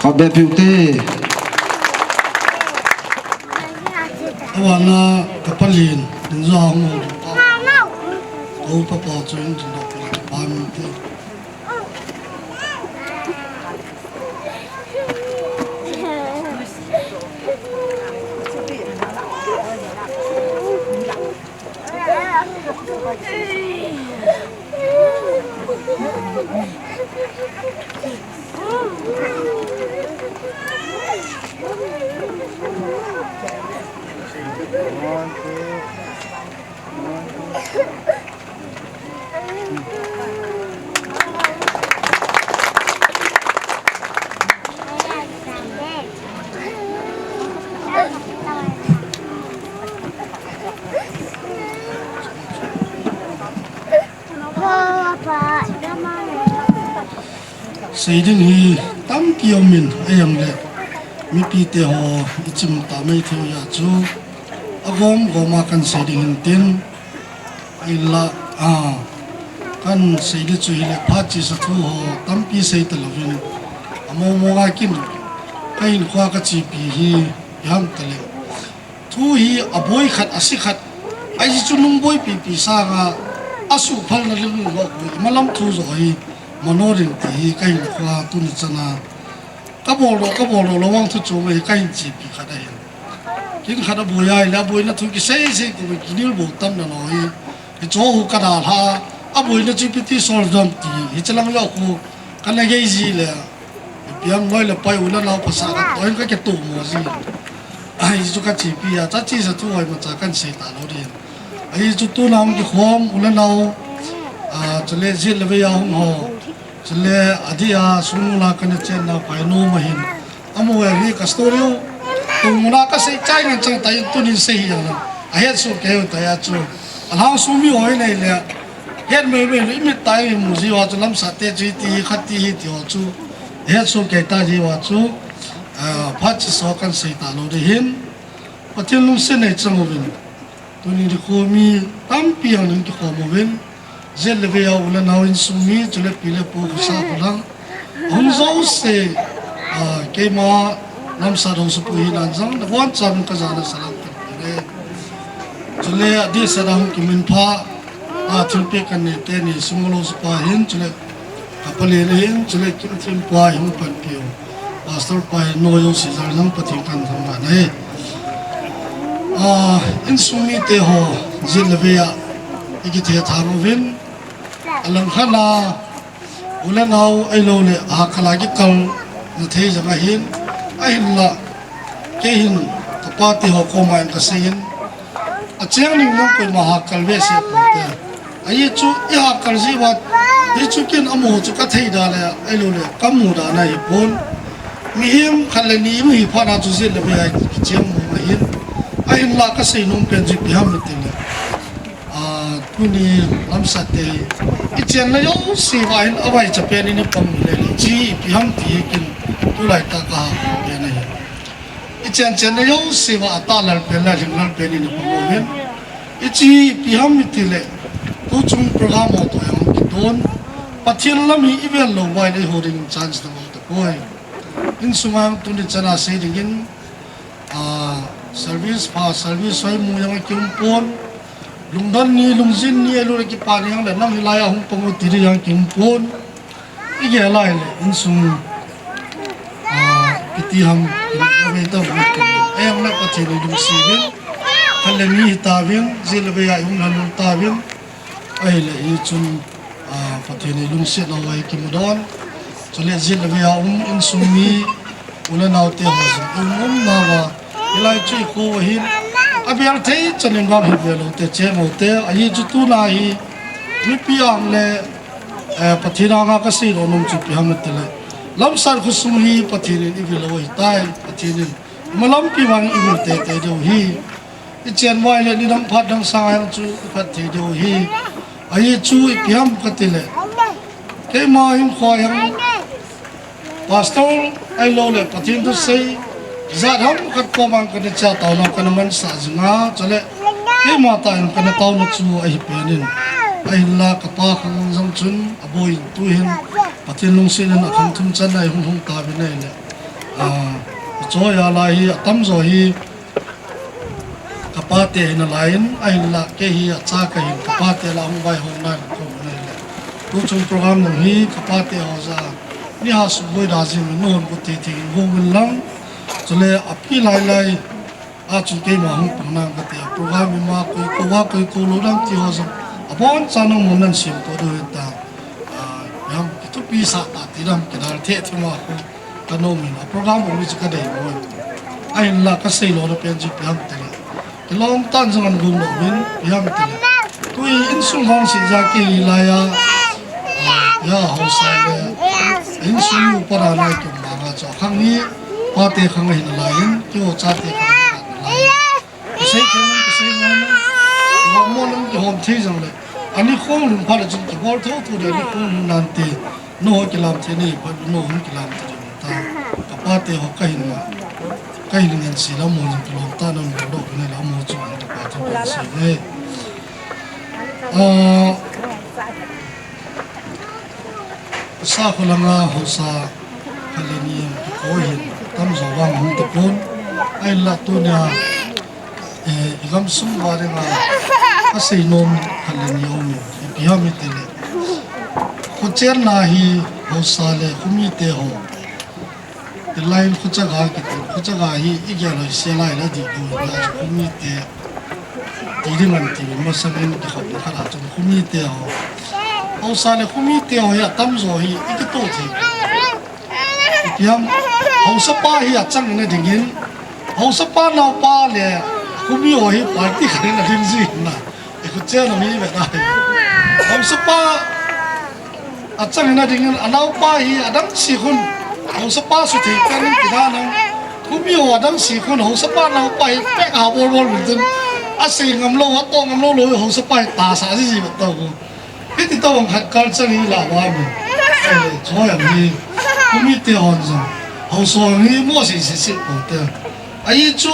Khatvei piu te. Awana ka palin, injong. Ko papa chu in tin dok pa min te. Seiding hi tampi umin, ahijongle mipite ho ichim ta mai thei u ahi chu, agom gom a kan seiding hintin, ahinla, a, kan seiding chu hile phat chesa thu ho tampi sei talouvin, among mong a kin kahinkhoa kachepi hi iham tale. Thu hi aboi khat, ase khat, ahi chu nung boipi pi sanga, asuhphalna lunglut ho, imalam thu jo hi, mano ding ti hi kahinkhoa tuni chana kabol doh, kabol doh lou vang thu chom hi kahin chepi khat ahin. Kin khat aboi ahile, aboina thu kisei sei kou, kinelbou tamna lou hi. Hiche ho kadalha, aboina chu ipi ti sol jom ti, hiche lang jong khu, kana gei ji le, ipi ham loi le pai u le nao pasal khat toh hin kakitoh mo ji. Ahi chu kachepi a, chachesa thu hoimacha kan sei talou ding. Ahi chu tuna hung kikhom u le nao, a, chule jet le vei a hung ho. Chule, adeh a, sung nung la kana chenna pai nom ahin. Amaho hi ka story u, tun muna kasei chai ngen chang tai, tunin sei hi jong. Ahet soh kei u tai a chu. Alhang sung mi ho hi nei le. Het mei mei lou, imit tai imu ji uva chu lamsah te chu hiti hi, khat ti hi ti ho chu. Het soh kei ta ji uva chu. Ah, phat chesa kan sei talou ding ahin. Pathen lungset nei chang uvin. Tuni nikho mi tampi jong ning kikhom uvin, jet le vei a u le nau insung mi, chule pi le pu, khosa kholang, hung jouse, ah, keima Lamsat Haosapu hinan jong, nabonchauvin kajana salam kahin pe e. Chule adehset a hung kiminpha, ah, thilpeh kanei teni, Sumolo Supa hin, chule Kapalen ahin, chule Kimthempa hi hung panpiu Pastor pa hin, noi jouse jal jong Pathen kahin thangvah e. Ah, insung mite ho, jet le vei a ikithethang uvin, alangkhat a u le nau ahilouleh hahkal a kikalna thei jong ahin, ahinla kei hin kapate ho koma hin kasei in, acheng ding jong koima hahkal behseh ponte. Ajeh chu ihahkal jeh uva, hichu ken amaho chu kathei dan le, ahilouleh kamu dan ahipon. Mihem khat le ni imu hi phat a chu jet le vei a kicheng mong ahin. Ahinla kasei nom pen chu ipi ham itile, ah, tuni Lamsat te ichenna jouse uva hin avaicha pen in ipang uleh, hiche ipi ham ti hi ken tulai tah a kaha pen ahi. Ichen chenna jouse uva atah lal pen, lal hing lal pen in ipang uvin. Hiche ipi ham itile, tuchung program ho toh jong kiton, Pathen lam hi ivel lou uva ahile eiho ding chance dang um tapoi. Insunga tuni chan a sei dingin, ah, service pha, service hoimu jong akium pon. Lungdon ni, lungjin ni, ahilouleh kipa ni jongle nang hilai a hung pang u ti ding jong kium pon. Igel a ahile insung, ah, iti ham, iti ham, iti ham, iti ham. Ahinla Pathen in lungset uvin, khat le ni hitauvin, jet le vei a ihung lhanlhun tauvin. Ahile hichun, ah, Pathen in lungsetnau a ikimu don. Chule jet le vei a um insung mi, u le nao te ho jong ium umnauva, hilai chu ikho ahin, abel thei chan in vang hi ve lou te, cheng lou te, ajeh chu tuna hi mipi anga le, eh, Pathen anga kasei nom chu ipi ham itile, Lamsat khosung hi Pathen in ivil lou ahitai, Pathen in ima lampi vang ivil teitei diu ahi. Ichen uva ahile nidang phat dang sang a jong chu iphat thei diu ahi. Ajeh chu ipi ham katile, keima hinkhoa jong Pastor ahilouleh Pathen thusei jat ham khat koma kana che taona kana mansah jinga, chule keima tah in kana taona chu ahi pen in, ahinla kapa khang jong chun aboi in tuhin Pathen lungset in akhang thum chan a ihung hung tauvin ahile, ah, ichoi a lai hi atamjo hi kapate hi nalai in, ahinla kei hi acha kahin, kapate lah a hung vaihom nai kaum in ahile, tuchung program nung hi kapate ho jah a ni ha sum boi da jing in, nahon gu thei thei in hung uvin lang, chule api lai lai a chun keima hung pang nang kati a, program ima koi kou a koi kou lou dang ti ho jong, aboncha nangman nan semtoh diu hita, ah, jam kithupisah tah ti dam kidal thei thei ma khu kanom in, a program um hi chu kadei mo. Ahinla kasei lona pen chu ipi ham itile, kilom tah in jong ahin gong lou uvin, ipi ham itile, tui insung vangset jeh a kei hilai a, ah, haosa le insung upa dan a ikium vang a chu akhang hi pate khang ahi nalai in, keiho chate khang ahi nalai in, kisei thei nom, kisei ngai nom, kihom mo nom, kihom thei jongle, ani khong lhun phat le chun kibol thou thou ding, ani khong lhun nante, nangho kilam thei nahi phat, nangho hung kilam thei ding ta. Kapate ho kahin, kahin ngense le amaho jong kilom tah in nabol doh u ahile, amaho chunga jong kipa thu kahin sei e. Ah, Sa kholanga haosa khat le ni kikoi hin, tamjo vang hung tapon. Ahinla tunia, eh, igamsung uva dinga kasei nom khat le ni aum in, ipi ham itile, khochenna hi haosa le khomite ho, hilai in khochaga kiti, khochaga hi igel loi se lai la dih lou, hilai khomite ti ding ahi ti masangin kikhopna khat a chun khomite ho, haosa le khomite ho hi atamjo hi ikitoh thei. Ipi ham, haosapa hi achang ina dingin, haosapa naopa le khomi ho hi party khat in ading ji na, ikhochen ho hi ve na. Haosapa achang ina dingin, anaopa hi adang se khun, haosapa suthei pen in tidan in, khomi ho adang se khun, haosapa naopa hi pek ha bol bol uvin tin, asei ngam lou, atoh ngam lou lou, haosapa hi tahsa jiji vet tau. Hiti tobang khat culture hi lah uva mi. Ahile, choi ang hi, khomite hon jong, haosa hi mo sei sei sei pote. Ahi chu,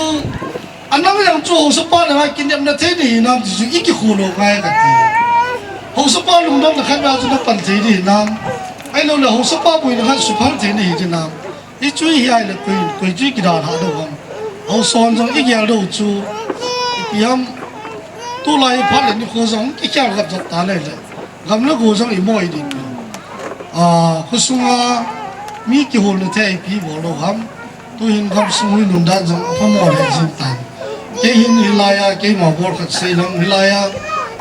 Anang jong chu haosapa le ngai kinepna thei nahi nam ti chu i kikhuh lou ngai kati. Haosapa lungdamna khat vei chu na pan thei nahi nam. Ahilouleh haosapa boina khat suphal thei nahi ti nam. Hichu hi ahile koi, koi chu i kidalhah diu ham. Haosa hon jong i gel diu chu ipi ham. Tulai phat le nikho jong kikhel gap jat ta le le. Gam le go jong i moi ding. A, khosunga mi kiholna thei ipi bol diu ham. Tuhin gamsung hui nundan jong aphamo lheh jing tan. Kei hin hilai a, keima bol khat sei lang hilai a,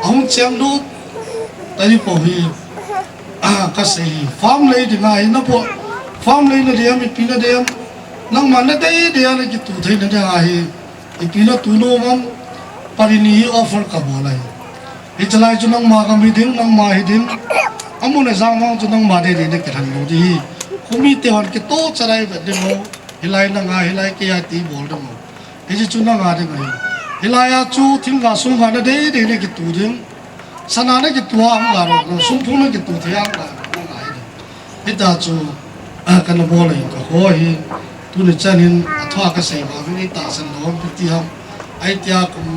ahung cheng lut tani pou hi, ah, ka sei hi. Farm lei dinga hi na po, farm lei na diam, ipi na diam, nangma na dei dei a na kitu thei na diam ahi, ipi na tu nom am, pari ni hi offer ka bol ahi. Hichelai chu nangma gam hi ding, nangma hi ding. Amun a jang vang chu nangma dei dei na kilhen lou ding hi. Khomi te hon kitoh chalai vet ding ho. Hilai na nga, hilai kei a ti bol ding ho. Hiche chu na nga ding ahi. Hilai a chu thingga sungga na dei dei na kitu ding. Sana na kitu a hung ga ro, sungphung na kitu thei a hung ga ro, na nga hi ding. Hita chu, ah, kana bol ahi ka ho hi. Tuni chan hin, athua ka sei ba, vin i tahsan lou, vin ti ham. Ai tia kum,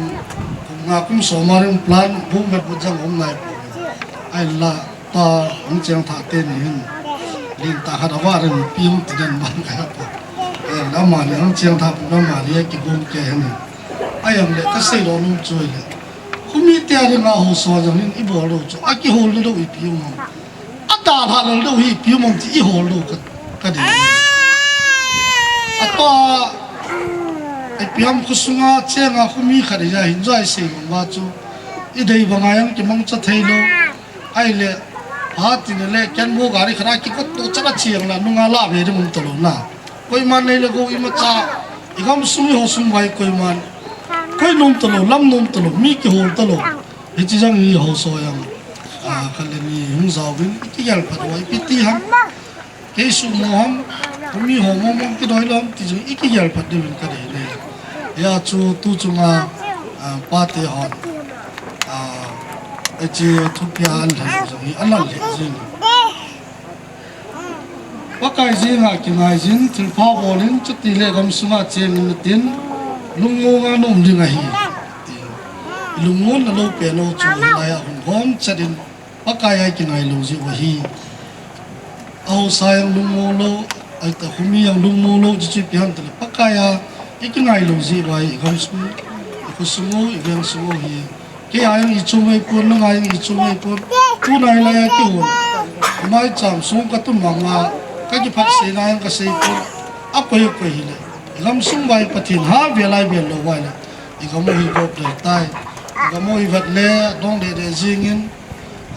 kum nga kum som a ring plan, bung vet bu jang hom nai po. Ai la, ta, hung cheng tha te ni hin. Lin ta khat a va ring, pi hung ti den ban ka ya po. Eh, la ma ni, hung cheng tha pu la ma ni, ki bung ke hin. Ai am le, ka sei lou nung chu le. Khomi te a ring a ho so jang hin, i bol lou chu. A kihol lou ipi um. Adalha lou dou hi ipi um am ti i hol lou ka, ka dei. Atoh, ipi ham khosunga chenga khomi khat ahi a hin jong i sei bang uva chu. I dei banga jong kimangcha thei lou. Ahile, phat tin le ken mo gari khat a kikot to chan a cheng la nunga la ve ding um talou na. Koiman nei le gou imacha, i gamsung i hosung vai koiman. Koi nom talou, lam nom talou, mi kihol talou. Hiche jang hi haosa jang. Ah, khat le ni hung jaovin, i kigel phat uva, ipi ti ham. Kei suhmo ham, khomi ho mo mo kidoi lou ham, ti jong i kigel phat diuvin ka dei le. Hia chu tu chunga, ah, pate hon. Ah, hiche thupia an lhen jong hi, an lhen lheh jing. Pakai jenga kingaijin, thilpha bolin, chuti le gamsunga chengin natin, lungmong a na um ding ahi. Ti. Lungmong na lou pen lou chu, hilai a hung hom chatin, Pakai a i kingai lou jeh u ahi. Ahaosa jong lungmong lou, ahita khomi jong lungmong lou, chuchu ipi ham tile, Pakai a i kingai lou jeh u ahi, i gamsung, i khosung u, i vengsung u hi. Kei a jong i chung vei pon, nang a jong i chung vei pon. Tuna hilai a kihon. Amai cham sung ka tum mama, ka kiphat seina jong ka sei pon. Akoi akoi hile. I gamsung vai Pathen ha vel a i vel lou vai le. I gam u hi gop del tai. I gam u hi vet le, dong deh deh jingin,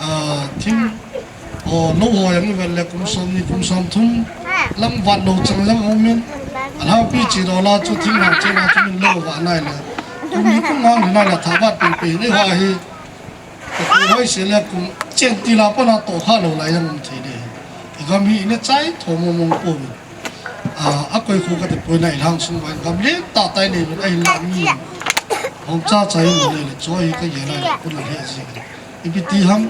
ah, thim, o, lou ho jong i vet le kum som ni, kum som thum, lang vat lou chang jong um in. Alhangpi chi dola chu thim hang chena chu min lou va nai le. Kum ni kum hang nai le tha vat pi pi ni va hi. Ka kum hoi se le kum chen ti la pa na to kha lou lai jong um thei de. I gam hi i ne chai tho mo mong po. A, akoi khu ka ti poi na i lhang sung vai gam le ta tai nei ven ahin la mi. Hong cha cha in nei le choi ka ye lai le kun le ji. Ipi ti ham.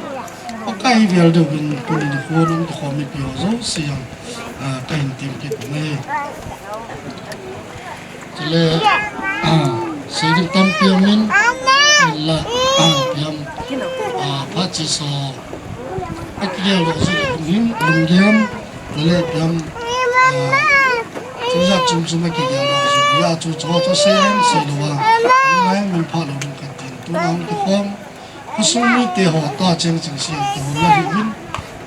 Pakai vel deu bin kun ni khu nung ti khom mi pi ho jouse jang. A, ka hin tim kit nei. Chule, a, sei ding tampi um in, la, a, piam, a, phat chi so, a kigel lou jeh in, lunggel, le piam, a, chujat chom chom a kigel lou jeh in, a chu chu chu sei in, sei lou a, ngai min pha lou ding ka tin, tuna hung kikhom, Khosung mite ho ta cheng cheng siam te ho la hi vin.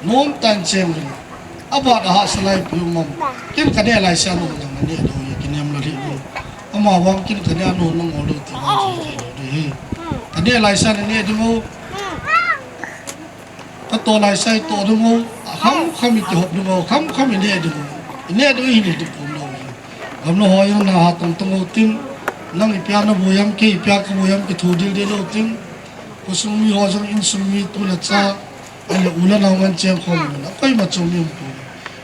Nom tan cheng vin. Abat a hahsa lai pi um am. Ken ka neh lai sia nom jong na neh lou hi kinem lou hi vin. Ama vang ken ka neh a nom na ngol lou ti vang thei thei lou ding hi. Ka neh lai sia na neh ding o. Ka toh lai sia i toh ding o. Kham kham i kihop ding o. Kham kham i neh ding o. I neh ding o hi ni ding pum lou hi. Gamla ho jong na ha tong tong o tin. Nang ipi a na bu jam, kei ipi a ka bu jam, kitho dil dil o tin. Khosung mi ho jong insung mi tu le cha, ahile u le nao ngen cheng khom u le, koima chom i um poi.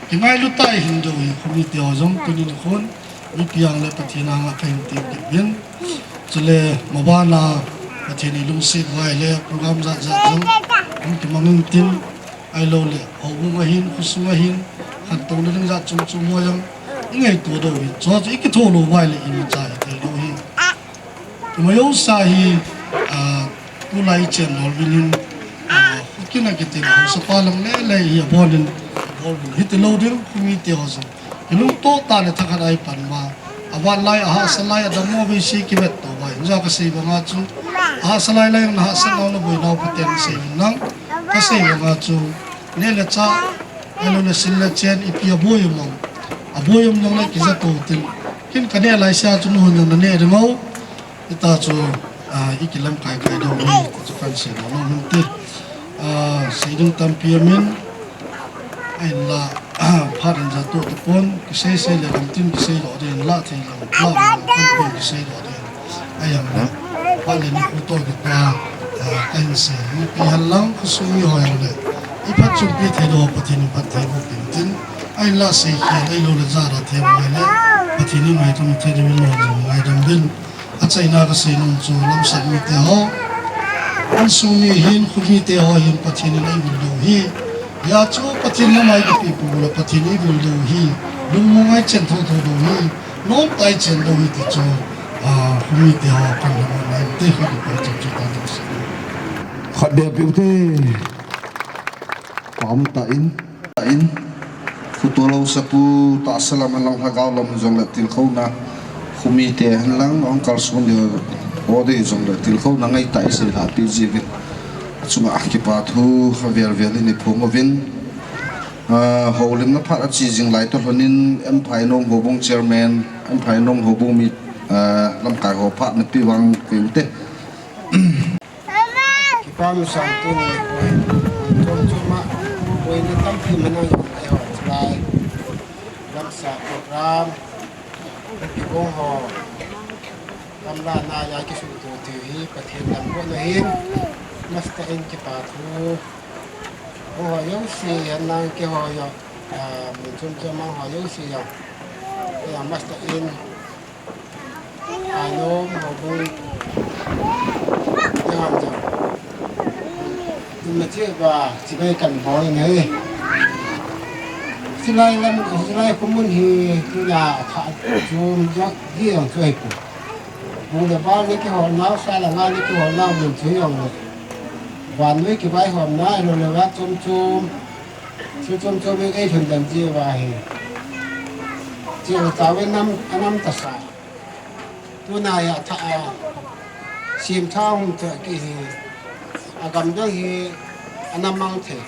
Kingailu tai hin deu hi, khomi te ho jong tuni nikhon, mipi ang le Pathen anga ka hin tem kit uvin. Chule, mabana, Pathen i lungset uva ahile, program jat jat jong, hung kimang in tin, ahilou le, houbung ahin, khosung ahin, khantouna ding jat chom chom ho jong, i ngaito deu hi, chu chu i kitho lou uva ahile, imacha i thei lou hi. Mayosa hi, ah, tulai chen dol vin in, ah, hukin a kitin, ah, sapa lang le le hi abon in, abon in, hiti lo ding, khumi te ho jong. Ilung to ta le thakhat ai pan ma. Avan lai, ahahsa lai, adammo vei si kivet to vai. Injo ka sei banga chu. Ahahsa lai lai, na hahsa nau na boi nau paten sei vin lang. Ka sei banga chu. Ne le cha, alo le sil le chen, ipi aboi mong. Aboi mong le kija to tin. Kin ka ne lai sia chu nu na ne de mau. Ita chu, ah, i kilamkai kai dau ni, chu kan sei dau ni ti. Ah, sei ding tampi amin, ahinla, ah, phat in ja to te pon, kisei sei le lam tin kisei lo ding, la thei lam, la lam tin pon kisei lo ding. Ahi am le, phat le ni khu to kita, ah, kan sei, ni pi hal lang, khu sung ni ho yang le. I phat chung pi thei lo, Pathen in phat thei lo, tin tin. Ahinla sei khel, ahi lo le ja ra thei mai le, Pathen in mai tum thei ding lo, mai dam bin. Achaina ka sei nom chu lamsat mite ho. Insung mi hin, khumi te ho hin Pathen in eivil diu ahi. Hijeh chun Pathen lamkai kapi pu le Pathen eivil diu ahi. Lungmong a ichen thotho diu ahi. Nomtah a ichen diu ahi ti chu, ah, khumi te ho kan lamkai te khat pe chu chu ta diu ahi. Khat be piu te. Pam ta in. In, khuto lo sapu, tahsa lam hen lang, lhagao lam jong le tilkhouna, khumi te hen lang, hung kalson diu, o dei jong le tilkhouna ngai ta i sei lha pi ji uvin. Achunga kipa thu, avel vel in i phong uvin. Ah, houlimna phat a chi jing lai toh lhon in, M. Phainom Houbung Chairman, M. Phainom Houbung mi, ah, lamkai ho phat na pi vang koi u te. Kipa masang tuni nikho hin, chom chom a, boina tampi manang jong le ho chulai. Lamsa program, kibang ho, gamla na a kisuhto thei hi, Pathen lam boina hin, master in kipa thu. Ho jouse, hen lang keiho jong, ah, mun chom chom a ho jouse jong. Keiho master in, Phainom Houbung. Keiho jong. Tuma che ba, chibai kan bol in ahi. Hilai lam, hilai khomun hi, tuna tha, chom jong, ji jong chu ahi poi. Bung le bal ni kihol nau, sa le nga ni kihol nau mun chu jong le. Vannoi kivaihomna, lo le va chom chom. Chu chom chom in eilhun dan ji uva hi. Cheng tao in nam, anam tasa. Tuna hi atha a. Sim tha hung tha ki hi. Agam dang hi. Ana mang thei.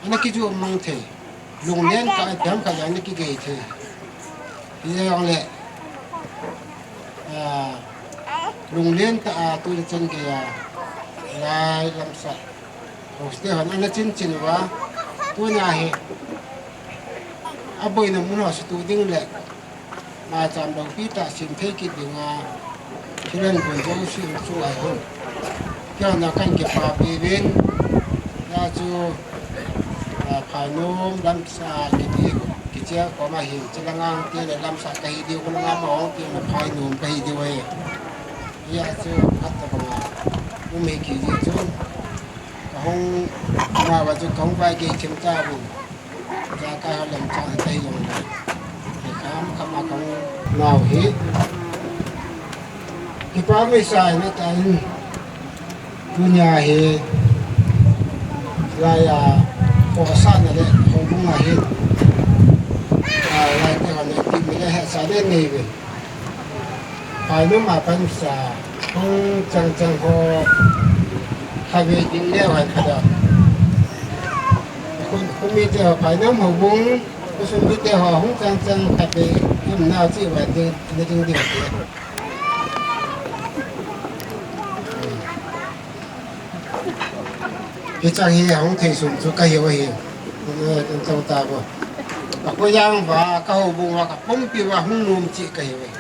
Ana kiju mang thei. Lunglen tah a piang kha ana kigei thei. Hijong le. Ah, lunglen tah a tuni chan geiya. Lai lamsa. Hoste hon ana chin chin uva, tuna hi, aboina mun ho suhtoh ding le, maicham loupi tah sim thei kit dinga, thilhan gon jouse chu ahi hon. Keiho na kan kipapi uvin, hijeh chun, ah, Phainom lamsa kiti, kichia koma hin, chilanga hung ti le lamsa kahi diu, khulanga ma hung ti le Phainom kahi diu ahi. Hijeh chun, khat tabanga, um hi kiti chun. Kahung, ama va chu kahung vai gei thim ta uvin. Jakai ho lam chang tai jong le. Kham kham a kahung nau hi. Kipa mei sa na ta in. Tunia hi. Lai a, ko sa na le, ko bunga hi. A, lai te ho le, ti mi le he sa le nei ve. Phainom a pansa, hung chang chang ho, khatvei ding leu hen khat a. Khun, khun mite ho, Phainom houbung, khosung mite ho, hung chang chang khatvei, um nau chi van ding, na ding ding. Hichang hi, hung thei sung chu kahiu ahi. Kin chang ta bo. Ka khoyang uva, ka houbung uva, ka pumpi uva, hung nom chi kahiu ahi.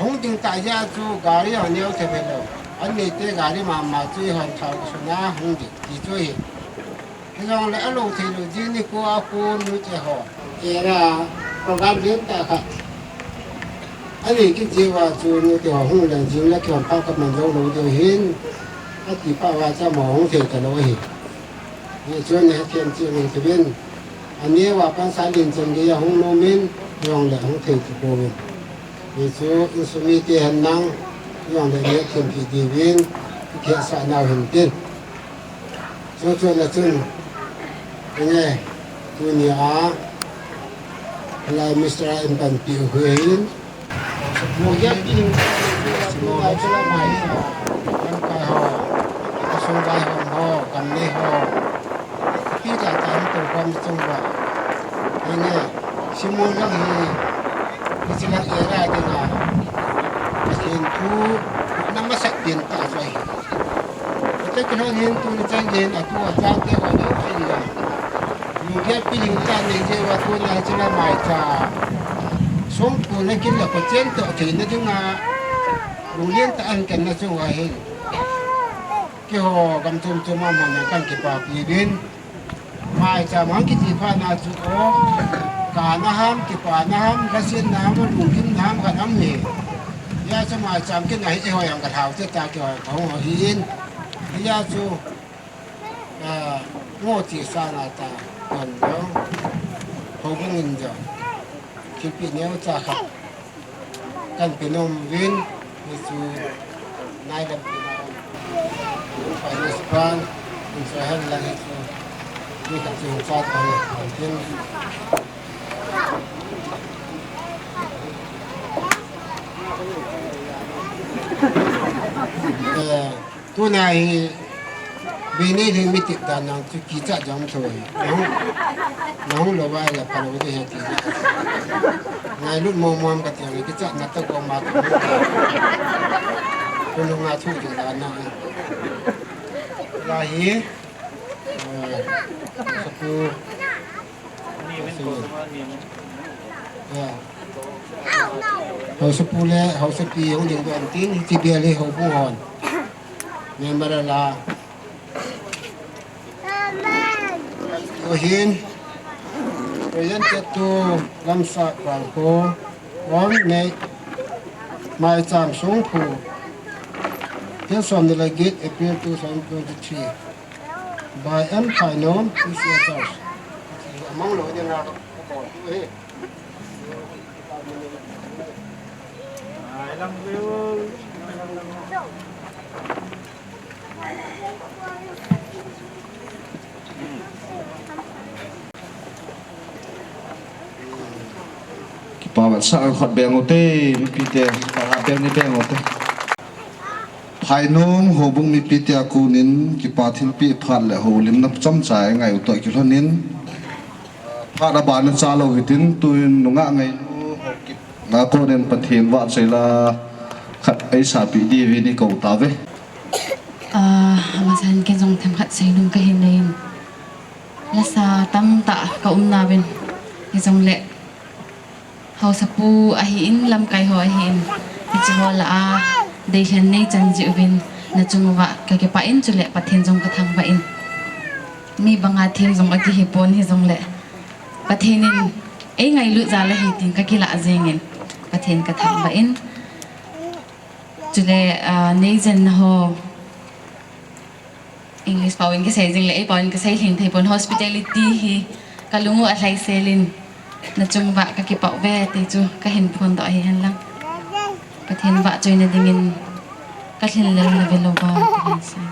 Hung ding tah jeh a chu gari a neo thei ve lou. An neite gari mama chu eihon thao kisuna hung ding ti chu ahi. Hijongle alou thei lou jeh nikho a kon nute ho. Era program lentah khat. Anei kit jeh uva chu nute ho hung le jing le kihon pha kaman jou lou diu ahin. Ati pah uva chu amaho hung thei talou ahi. Hichun nahethem cheh uvin. Aneo a pansa len chan geiya hung nom in, hijongle hung thei tapouvin. Hichu insung mite hen lang, jong le neh thim kit diuvin, kihetsah nau hin tin. Chuchu na chun, inge, tunia, lai Mister a in panpi u hi in. Mo ya pi hin, mo ya pi hin, lamkai ho, asung vai ho, ho, gam nei ho. Pi ta ta hin tung khom chung va. Inge, Shimul lang hi, hiche lang era dinga, Pathen thu, na masat pen tah chu ahi. Ate kilhon hin tuni chan geiyin atu achate ho ding ahi. Lunggel pilhin tah nei jeh uva tuna hiche la maicham songphu na kin la kochen toh theina dinga lunglen tah a hin ken na chu ahi. Keiho gam chom chom a man a kan kipapi uvin. Maicham hung kiti phat na chu o, kana ham, kipana ham, lasetna ham, lungkimna ham, khat ham hi. Hijeh chun maicham kin ahi, eiho jong ka lhau te ta keiho kahung ho hi in. Hijeh chun, ah, ngo chi sa na ta, kon jong, houbung in jong, thilpeh neocha khat kan pe nom uvin, hichu nai lam pina, finance plan, in chu hen lang hichu, mi khat chu hung cha ta le, kan tin. Eh, Tuna hi, vei nei lhing mi tep dan nang chu kichat jong thoi. Nahung, nahung lou vai la phalou ding ahi ti. Ngailut mong mong kati le kichat na tah ko ma ko. Ko nunga thu ding dan nang. La hi, eh, sapu. Ya. Hausapu le, hausapi hung ding don tin, hiche bel hi houbung hon. Memorial a. Tuhin, presented to Gamsat Vangkho, on May, maicham songphu, thil som ni le get, April two thousand twenty-three. By M Phainom, P C A Church. Among lo ding a, Kipa vetsah khat beng u te, mipite, kipa vetsah beng ni beng u te. Phainom houbung mipite a konin kipa thilpeh phat le houlimna chomcha i ngai u toh kilhonin, phat abana chalou hitin, tuin nungah ngainu Haokip a konin Pathen vahchoi la khat eisapeh diuvin i kou tauve. Ah, amasan ken jong themkhat seinom kahin nei in. Lasa tamtah ka um nauvin, hijongle Haosapu ahin, lamkai ho ahin, hiche ho lah a deilhen nei chan jeh uvin, nachung uva kakipah in, chule Pathen jong kathangvah in. Mi banga theng jong akihi pon hijongle, Pathen in eingailut jal ahi tin kakilah jengin, Pathen kathangvah in. Chule, ah, neijenna ho, English paovin kasei jing le, ei paovin kasei lhing thei pon, hospitality hi kalung u alhaisel in, nachung uva kakipah uve ti chu kahin phondoh ahi henlang. Pathen vahchoina dingin kalhin lel na ve louva, kalhin sei.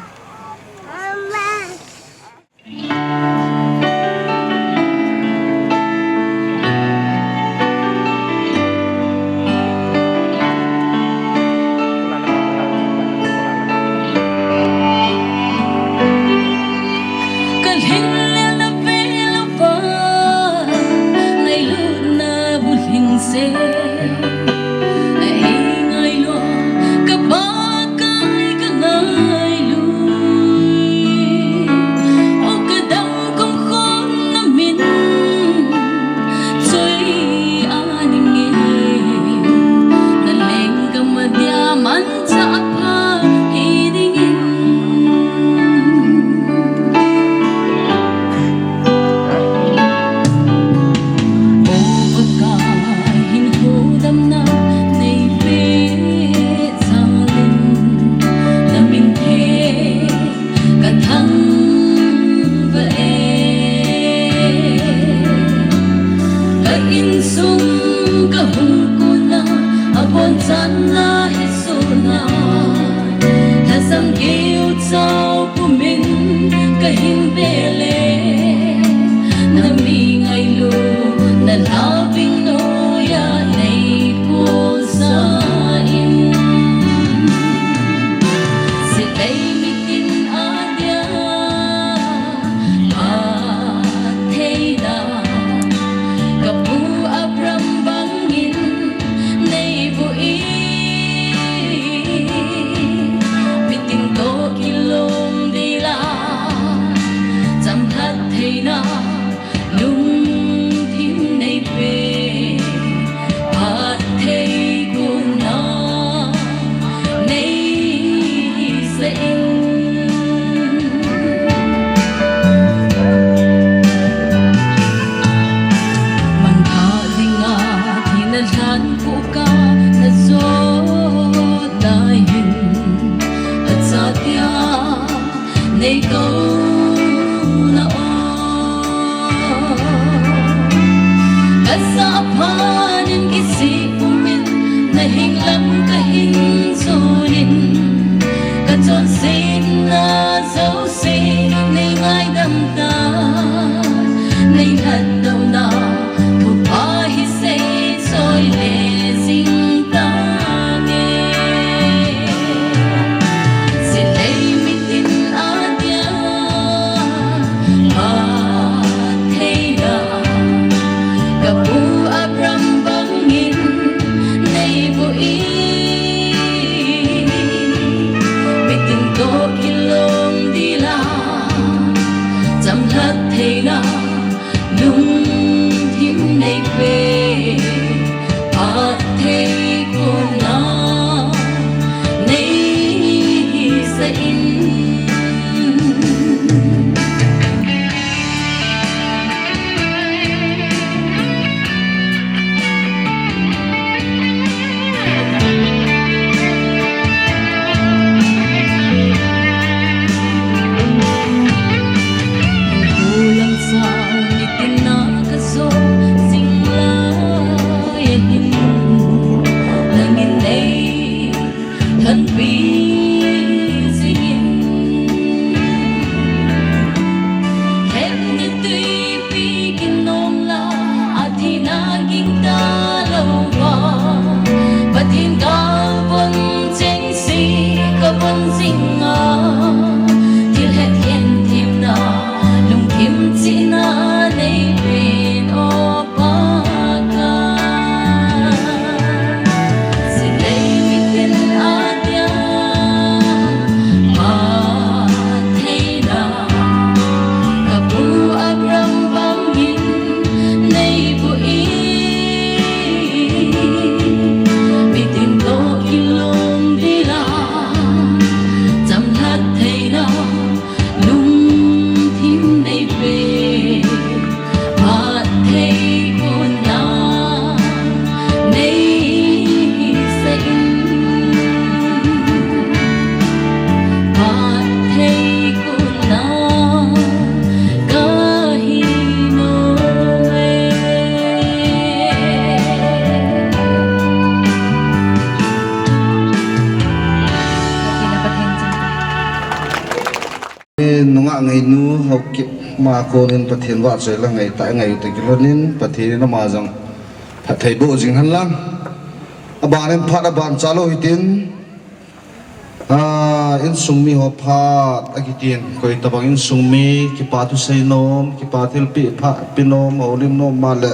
Nei ko na o. Ka sa phan in kisih pumin, na hing lam ka hin sunin. Ka chonsetna jouse nei ngaidam ta, nei lhatdohna thupha hi sei soi le jing tange. Silei mitin adia phattheina, ka pu Abraham bangin nei buin, mitin toh kilom dila, chamlhat theina, lungthim nei pe, phatthei kona nei hisa in. Pathen galvon chengse ka von jinga, thil hethem themna, lungthim chihna nei pen o Pakai. Silei mitin adia phattheina, ka pu Abraham bangin nei buin, mitin toh kilom dila, chamlhat theina, lungthim nei pe, phatthei kona nei hisa in, phatthei kona ka hi nom e. Nungah Ngainu Haokip ma konin Pathen vahchoi la ngai ta, ngai u te kilhonin Pathen in ama jong phatthei boh jing hen lang. Abanin phat aban chalou hitin, a, insung mi ho phat akitin, koi tabang insung mi kipa thusei nom, kipa thilpeh pha pe nom, houlim nom ma le,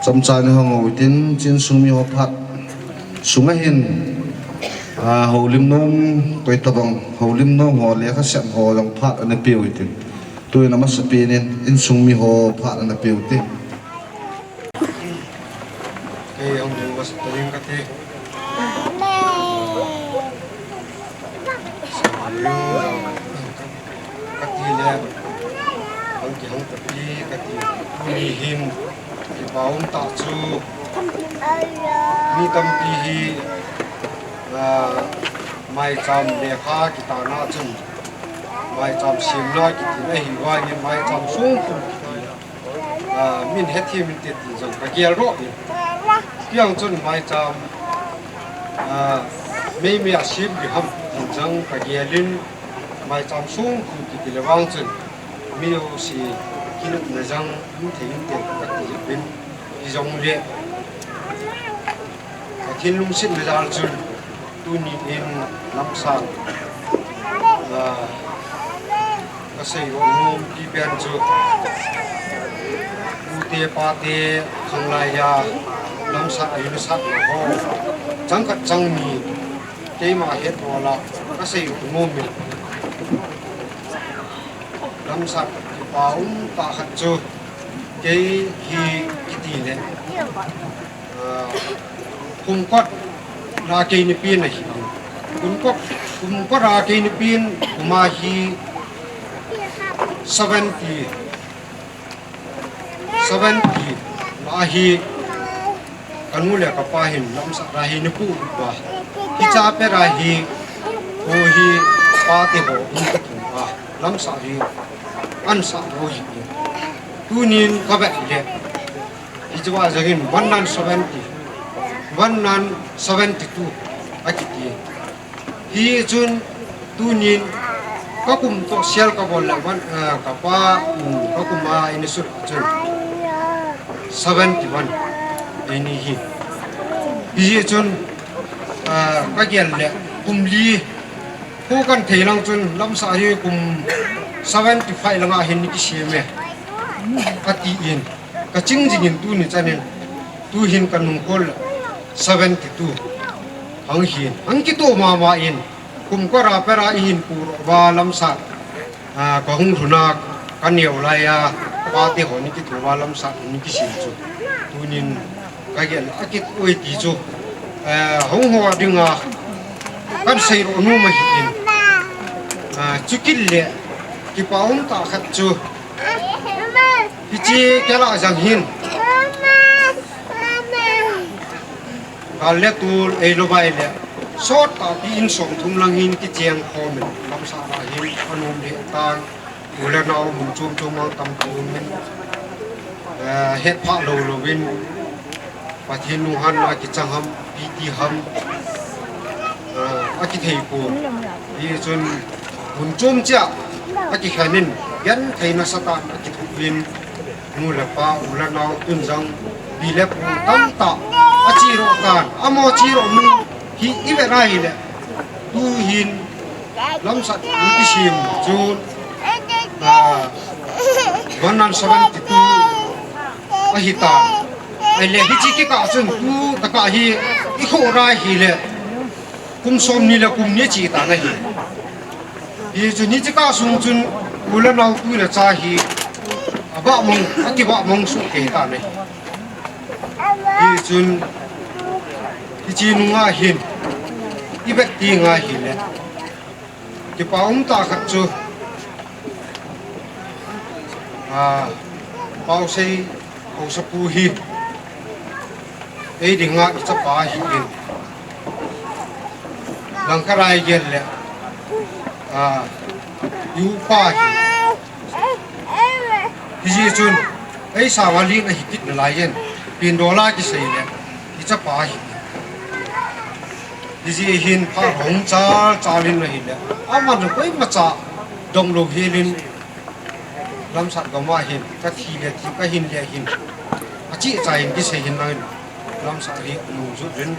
chomcha ni hong u hitin, insung mi ho phat sunga hin, a, houlim nom, koi tabang houlim nom ho, lekha sem ho jong phat ana pe u hitin. Tuin amasapen in insung mi ho phat ana pe u te. Kei hung ding masa ta ding kati. Kati le, hung kihung tapi kati. Tuni hin kipa um tah chu, mi tampi hi, a, maicham lekha kitahna chun, maicham semna kiti ahi vangin maicham songkhu kiti, a, min hethem inte ti jong ka gel ro in. Tiang chun maicham, a, meimei a sem ding ham ti jong ka gel in, maicham songkhu kiti le vang chun, mi jouse kinepna jong um thei inte ka ti jeh in, hijongle Pathen lungsetna jal chun, tuni in lamsat, a, ka seidoh nompi pen chu, pute pate khanglai a lamsat a hin sat na ho, chang khat chang ni keima het nau la ka seidoh nom in, lamsat kipa um tah khat chu kei hi kiti le, a, kum kot a kei ni pen ahi. Kum kot, kum kot a kei ni pen, kum a hi seventy, seventy a hi, ka nu le ka pa hin lamsat a hi ni pu uva. Hiche pet a hi, ko hi pate ho um ka thum a. Lamsah hi ansah lou hi. Tunin kavet le, hiche a jangin one hundred seventy, one hundred seventy-two akiti. Hichun tunin kakum toh sel kabol le, one, eh, kapa, um, kakum a in sut chun seventy-one eini hi. Hichun, eh, kagel le kum li Pu kan thei lang chun Lamsah hi kum seventy-five langa hin kisem e, katin, kaching jingin tuni chanin, tuhin kanung kol seventy-two hang hin, hang kitoh mama in, kum kora pera ihin puro va Lamsah, ah, kahung lhuna kaneo laiya, pate hon kithoa Lamsah in kisem chu. Tunin kagel akit oi ti chu, eh, hung ho dinga kansei ro nu ma hi in. Ah, chukit le kipa um tah khat chu, hiche kela jang hin, gal le tul eilou vai le, sot tah pi in som thum lang hin kicheng khom in, Lamsah la hin anom le tan. U le nao mun chom chom a tampi um in, eh, hetphah lou louvin, Pathen lunghanna kichang ham, piti ham, eh, akithei pon. Hichun mun chom cheh a akikhen in, genthei nasatah in akithoh in, nu le pa, u le nao, tun jang, pi le pu tamtah acheroh tan, amaho cheroh mun hi ivet a hile, tuhin Lamsah in kisem chu, ah, one hundred seventy-two ahitan. Ahile hiche kikah chun tu tah a hi ikhoh ra hile, kum somni le kum ni che tan ahi. Hichun hiche kah sung chun u le nao tui le cha hi abah mong, akibah mong soh kei tan ahi. Hichun hiche nunga hin ivet teng ahile, kipa um tah khat chu, ah, Paosei Haosapu hi ei dinga ichapa ahin, langkhat a igel le, ah, iupa ahi. Hijeh chun eisanga len ahi kit nalai in, Pindola kisei le ichapa ahi. Hijeh hin phat hung chal chal in ahile, aman koimacha donglou helin, Lamsah gam a hin kathi le thi, kahin le hin, acheh chai in kisei hin langin, Lamsah hi anungjui uvin,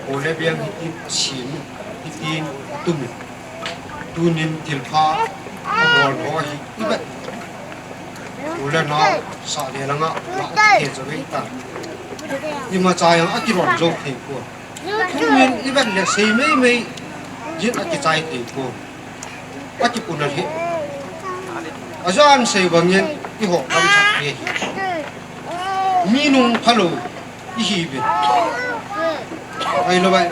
kho le beng hitin asem in, hitin atum in, tunin thilpha abol ho hi ivet, u le nao sah le langa la akithei jou vei tan. Imacha jong akilon jou thei pon. Tunin ivet le sei meimei jin akichai thei pon. Akipuna hi, ajan sei bangin eiho Lamsah hi mi nung phalou ihiuve. Ahilou vai,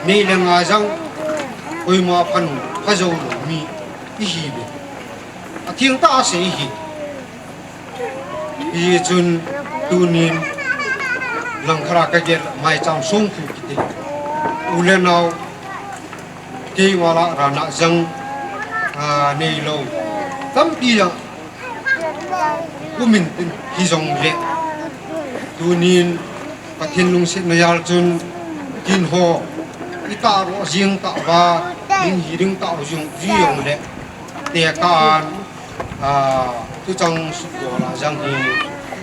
nei le ngai jong koima phanung pha joulou mi ihiuve. Atheng tah a sei ihi. Hichun tunin langkhat a kagel, maicham songphu kiti, u le nao, keima lah a rana jong, ah, neilou tampi jong um intin, hijongle tunin Pathen lungsetna jal chun, kin ho itah ro jing tah uva, ding hi ding tah u jong, jong le, tekah an, ah, tuchang sutdola jong hi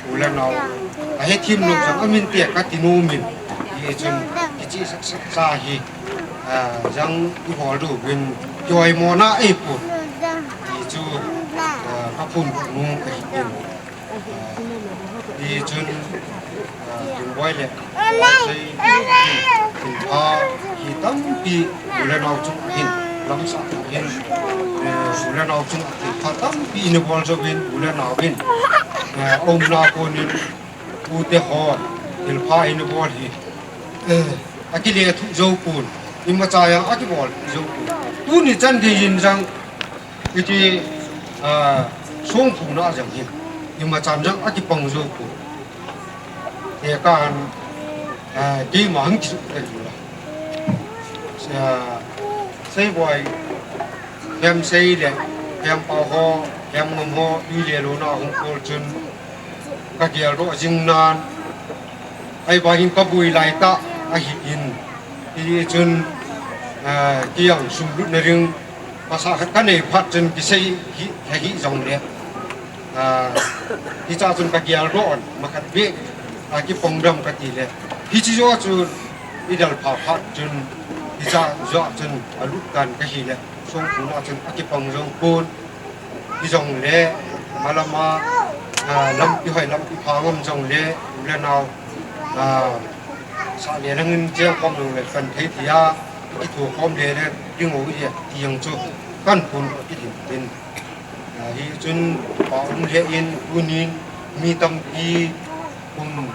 u le nao ahethem lou jong amin tekah ti nom in, hichun kichehsah sah sa hi, ah, jong ihol diuvin kihoimona eipon. Hichu, ah, kaphondoh nom kahin. Hichun, ah, Tungboi le Paosei, thilpha hi tampi u le nao chunga hin, Lamsah hin, eh, u le nao chunga thilpha tampi ina bol jouvin, u le nao hin, eh, aumna konin, ute ho, thilpha ina bol hi, eh, akilethuh jou pon, imacha jong akibol jou pon. Tuni chan geiyin jong, iti, ah, songphuna jong hin, imacha jong akipang jou pon. Tekah an, ah, keima hung kisuh tah diu la. Ah, Seiboi, Khemsei le, Kempau ho, Kemngam ho, tui le lona hung kol chun, ka geldoh jing nan, ahivangin ka boi lai tah ahin, hichun, ah, kei jong sum lutna ding phatsah khat ka nei phat chun kisei hi, hi, hi jongle, ah, hichea chun ka geldoh in, makhat beh, ah, kipang dam ka ti le. Hiche joh chun, i del pha phat chun, hichea joh chun, alut tan ka hi le, songpuna chun, akipang jong pon. Hijongle, malama, ah, lampi hoi, lampi pha ngam jongle, u le nao, ah, sah le lang in cheng khom jongle, kan thei thei a, kitho khom le le, ding o i, ti jong chu, kan phun kit in tin. Ah, hichun, pa um le in, tunin, mi tampi, kum,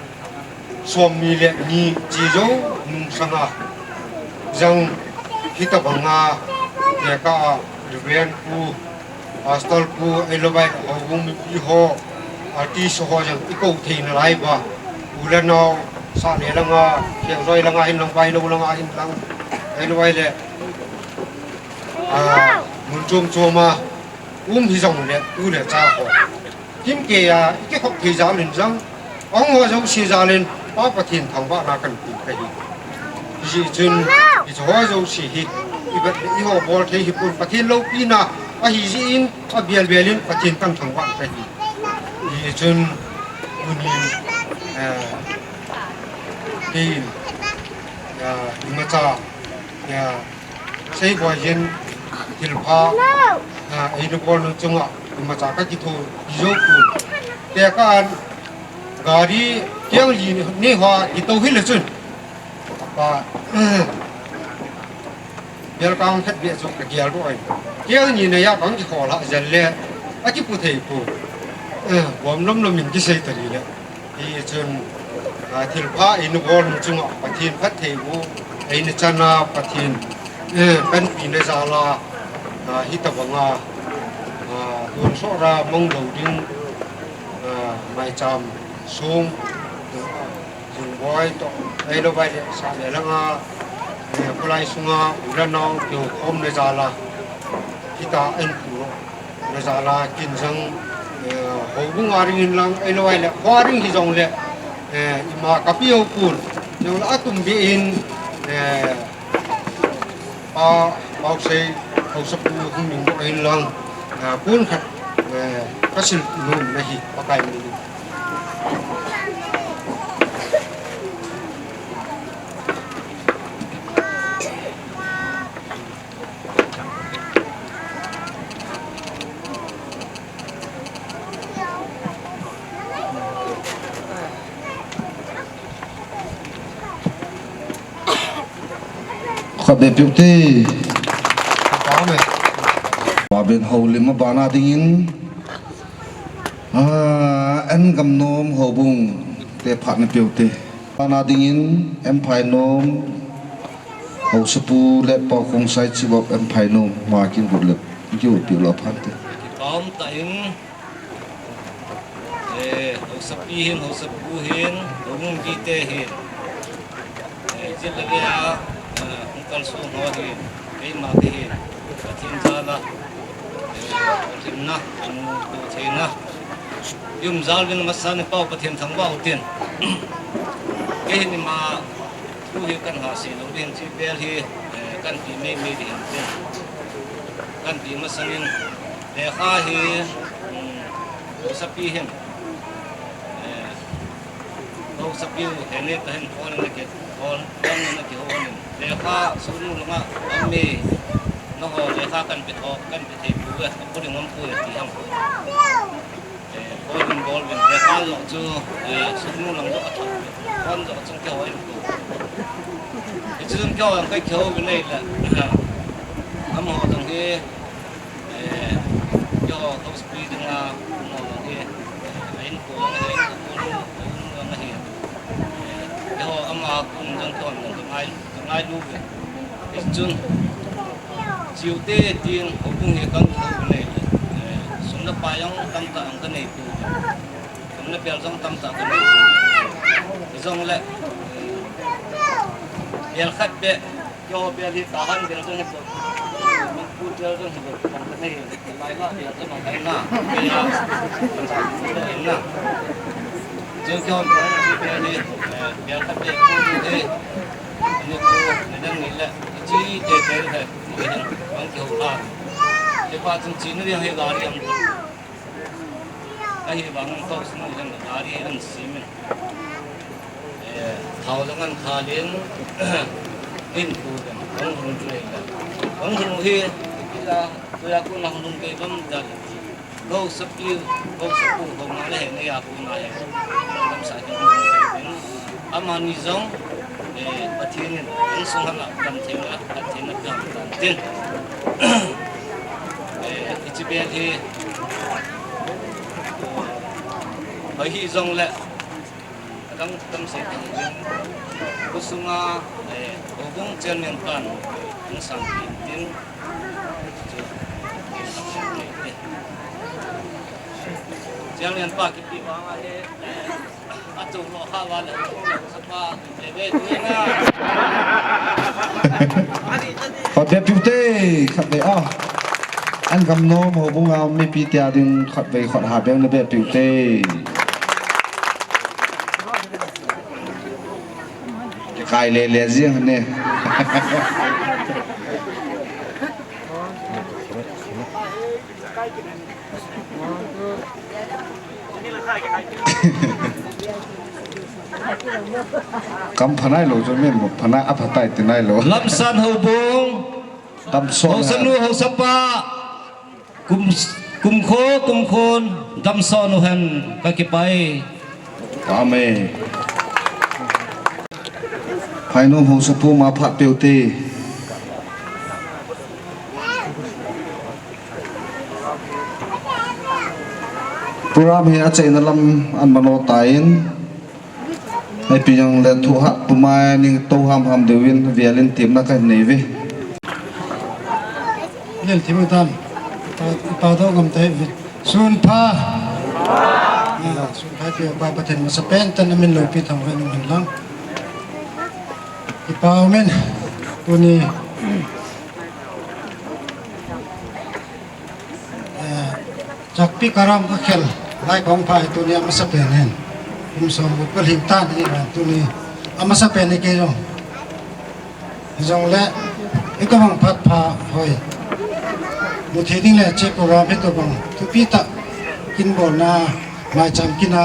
som ni le ni chi jou nung sanga jong hitabanga tekah a Reverend pu, Pastor pu, ahilou vai houbung mipi ho, artist ho jong i kou thei nalai uva, u le nao, sah le langa, Khengjoi langa hin lang, Vailou langa hin lang, ahilou vai le, ah, mun chom chom a um hijongle, tu le cha ho. Kimkei a, i kikhop thei jal in jong, ahung ho jouse jal in, Pa Pathen thangvahna kan pe ka hi. Hijeh chun, hiche ho jouse hi, i vet le eiho bol thei hipon Pathen loupina, ahi jeh in, abel bel in Pathen kan thangvah ka hi. Hijeh chun, tunin, eh, kei, eh, imacha, eh, Seiboi hin thilpha, ah, eina bol nung chunga, imacha ka kitho, ti jou pon. Tekah a, gari, keng li ni hoa, kitou hile chun. Pa, belkang khat beh chu ka geldoh in. Keng ni nei a kan kikhol a jal le, akipu thei pon. Eh, bom lom lom in kisei ta li le. Hichun, ah, thilpha eina bol nung chunga Pathen phattheibu eina chan a Pathen, eh, panpina jal a, ah, hitabanga, ah, tonsot a mang lou ding, ah, maicham sung, ah, Jingboi toh, ahilou vai le, sah le langa, eh, kholai sunga, u le nao, kihoukhomna jal a, hitia eipu na jal a, kin jong, eh, houbung a ding in lang, ahilou vai le, kho a ding hijongle, eh, ima ka pe u pon, jong la atum beh in, eh, Pa, Pausei, Haosapu hung ding doh in lang, eh, pon khat, eh, ka sil nom na hi, Pakai min in. Khatvei peh u te. Amen. Paben houlim a bana dingin, ah, N. Gamnom houbung te phat na peh u te. Bana dingin M. Phainom, Haosapu le Paokhong Saichibop M. Phainom, ma kin got le, kin got peh u le phan te. Kipah um tah in, eh, Haosapi hin, Haosapu hin, houbung mite hin, eh, jit le ve a, eh, hung kalsong ho hin, keima te hin, Pathen jal a, eh, Pathen na, anu, tu thei na. Jum jal vin masa ni pau Pathen thangvah u tin. Kei hin ima, tu hi kan ha se lou ding, chi bel hi, eh, kan ti mei mei ding tin. Kan ti masangin, lekha hi, um, Haosapi hin, eh, Haosapi u, he ne ta hin, phone na ke, phone, phone na ke ho hin. Lekha, sunu langa, ami, no ho, lekha kan pe tho, kan pe thei pu, eh, pu ding ngam pu, eh, ti ham. Eh, bol vin, bol vin, lekha jong chu, eh, sunu lang jong a thot, kon jong chung kihou in ko. Hiche chung kihou in kai kihou vin nei le, eh, amaho jong hi, eh, kihou, Haosapi dinga, amaho jong hi, eh, a in ko jong hi, a in ko jong hi, eh, kihou ama kum jong kihou jong hi ngai, ngai lu vin. Hiche chung, Chiu te tin, houbung hi kan thou nei le, eh, sum le pai jong tamtah ang ka nei pu. Sum le pel jong tamtah ka nei pu. Hijongle, eh, pel khat beh, keiho bel hi tahan bel jong hi bou. Manipur bel jong hi bou, kan ka nei. Lai la, dia tu mang kai na. Dia, dia na. Jeng kion kai na, dia ni, eh, dia khat dia ko ni, eh, ni ko, ni dang ni le, chi te te le, ni dang, bang kiu la. Te pa chung chi ni yang he gari am. Ahivang ko sung ni dang gari an si min. Eh, thao jong an khalin, in khu jong, hung hung chu nei la. Hung hung hi, kila, tuya khu na hung hung kei bam da. Lo sapi, lo sapu, lo na le he, ne ya khu na he. Lam sa ki hung hung kei bam. Amani jong, eh, Pathen in, in sung hala, lam theng la, lam theng la, lam theng. Eh, ichi bel hi, eh, bai hi jong le, Adang tam sei tam jing. Khosung a, eh, houbung chairman pan, eh, an sang tin tin. Chairman pa kipi vang a le, eh, a chung lo kha va le, a chung lo sa pa, le ve tu na. Khat ve piu te, khat ve a. An gam nom houbung a mipi tia ding khat ve khat ha beng le ve piu te. Kai le le jing ne. Kam phanai lo jo men mo phanai a phatai tinai lo. Lamsan houbung. Damsot. Hausanu, hausapa. Kum, kumkho, kumkhon, damsot u hen, kakipah e. Amen. Phainom hausapu ma phat peh u te. Program hi achaina lam an mano tan. Hei pi jong le thu hat puma ning to ham ham deuin, vialin temna kanei uve. Lel thim tan. Pa, pa do ngam tai uve. Sun pha. Ah, sun pha pi pa Pathen masapen tan amin loupi thangvah in umhen lang. Kipa umin. Tuni. Eh, Chakpi karam kakhel, lai kong pha hi tuni amasapen ahin. Kum som kum kalhing tan ahi, tuni amasapen ahi kei jong. Hijongle, i ka bang phat pha hoi. Muthei ding le che program hi tobang. Thupi tah, kin bolna, maicham kina,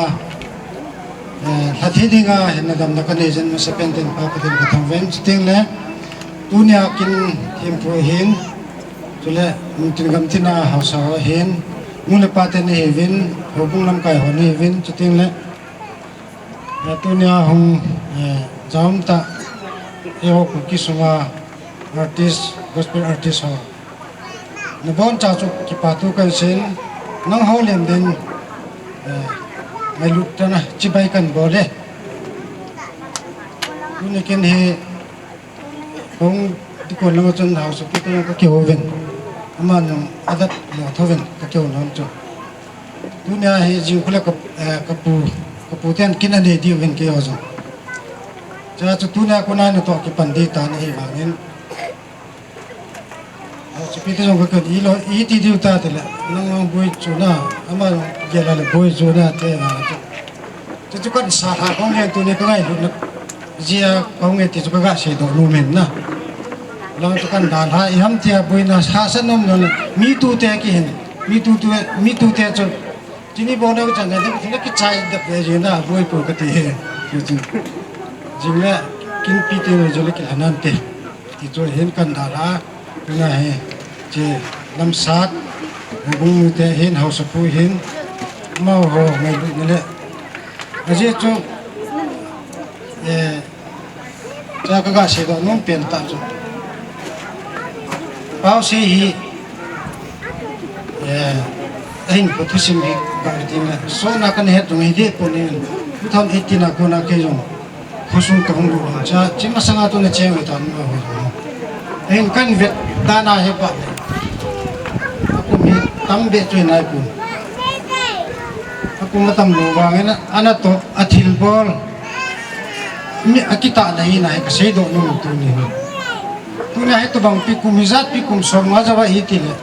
eh, lhathei dinga, hinna damna kanei jeh in masapen in Pa Pathen kathangvah in. Chuteng le, tunia kin thempu ahin, Chule, mun tin gam tin a haosa ho ahin, nu le pa te nahiuvin, houbung lamkai ho nahiuvin, chuteng le, eh, tunia hung, eh, jaum tah, eiho Kuki sunga artist, gospel artist ho. Naboncha chu kipathu kahin seiyin, nangho lem din, eh, ngailut tah in chibai kahin bol e. Tuni kin hi, Kong dikon langa chun haosapu te jong kakihouvin. Aman jong adat lo thouvin kakihou nom chu. Tunia hi jing khu le ka, eh, kapu, kapu ten kin anei diuvin keiho jong. Chua chu tunia kona natoh kipan ding tan ahivangin. Haosapu te jong kakihou ilo, iti diu ta tile. Nang jong boi chu na, ama jong gel a le boi chu na te na chu. Chuchu kan sa lha kong ngen tuni ka ngailutna jeh a kong ngen ti chu ka ga seidoh nom in na. Lang chu kan dalha iham tia boina hahsat nom nom le mi tute kihin. Mi tute, mi tute chu. Chini boina u chan le, le kichai dap ve jeh na boi po kati hi. Chuchu. Jing le kin pi te le jole kilhanan te. Ti chu hin kan dalha. Tuna hi, che lamsat, houbung mite hin, haosapu hin, amaho ngailutna le. Ajeh chu, eh, cha ka ga seidoh nom pen tah chu. Pausei hi, eh, ahin ko thusim hi, ka ti na. So na kan het jong hi deh pon in, two thousand eighteen a kona kei jong. Khosung kahung lut cha, chi masanga tuna cheng u tan ma ho. Ahin kan vet dan a hi pa. Akum hi tam be chu nai kum. Akum atam lou vangin anatoh athilbol. Mi akitah na hi nai ka seidoh nom tuni. Tuni hi tobang pi kum hijat pi kum som nga java hi tile.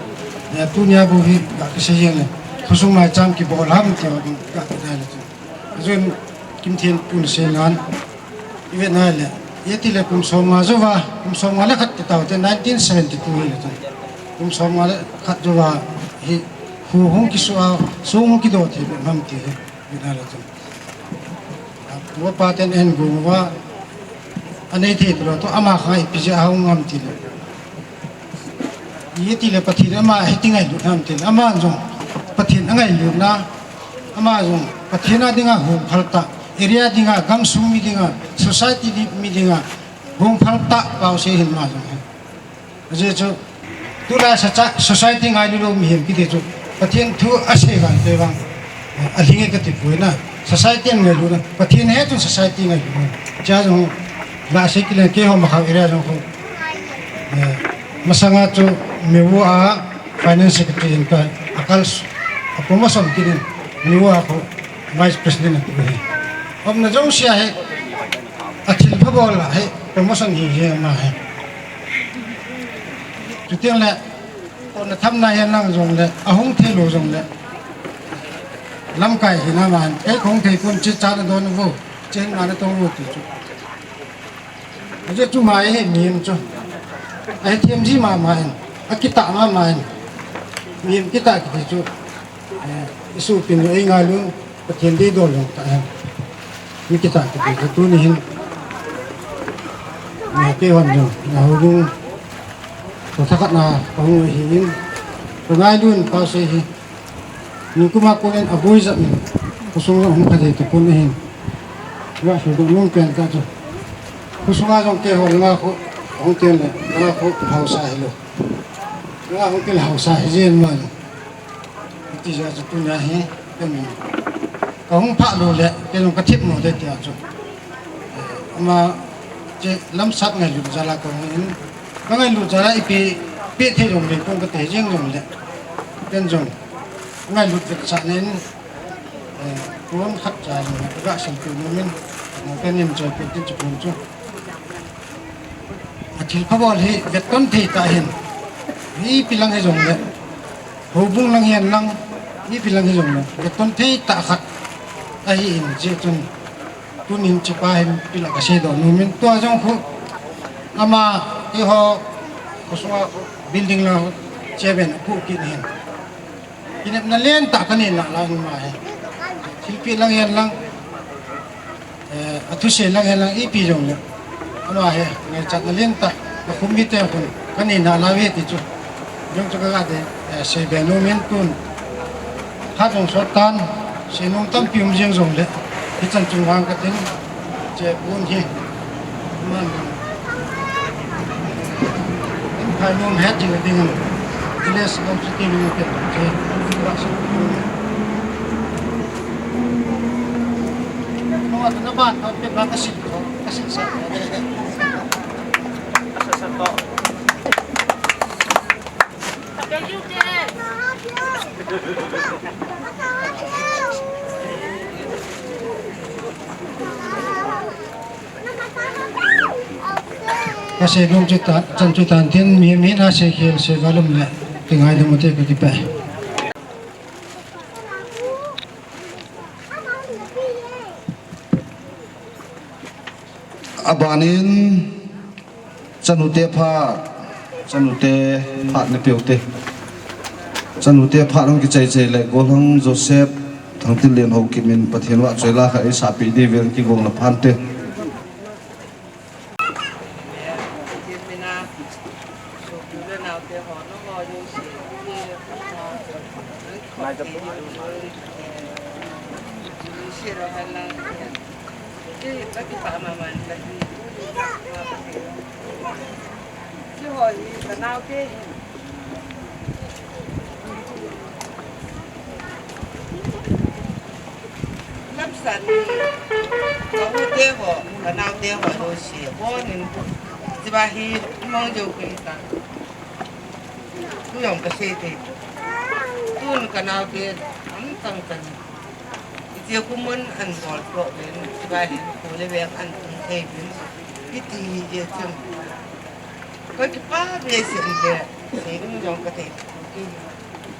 Tunia bu hi ga kisei jeng le, khosung maicham kibol ham ti ho ding ga kisei le chu. Ajun Kimthen pun sei nan, i vet na le, i ti le kum som nga jouva, kum som nga le khat ti tau te nineteen seventy-two hi le chu. Kum som nga le khat jouva hi khu hung kisu a, sung hung kido thei le ham ti hi, i vet na le chu. Tua pa ten en gung uva, anei thei tu lo tu ama kha ipi jeh a hung ngam ti le. I ti le Pathen ama hiti ngailut nam ti le. Ama jong Pathen angailutna, ama jong Pathen a dinga hung phal ta, area dinga, gamsung mi dinga, society di-, mi dinga, hung phal ta pau sei hin ama jong. Ajeh chu, tulai sa cha society ngailu lou mihem kiti chu, Pathen thu asei vang te vang, eh, alhing e kati poi na. Society angailu na, Pathen he chu society ngailu na. Cha jong, la sei kile keiho Makhao area jong khu. Eh, masanga chu, Miwo a finance secretary in ka, akal s-, a promotion kinin, Miwo a khu vice president atu he. Omna jong sia he, athil pha bol la he, promotion hi he ma he. Chuteng le, kona thamna hihen lang jong le, ahung thei lou jong le, lamkai hina man, kei kong thei kon che cha na don vo, che na na tong vo ti chu. Ajeh chu mai he mihem chu. Ahi them ji mama in, akitah mama in, mihem kitah kiti chu. Eh, i sopinu ei ngailun, Pathen deidol jong tah hen. Mi kitah kiti chu tuni hin. Nga keihon jong, nga houbung. Ka thakhat na, ka hung hi in. Ka ngailun, ka sei hi. Nikum a kon in aboi jat in. Ka sung jong hung pha jeh tu kon ahin. Nga sung jong nung pen ta chu. Ka sung a jong keihon nga khu, hung ken le, nga khu haosa hi lou. Nga hung ken haosa hi jeng ma lou. Iti jeh a chu tunia hi, ken, ka hung phah lou le, ken jong ka thip mo de tia chu. Eh, ama, che lamsat ngailut jal a ka hung in, ka ngailut jal a ipi, pe thei jong le, kong ka te jeng jong le, ken jong, ngailut vetsahna in, eh, tuam khat cha jong le, ka ga sem tu nom in, eh, ka nim choi pe tin chu kon chu. Athil pha bol hi vetton thei tah hin. Ipi lang hi jong le. Houbung lang hihen lang. Ipi lang hi jong le. Vetton thei tah khat. Ahi in jeh chun. Tunin chepa hin ipi lang ka sei doh nom in. Tua jong khu. Ama keiho. Khosunga building lang. Chairman khu kit hin. Kinepna lentah ka nei nalai in ma hi. Thilpeh lang hihen lang, eh, athusei lang hihen lang ipi jong le. Ama hi, ngaichatna lentah, ka khum mite khun, ka nei nalai uve ti chu. Jong chu ka ga de, eh, sei be nom in tun. Khat jong sot tan, sei nom tampi um jeng jong le. Hichan chung vang ka tin. Che pon hi. Man. In phai nom het jing ding. Village Council ti nom ke che. Ba su. No, atu na ban, atu na ban ka sit ko, ka sit sa. Sa, sa to. Ka sei nom chu ta, chan chu tan tin, mi, mi na sei khel, sei valum le, ti ngaidam u te ka kipah. Abanin, chanute phat, chanute phat na peh u te. Chanute phat hung kichai chai le, Golhang Joseph, Thangtinlen Haokip in Pathen vahchoi la kha eisah peh diuvin kigong na phan te. Kei ka kipah mama in ka hi. Hiho hi ka naote hi. Lamsan hi ka u te ho, ka naote ho jouse. Bon in hiche ba hi mong jou kei ta. Tu jong ka sei thei. Tun ka naote, am tang tang. Hiche khu mun an bol program, hiche ba hin khu le veng an tung thei bin. Hiti hi e chun. Ka kipah behseh le, sei ding jong ka thei.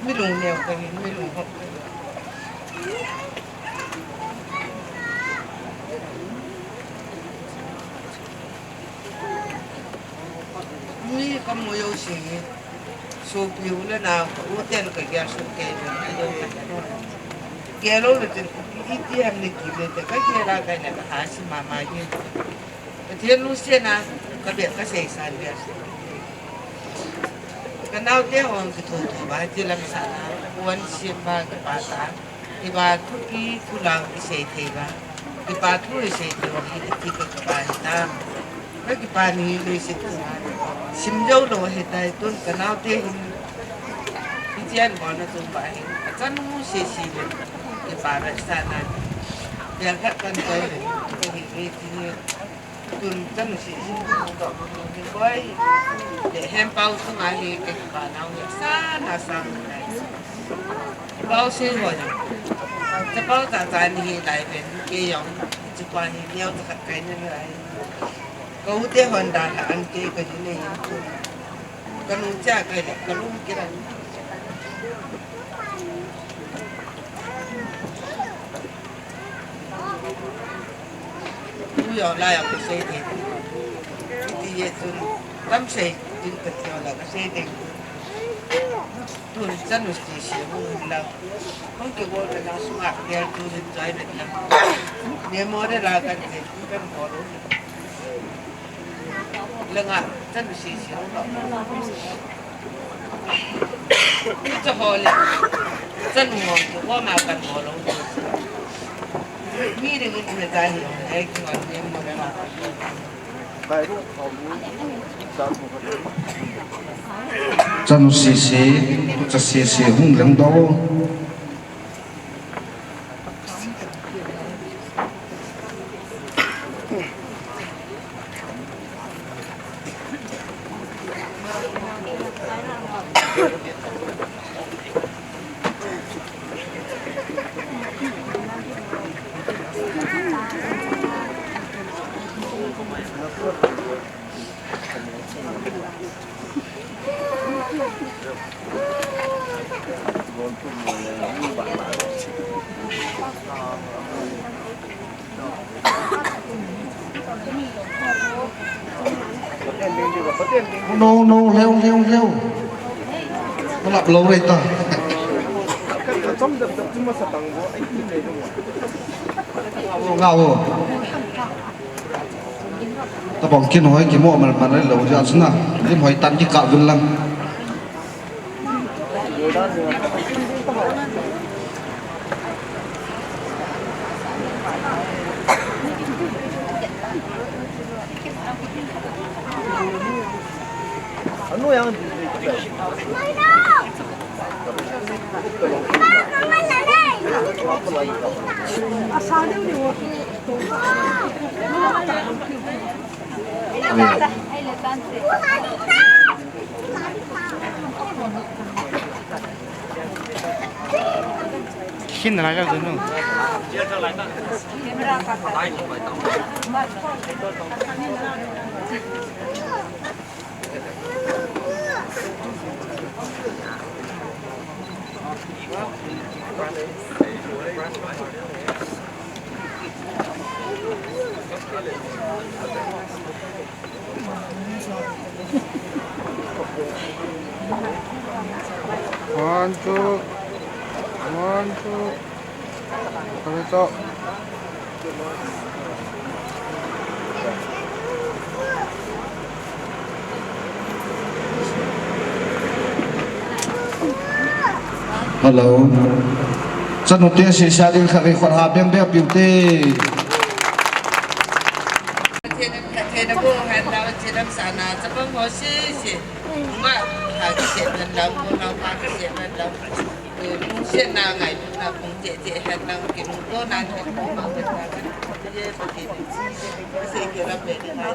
Mi lungneo kahin, mi lunghop kahin. Mi kamu jouse hi, sopi u le nao, ka u ten kagel soh kei uvin, ajou khat. Gel lou le chun, itiham nakile te, kagel a kaile kaha sim mama jin. Pathen lungset na, kabeh kasei san beh. Kanaote hon kitho tho uva, hiche lam sanga, pon sem uva kipa tah. Hiva thupi thulang isei thei uva, kipa thu isei thei uva, hi iti kakipa hitam. Kakipa ni leiset chunga sim jou lou ahitai, tun kanaote hin, hiche an bolna chung uva hin, achanu sese le, kipa vetsahna, bel khat kan koi le, kahi ve ti hi. Tun chanu sese toh, koi, le hempao sunga hi kakipa nau hi asang asang nai. Pao sei ho jong, chapao tah tah ni hi lai ven, kei jong, hiche pa hi neo tah khat kai ni lai. Ka u te hon dalha an kei kaji nei in tun. Kanu cha kaile, kalung kiran. Tu jong la jong kasei thei. Iti jeh chun, tam sei ding kati jong la kasei thei. Tun chanu sese hung hin lang. Hung kibol ve na sunga gel tu hin choi ve na. Memorial a kan thei, kan bol u. Langa, chanu sese hung bol. Hiche ho le, chanu hon kikoma kan bol u. Mi dingin ina ta hi, eh, kihon memorial a kan bol. Chanu sese, cha sese hung leng doh. No, no, leo, leo, leo. Malap lou rei ta. Ngau, ngau. Tabang kin hoi kimo mal mal lou ja sna. Lim hoi tan kikah vin lang. Hin lai ka dunu. One, two. One, two. Kami to. Hello. Chanu te sese ding khat vei khut ha beng beng piu te. Pathen, Pathen a bu han lau, chilam sana, chapang ho sese. Ma, ha kise han lau, ko lau, ha kise han lau. Eh, lungsetna ngailutna pung cheh cheh hen lang, kilungtona hen lang, ma hen lang. Ye, Pathen. Kise kilam ve ni hai.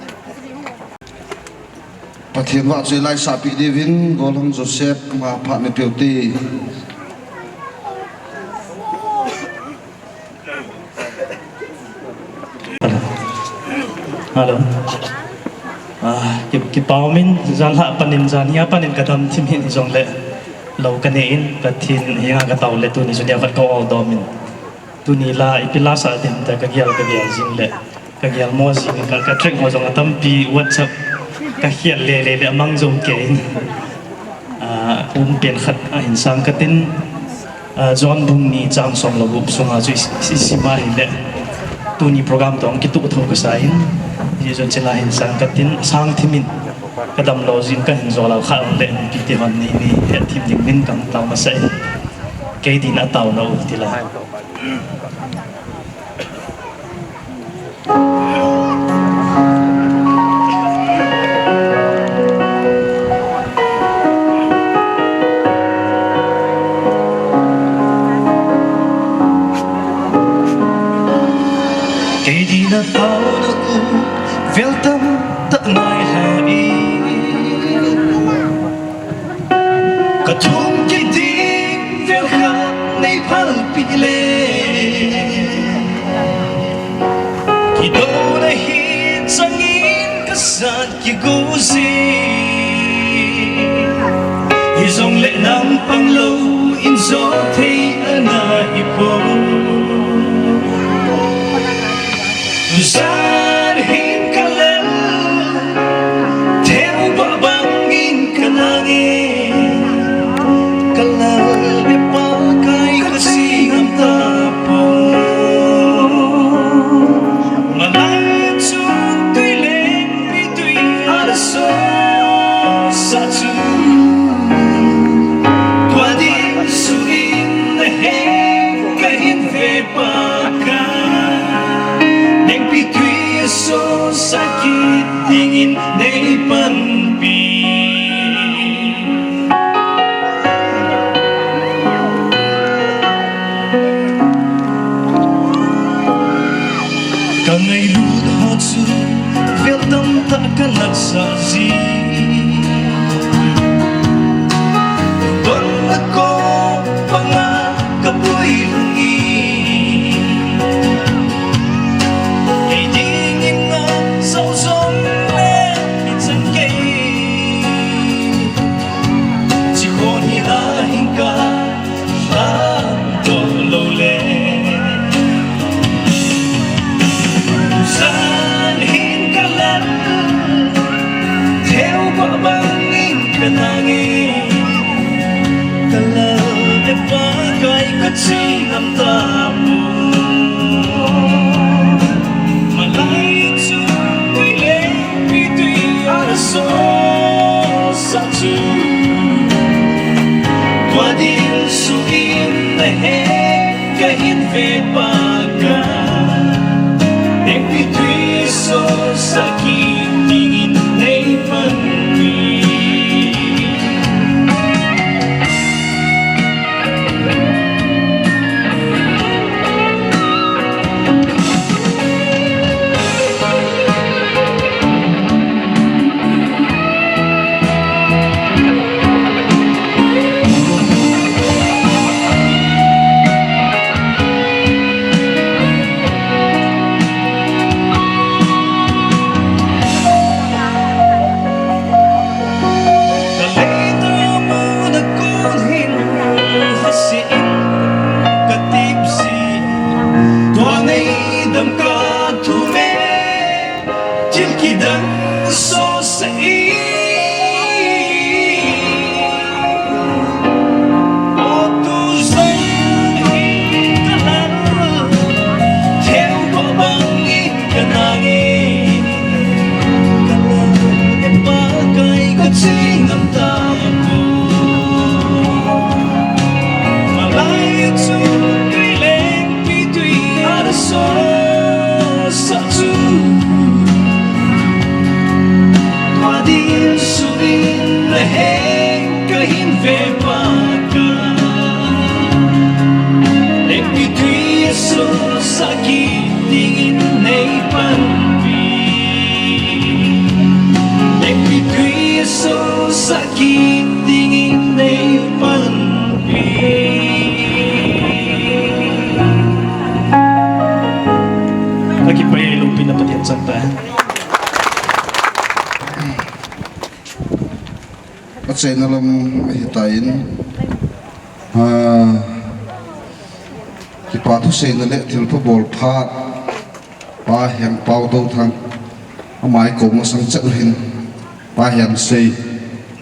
Pathen vahchoi la isahpeh diuvin, Golhang Joseph, ma phat ni peh u te. Hello. Ah, ki, kipa umin, janhi a panin, janhi a panin kadam thim hih jongle. Lou kanei in, Pathen henga katao le tuni chu neokhat ka-ol dom in. Tuni la, ipi la sa ding ta kagel, kagel jing le. Kagel mo jing in, ka, ka track ho jong atampi WhatsApp kakhel le le le amang jong kei in. Ah, um pen khat ahin sang katin. Ah, John bung ni chang som le gup sunga chu i, i, isim ahile. Tuni program toh kituh thou kasa in. Hijeh chun chila hin sang katin, sang thim in. Kadam lou jin kahin jol a kha le, pite hon ni, ni het thim ding min kam tao masa in. Kei din atao lou ti la. Kei din atao lou, vel tamtah ngai lha in. Kathum kit ding vel khat nei phalpeh le, kidouna hi chang in kasat kigo jin. Hijongle nang pang lou in jo thei ana hipoi. Tujan hin kalal theu bah bang in kanange, kalal le Pakai kache ngam tapoi. Malai chun tui lengpi tui ana sosa chu, tua din suh in nahe kahin ve Pakai. Lengpi tui sosa kit dingin nei panpi. Kangailut ho chu vel tamtah kanasah jin. Bang na ko banga kapui lhung in. Kei dingin ngah jou jongle ichan kei. Chikhon hi la hin ka lhang doh lou le. Tujan hin kalal theu bah bang in kanange. Kalal le Pakai kache ngam tapoi. Malai chun tui lengpi tui ana sosa chu, tua din suh in nahe kahin ve Pakai. Lengpi tui sosa kit dingin nei panpi. Ka leitah muna kon hin lhase in ka tep jin, tua nei dam ka thum e, thil kidang sosa in. O tujan hin kalal theu bah bang in kanange. Kalal le Pakai kache ngam tapoi. Malai chun tui lengpi tui ana sosa chu, tua din suh in nahe kahin ve Pakai. Lengpi tui sosa kit dingin nei panpi. Lengpi tui sosa kit dingin nei panpi. Kakipah e, loupina Pathen chang tahen. Achaina lam ahitan, Pa thuseina le thilpha bol phat, Pa Hengpao Touthang, ama i ko masang chet u hin, Pa Hensei,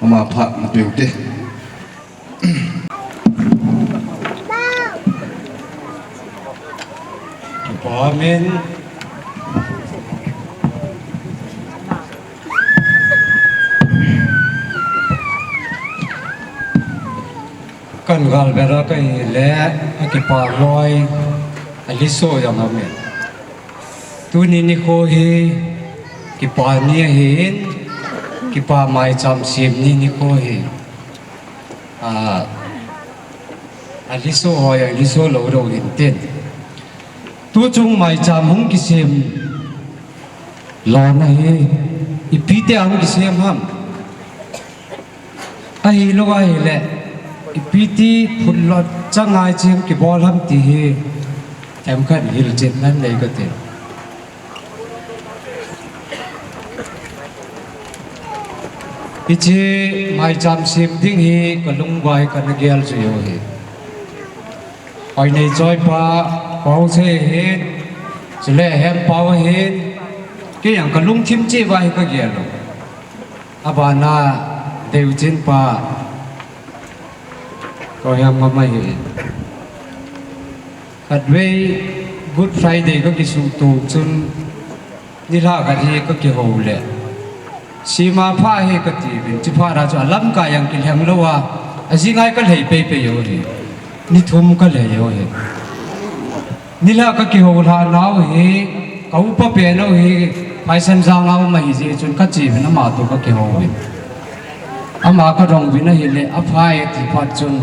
ama phat na peu te. Amen. Kan gal bera ka hi le, a kipa loi, a liso yang amen. Tuni nikho hi, kipa ni ahin, kipa maicham sem ni nikho hi. A, a liso ho yang liso lou lou hin tin. Tu chung maicham hung kisem lona hi, ipi ti a hung kisem ham. Ahilou ahile, ipi ti phut lot changai chim kibol ham ti hi, themkhat hilchetna nei ka ti. Hiche maicham sem ding hi ka lungvai kana gel chu u hi. Hoinei Choipa, Pausei hin, chule Hempao hin, kei jong ka lungthim cheh uva hi ka gel u. Abana Deuchinpa, Koiham Ngam ahi. Khatvei Good Friday ka kisuhtoh chun, nilhah khat hi ka kihou le, sema pha hi ka tiuvin, chuphat a chu a lamkai jong kilheng lou a, ajing a ka lhai peipei u hi. Ni thum ka lhai u hi. Nilhah ka kihou lhah nau hi, ka upa pen u hi, Phaisanjang a um ahi jeh chun ka che uvin ama toh ka kihou uvin. Ama ka dong uvin ahile, aphai ti phat chun,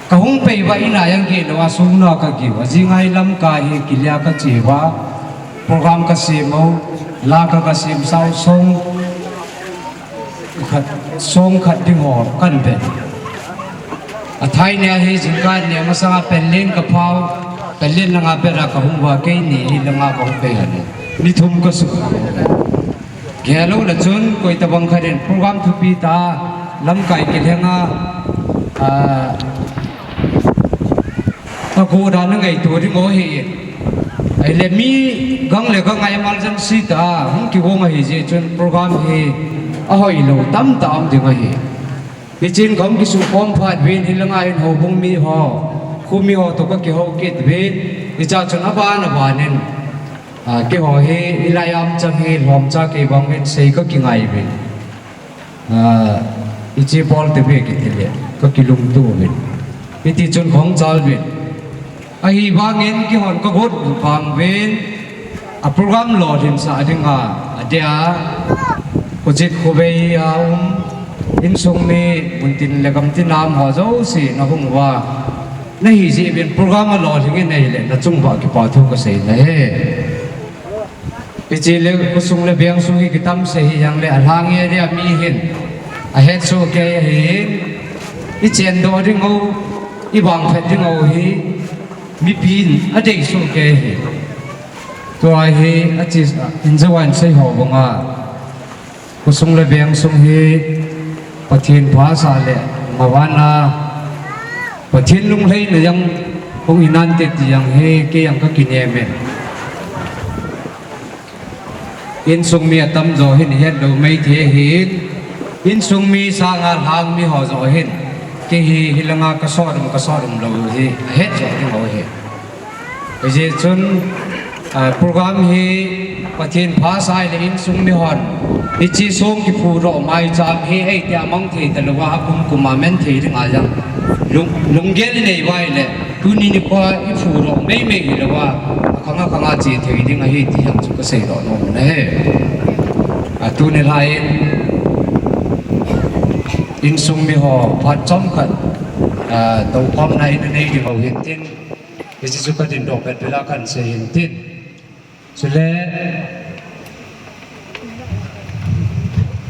ka hung pei uva in a jong geh lou a, sung na ka geh u. Ajing a hi lamkai hi kilia ka che uva, program ka sem u, la ka ka sem sau song khat, song khat ding ho kan be. Athai nia hi jingkah nia masanga Penlen ka phau, Penlen langa bera ka hung uva, keini hi langa ka hung pei hale. Ni thum ka suk. Gel lou le chun, koi tabang khat in program thupi tah, lamkai kilheng a, a, ago dan a ngaito ding u hi. Ahile mi gang le gang a emergency tah, hung kigong ahi jeh chun program hi ahoi lou tamtah um ding ahi. Hichun ka hung kisukhom phat uvin, hilanga hin houbung mi ho, kho mi ho toh ka kihou kit uvin, hichea chun aban aban in, a, keiho hi, hilai a um chang hi, lhomcha kei vang uvin, sei ka kingai uvin. A, hiche bol te ve kiti le, ka kilungto uvin. Hiti chun ka hung chal uvin. Ahivangin keihon ka got vang uvin, a program lolhinsah dinga, adeh a, Khojit Khovei a um, insung mi, muntin le gamtin a um ho jouse na hung uva, na hi jeh uvin program alolhing in ahile, na chung uva kipa thu ka sei nahi. Hiche le khosung le veng sung hi kitam se hi jong le, alhang area mi hin ahet soh kei ahin, i chendoh ding u, i vangphat ding u hi mipi in adei soh kei ahi. Tua hi ache, in jong in sei ho banga, khosung le veng sung hi Pathen phasah le mavana Pathen lunglhaina jong hung hinante ti jong hi kei jong ka kinem e. Insung mi atamjo hin ihet lou maithei ahin, insung mi sanga lhang mi ho joh hin, kei hi hilanga ka sot um, ka sot um lou hi ahet joh ding u ahi. Hijeh chun, a, program hi Pathen phasah le insung mi hon hiche song kiphudoh maicham hi eiti a mang thei talouva, akum kum a man thei dinga jong lung, lunggel inei uva ahile, tuni nikhoa iphudoh meimei hilouva, akhang akhang a che thei ding ahi ti jong chu ka seidoh nom in ahi. A, tuni lhah in insung mi ho phat chomkhat, a, toukhomna in anei ding u hintin, hiche chu ka dindoh pet pet a kan sei hintin. Chule,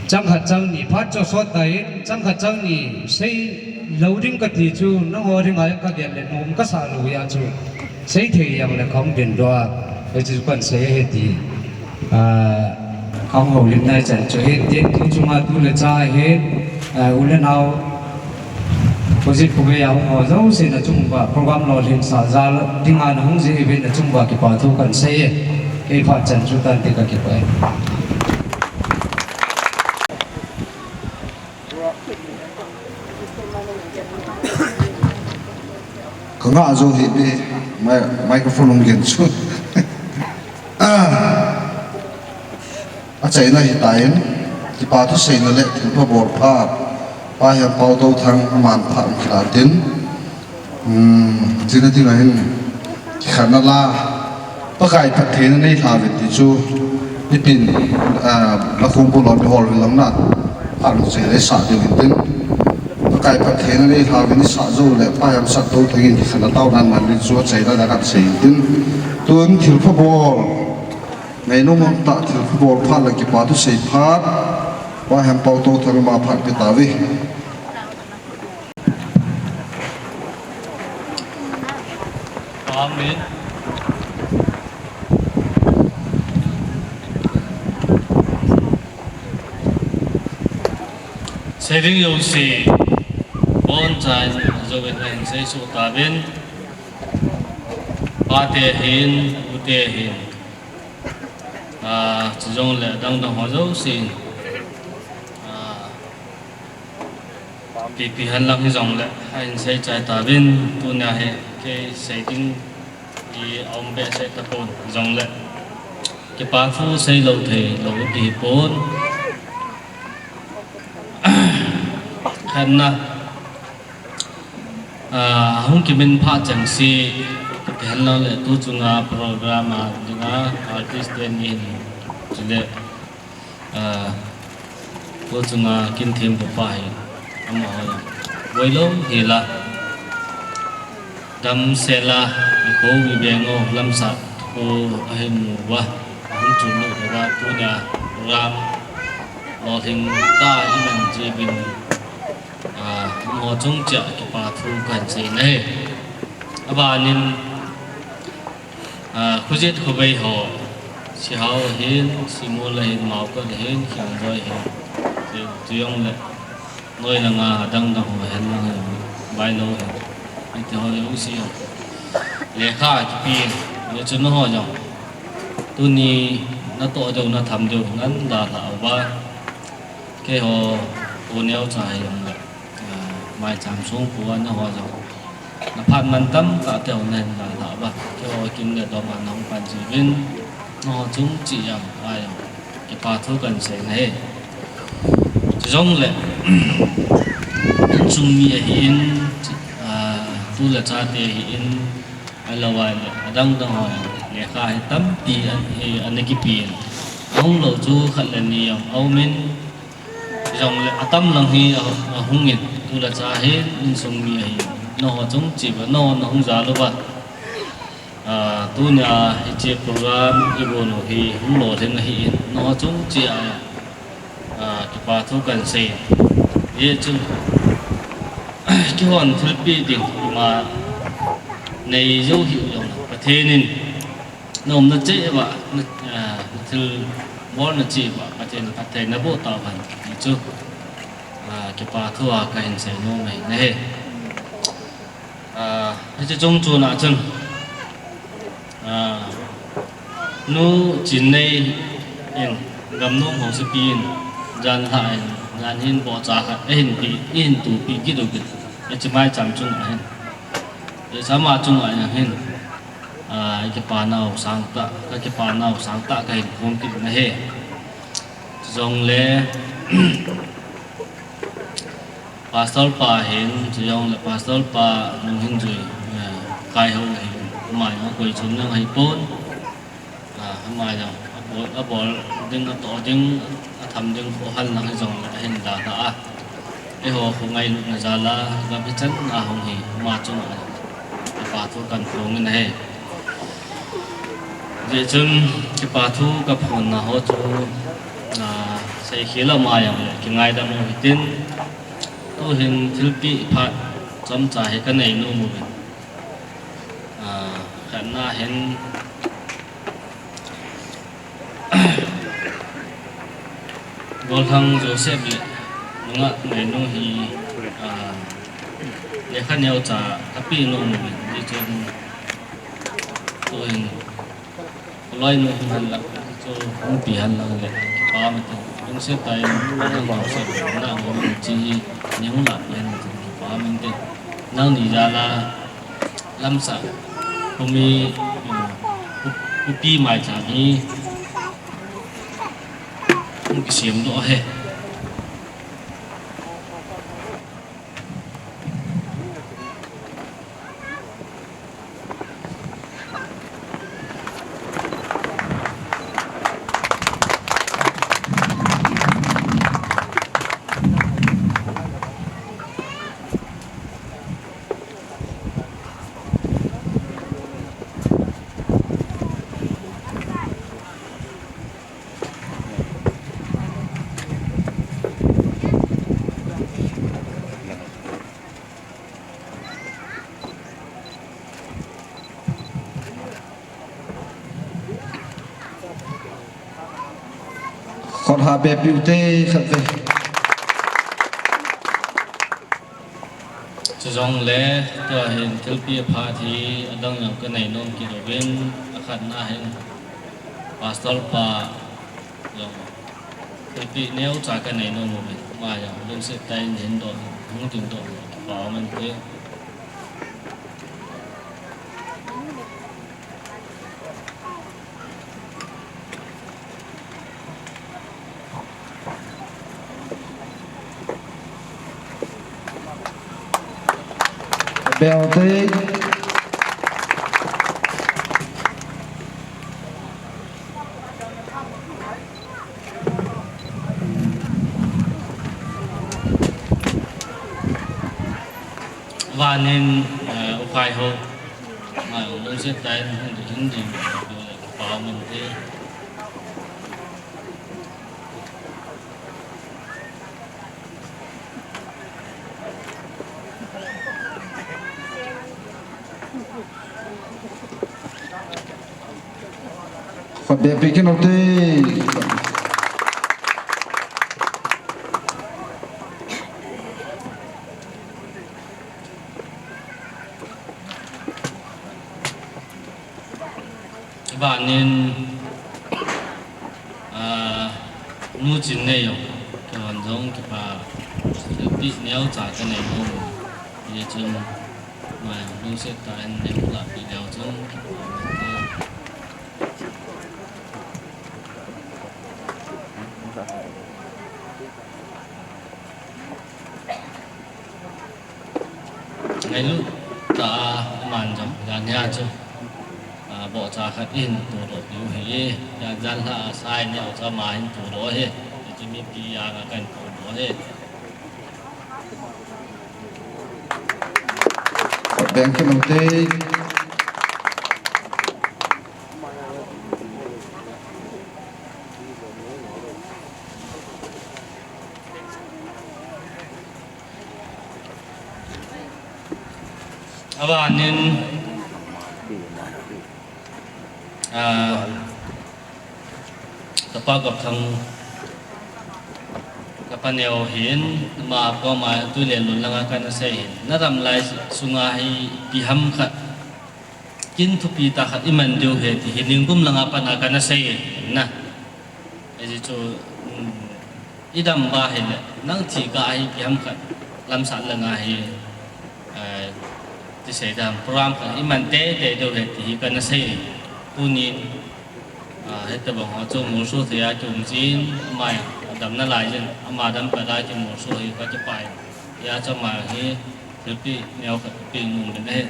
chang khat chang ni, phat chu sot tan, chang khat chang ni sei lou ding kati chu, nangho dinga ka gel le nom kasah lou jeh a chu, sei thei jongle kahung dindoh a, hiche chu kan sei ahi ti, a, kahung houlimna ichan chu ahi, tin tu chunga tu le cha ahi, a, u le nao, Opposite pugei a hung ho jouse nachung uva program lolhin sah jal dinga nahung jeh uvin nachung uva kipa thu kahin sei e. Kei phat chan chu tante kakipah e. Ka ngah jou hih e, mi-, microphone hung gen chu. Ah. Achaina hitan, kipa thu seina le thilpha bol phat, Pa Hempau Touthang aman phat hung kilah tin, um, chuna dinga hin, kikhenna la, Pakai phattheina nei lha uvin ti chu, nipin, ah, la khumpu lou mi hol uvin lang na, phat hung sei le sah diu hin tin. Pakai phattheina nei lha uvin i sah jou le, Pa Hempau Touthang in kikhenna taona aman uvin chu achaina la kahin sei hin tin. Tun thilpha bol. Ngainom um tah thilpha bol phat le kipa thu sei phat, Pa Hempau Touthang ama phat pe tauve. Amen. Sei ding jouse, boncha in jouvin ahin sei soh tauvin, pate hin, pute hin. Ah, chujongle adang dang ho jousen, ah, ipi ipi henlang hijongle, ahin sei chai tauvin, tunia hi kei sei ding hi aum behseh tapon, hijongle kipa thu sei lou thei lou ipi hipon. Khatna, ah, hung kimin phat chengse, kati henlang le tu chunga program a dinga artist te ni hin, chule, ah, tu chunga kin thempu pa hi, amaho hi, boi lou hila. Damsel a, i kho i veng u lamsah thu ahin mu uva, ahung chun lou uva, tunia program lolhing tah a i man jeh uvin, ah, amaho chung cheh a kipa thu kahin sei ahi. Abanin, ah, Khujet khovei ho, Sihao ahin, Simol ahin, Maokot ahin, Khiangjoi ahin, ti, ti jong le. Noi langa adang dang ho henlang hin, bailou hin, hiti ho jouse hin. Lekha kipe, hichu nangho jong tuni natoh diu, natham diu, nadalhah uva. Keiho, u neocha hijongle, ah, maicham songpu a nangho jong naphat man tamtah teu nahin dalhah uva. Keiho kin le dom a nahung pan jeh uvin, nangho chung cheh a jong, a jong kipa thu kahin sei ahi. Chujongle, insung mi ahin, ah, tu le chate ahin, ahilou le, adang dang ho, lekha hi tampi an, hi, ana kipen. Ahung lou chu khat le ni jong aumin, chujongle atam lang hi a, ahungin, tu le cha hin, insung mi ahin, nangho chung cheh uva, nangho nahung jal uva. Ah, tunia hiche program i bol u hi hung lolhing ahin, nangho chung cheh a, ah, kipa thu kahin sei. Hijeh chun, keihon thilpeh ding ima nei jou hih jongle, Pathen in na umna cheh uva, na, ah, na thilbol na cheh uva, Pathen in phatthei naboh tauhen, ti chu, ah, kipa thu a kahin seinom ahi. Ah, hiche chung chon a chun, ah, Nu Chinnei in, Gamnom Haosapi in, janhi in, jan hin bohcha khat ahin pe, eihin tohpeh kit u kit, hiche maicham chunga hin, hiche ama chunga hin, ah, i kipanau sangtah, ka kipanau sangtah kahin phong kit u ahi. Chujongle, Pastor pa hin, chujongle Pastor pa Lunghinjui, eh, Kaihou hin, ama jong akoi chom jong ahipon, ah, ama jong abol, abol ding, atoh ding, atham ding, kho henlang hijongle ahin dalhah a. Eiho kho ngailutna jal a, gam hichan a hung hi, ama chunga kipa thu kahin phong in ahi. Hijeh chun kipa thu kaphonna ho chu, ah, seikhel a um jongle kingaidam u hitin, tuhin thilpeh phat chomcha hi kanei nom uvin. Ah, khatna hin, Golhang Joseph le Nungah Ngainu hi, ah, Lekha neocha apeh nom uvin, hichun tuhin, loi nu hin henlang, hichu hung peh henlang le, kipa um inte, lungset tah in, lungset tah in, na ngom in chi hi, nehung lah peh hen, kipa um inte, nangni jal a, lamsah, kumi, pu-, pupi maicham hi, hung kisem doh ahi. Khut ha be piu te khat ve. Chujongle, tua hin thilpeh aphat hi adang jong kanei nom kit uvin, akhatna hin Pastor pa jong thilpeh neocha kanei nom uvin, ama jong lungset tah in hin doh, hung ding doh, kipa um inte. Bel te. Vanin, eh, ukhai ho. Mai lungset tah in hung ding, hung ding, kipa um inte. Khut be pe kit un te. Vanin, ah, nu Chin nei jong, kihon jong kipa, thilpeh neocha kanei nom. Hichun, mai lungset tah in nehung lah peh leu chun, kipa um inte. Ngailut tah a aman jong, jan hia chu, ah, bohcha khat in todoh diu ahi, jan jan lha a sai neocha ama hin todoh ahi, hichu mipi anga kahin todoh ahi. Beng kit un te. Abanin, ah, Tapa Gopthang, kapa neo hin, ama koma twi le lun langa kana sei hin. Na ram lai sunga hi ipi ham khat, kin thupi tah khat iman diu ahi ti hi ningkum langa pat a kana sei hin na. Ajeh chu, um, idam uva ahile, nang thi kah a hi ipi ham khat lamsah langa hi, eh, ti sei dam, program khat iman teitei diu ahi ti hi kana sei. Tunin, ah, hitobang ho chu molso thei a kium jin, ama damna lai jin, ama dam pat a kimolso hi kakipah in. Hijeh chun ama hi thilpeh neo khat peh nom in ahi.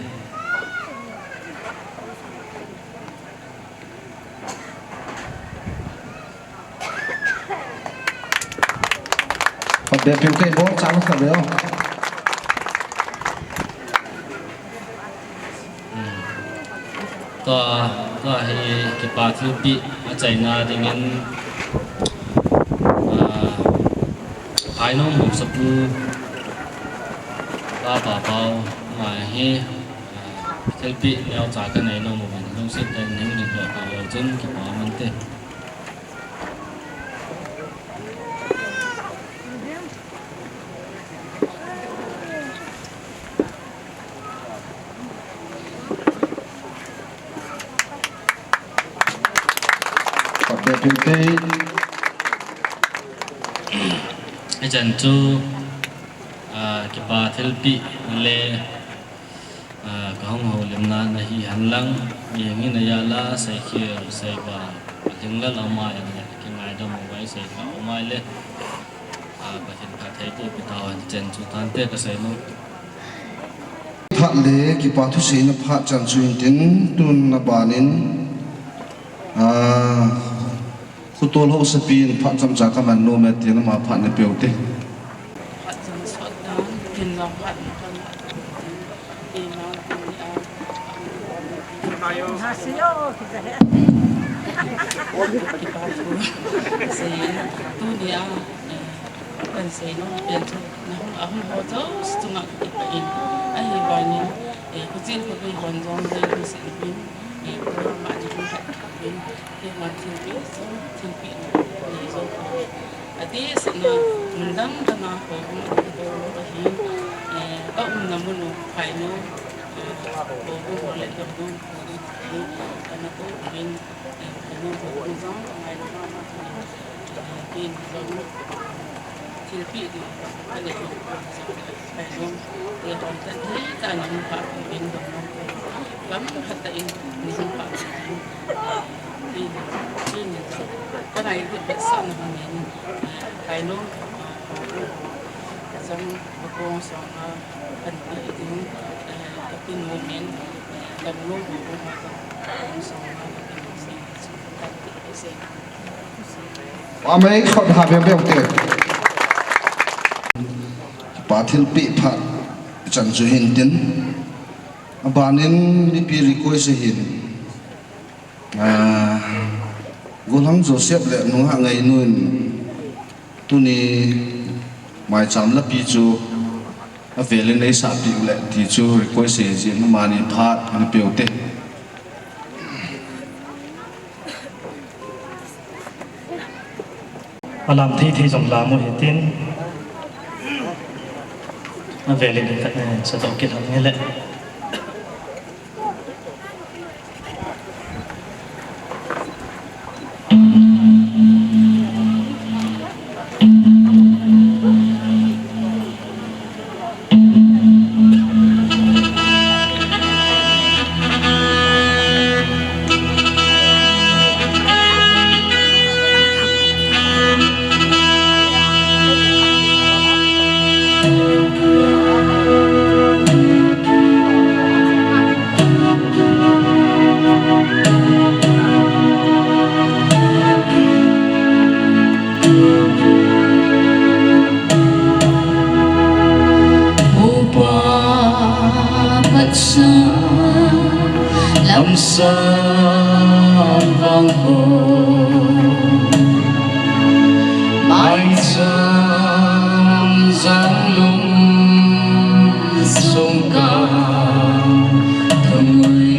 Khut be piu te, bol chang khat ve o. Hmm. Tua, tua hi kipa thilpeh achaina dingin, ah, Phainom Haosapu, Pa Papao, ama hi, ah, thilpeh neocha kanei nom uvin, lungset tah in nehung ding doh peh leu chun kipa um inte. Pute. Hichan chu, ah, kipa thilpeh le, ah, kahung houlimna nahi henlang, mi hing in a jal a, seikhel, seivang, alhinglel aum a ahile, kingaidam uva isei kha aum a ahile, ah, Pathen phatthei boh peh tauhen, hichan chu tante kasei nom. Phat le kipa thuseina phat chan chu hintin, tun a ban in, ah, Khotol haosapi in phat chomcha kaman nom e tin ama phat napeh ute. Phat chomcha dan, tin lang phat na kan. Tin lang tin a. Kipa thu. Sei, tuni a, eh, kan sei nom pen chu. Nahung, ahung ho jouse chunga kakipah in. Ahivangin, eh, khuchen khavei hon jong lei lungset in. Eh, Pakai ama ni hung phat in. Keiman thilpeh, thilpeh nei jou. Adeh seh in, mun dang dang a houbung a katou lou ahin, eh, ka umna mun u Phainong, eh, houbung le Gamnong houbung, eh, kana tou uvin, eh, Phainong houbung jong ka ngailou mama uvin, eh, ken jong thilpeh ding ka nei lou jong. Phainong, eh, hon tan hi ta ni hung pha uvin Gamnong. Gam khat tah in ni hung pha uvin. Tin, tin, ka ngai lut vetsahna hung in. Phainong, jong ka kong song a, kan pi ding, eh, ka pi nom in, Gamnong ho ho ma ka kong song a, ka pi nom sing, sing, ka pi sei. Amei khut ha beng beng te. Kipa thilpeh phat chan chu hintin. Aban in mipi request ahin. Ah, Golhang Joseph le Nunghah Ngainu in tuni maicham lapi chu avel in eisah peh u le ti chu request ahi jeh in amani phat napeh ute. Alam thei thei jong lam u hitin. Avel in ka, eh, sa to kit ham nge le. Upa phatsa lamsang vang ho, maicham jang lung sung ka thangui.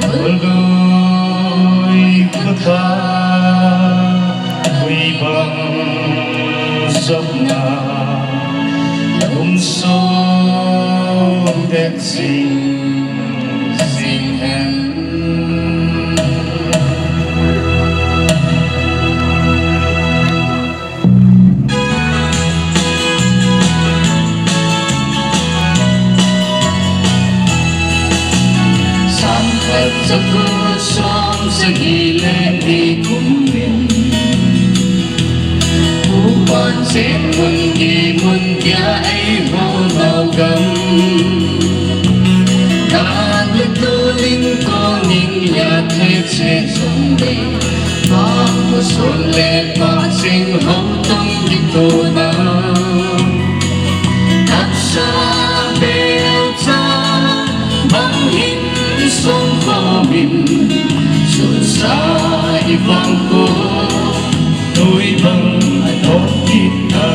Khului khutha, khui bang sopna, lungsung det sing sing hen. Sangkhat jako som sagi le ni kum in, upan sen mun gi mun dia ei ho nau gam. Kan le tu ling ko ning ya the che sum de, pa ko son le pa sing ho tong di to na. Taksa bel cha bang hin sung ko min, sun sa i bang ko, tui bang a thok kit na.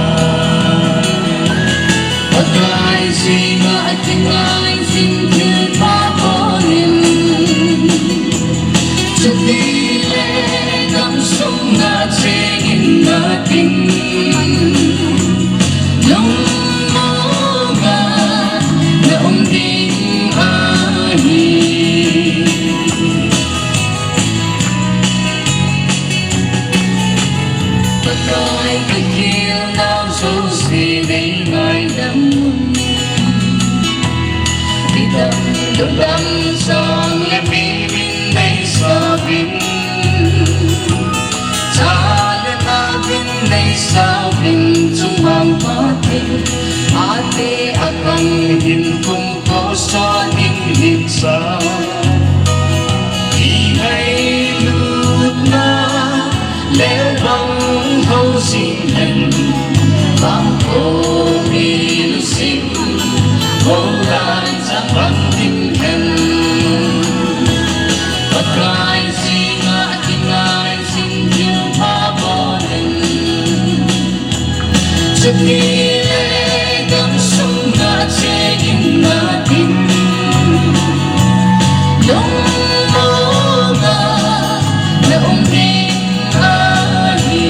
Pakai sima a kingai sing thil pa ko nin. Chuti le gamsung na cheng in na ting. Lungmong a na um ding ahi. Chungmang Pathen, ate akang hin kum ko sa ding hin sa. Kihei lutna, le bang ho sing hen, bang ko mi lu sing, ho lan sa bang ding hen. Pakai singa kingai sing ding pa bo hen. Chutile gamsunga chegin nading, lungmonga na um ding ahi.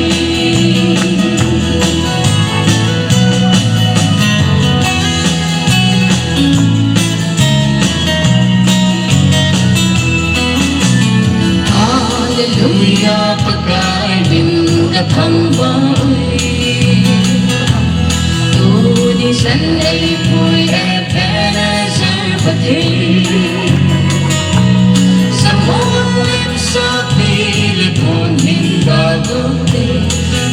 Hallelujah, Pakai min ka thangvah uve. Tuni chan eipui Ebenezer Pathen. Samon lim sopi le pon min ka gote.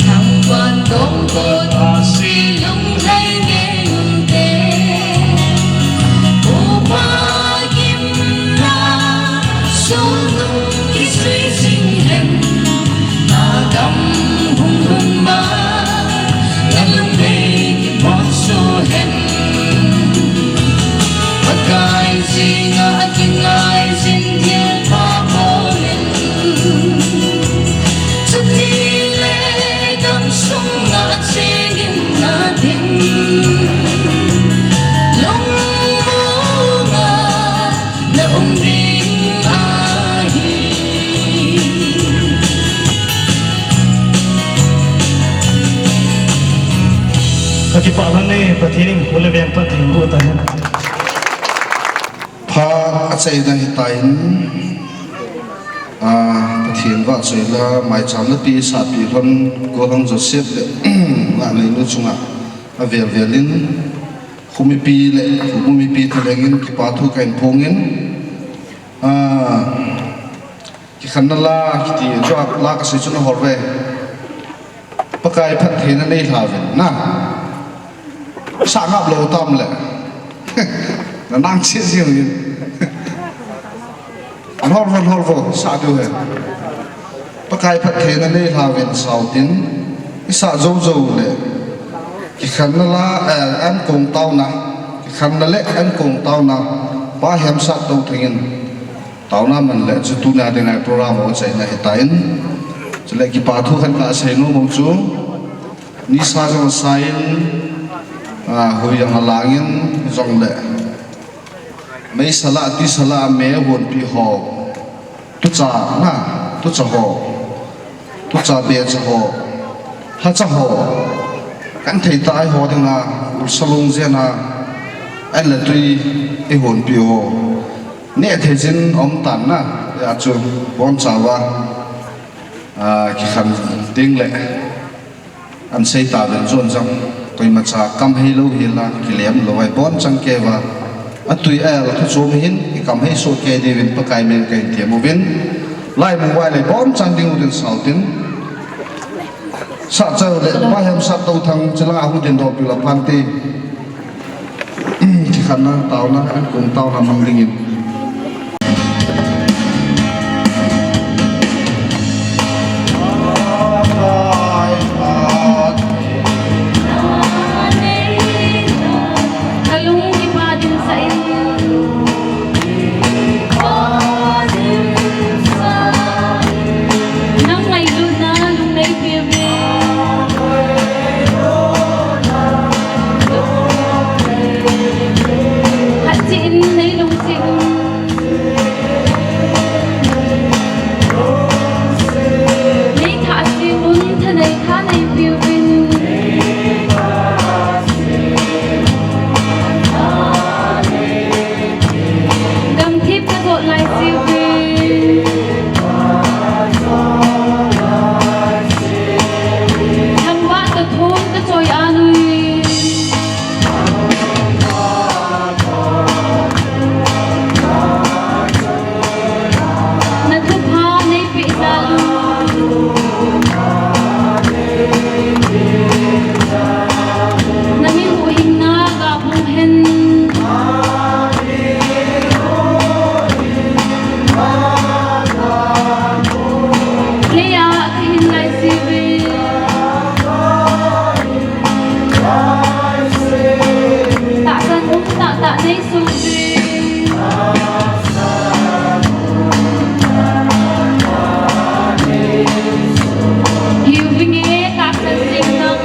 Thangvah tong ko ta si lung lei nge unte. Upa gimna, sunung kisui sing hen. Adam hung hun ma, na lung nei kipon su hen. Pakai singa kingai sing thil pa bolin. Chutile gamsunga chegin nading, lungmonga na um ding ahi. Ka kipah lhon e, Pathen in hu le veng Pathen hu ta hen. Phat achaina hitan, a, Pathen vahchoila maicham le pi sahpi lhon, Golhang Joseph le, a, neinu chunga avel velin, Khumipi le, Khumu mipi thalengin, kipa thu kahin phongin, a, kikhenna la, kiti, jo la kasei chu nahol uve. Pakai phattheina neilha uvin, na. Sa ngap lou tam le. Na nang che che uvin. Lhol vo, lhol vo, sa diu hen. Pakai phattheina neilha uvin sa utin, i sa jou jou le. Kikhenna la, eh, ankong taona. Kikhenna le ankong taona. Pa Hemsat Touthang in taona man le chu tuni a dinga program ho achaina hitan. Chule kipa thu khat kasei nom u chu. Nisa jong asan, a, hui jong alangin, jongle meisa lah, tisa lah, me ahonpi ho, tucha na, tucha ho, tucha becha ho, lhacha ho, kan thei tai ho dinga, ulsa lungjen a, an le tui, eihonpi ho, neh thei jin aum tan na, hijeh chun, bonchauva, a, kikhen ding le. An sei tauvin chun jong, koimacha kam hei lou hel a, kilem lou ahi, bonchang keiva. Atui a el thu chom hin, i kam hei soh kei diuvin Pakai min kahin thum uvin. Laimu vai le bonchang ding u din sa utin. Sahcha u le, Pa Hemsat Touthang, chulanga hung ding dopi la phan ti. Kikhenna, taona, ankong taona mang dingin. Ka lung kipa din sa in. Nang ngailutna lung nei piu ve. Khat chi in nei lungset in. Jesu ding. Hiu vinge tahsan jing nang.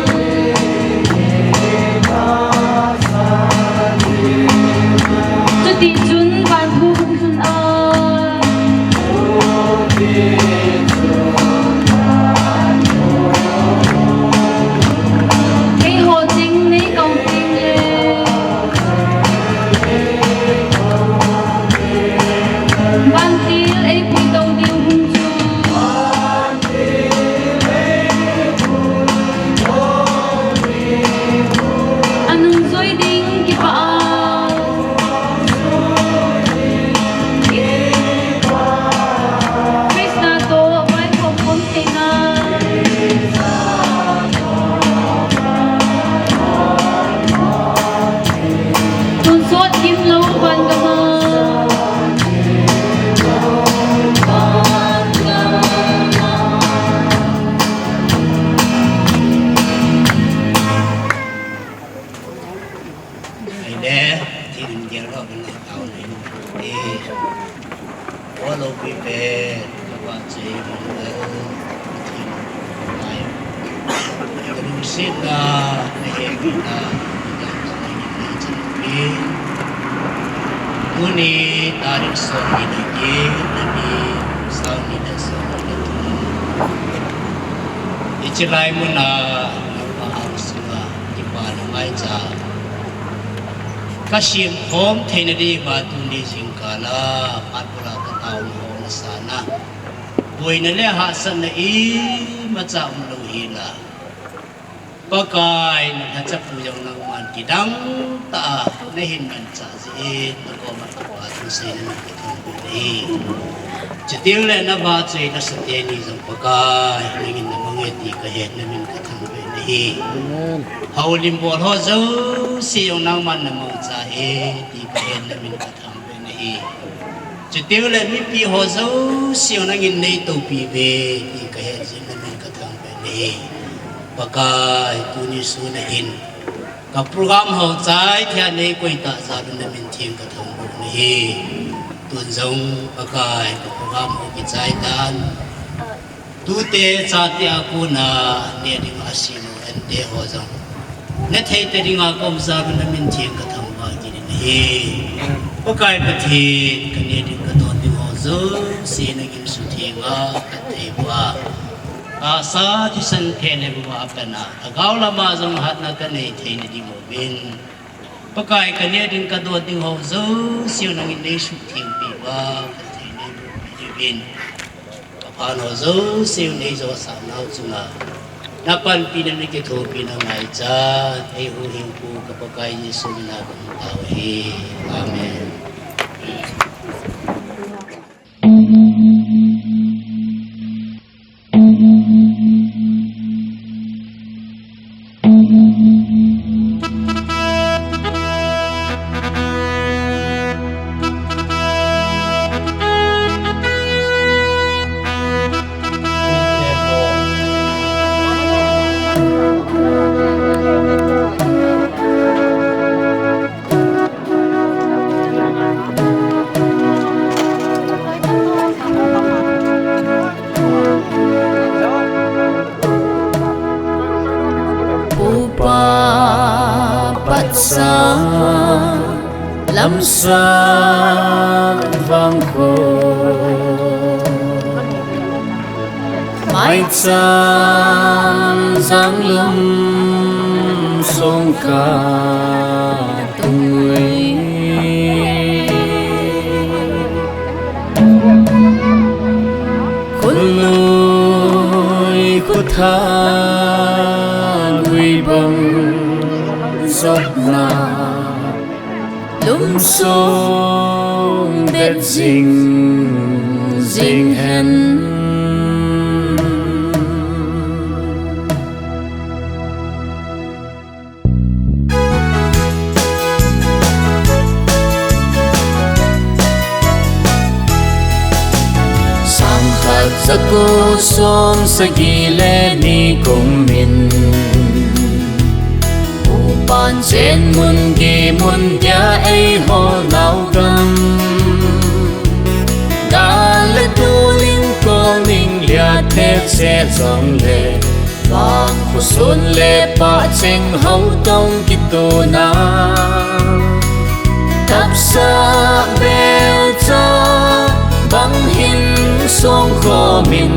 Chuti chun van thu hung lhun a. Keiho ding nei kau ding le. Vantil ei pui to diu hung chu. A nungjui ding kipah a. Krista toh vaikhom khom theina. Tonsot gimlou van gam a. Aile, Pathen in gel lou vin tao nei. E, o lou pi pe, ka ba che, Pathen, nai. Ka lungsetna, na hepina, na hepina, na hepina, tuni, tarik som ni le get, ni, sang ni le som ni le thum. Hiche lai muna, nangma housunga, kipana maicha. Ka sem khom theina diuva tuni jingkah a, phat bula ka taona ho na sana. Boina le hahsatna imacha umlou hina. Pakai na lhacha pu jong nangman kidang tah a, na hin manchah jeh in, na koma kipa thu seiyin ka thangvah nahi. Chuteng le na vahchoi nasa teni jong Pakai, nangin na mang e ti ka het na min ka thangvah nahi. Amen. Houlim bol ho jouse jong nangman na mangcha e ti ka het na min ka thangvah nahi. Chuteng le mipi ho jouse jong nangin nei toupi uve ti ka het jeh in na min ka thangvah nahi. Pakai, tuni sun a hin ka program ho chai thei a nei koi tah jal un na min theng ka thangvah nahi. Tun jong Pakai, ka program ho kichai dan, tute chate a kona ne ding a sinu ante ho jong na thei te dinga ka um jal un na min theng ka thangvah kit in ahi. Pakai Pathen, ka ne ding ka don ding ho jouse nangin sutheng a, phatthei boh a, tahsa thisan phet le boh a pat a, lhagao lama jong hatna ka nei theina ding uvin, Pakai, ka ne ding ka don ding ho jouse nangin nei sutheng peh uva, phatthei nei boh peh uvin. Ka phat ho jouse nei josah nau chunga na panpina, na kithopina ngaichat, ei huhhingpu ka Pakai Jesu mina ka hung tao ahi. Amen. Upa patsa lamsang vangkho, maicham janglum songkah tungui, khului khutha lui bang jotna lumsong det jing jing hen. Sangkhat jako som sagi le ni kum in, upan chen mun gi mun dia ei Chang le vang khusun le pacheng hou tong kituna, tapsa belcha bang hin song khomin,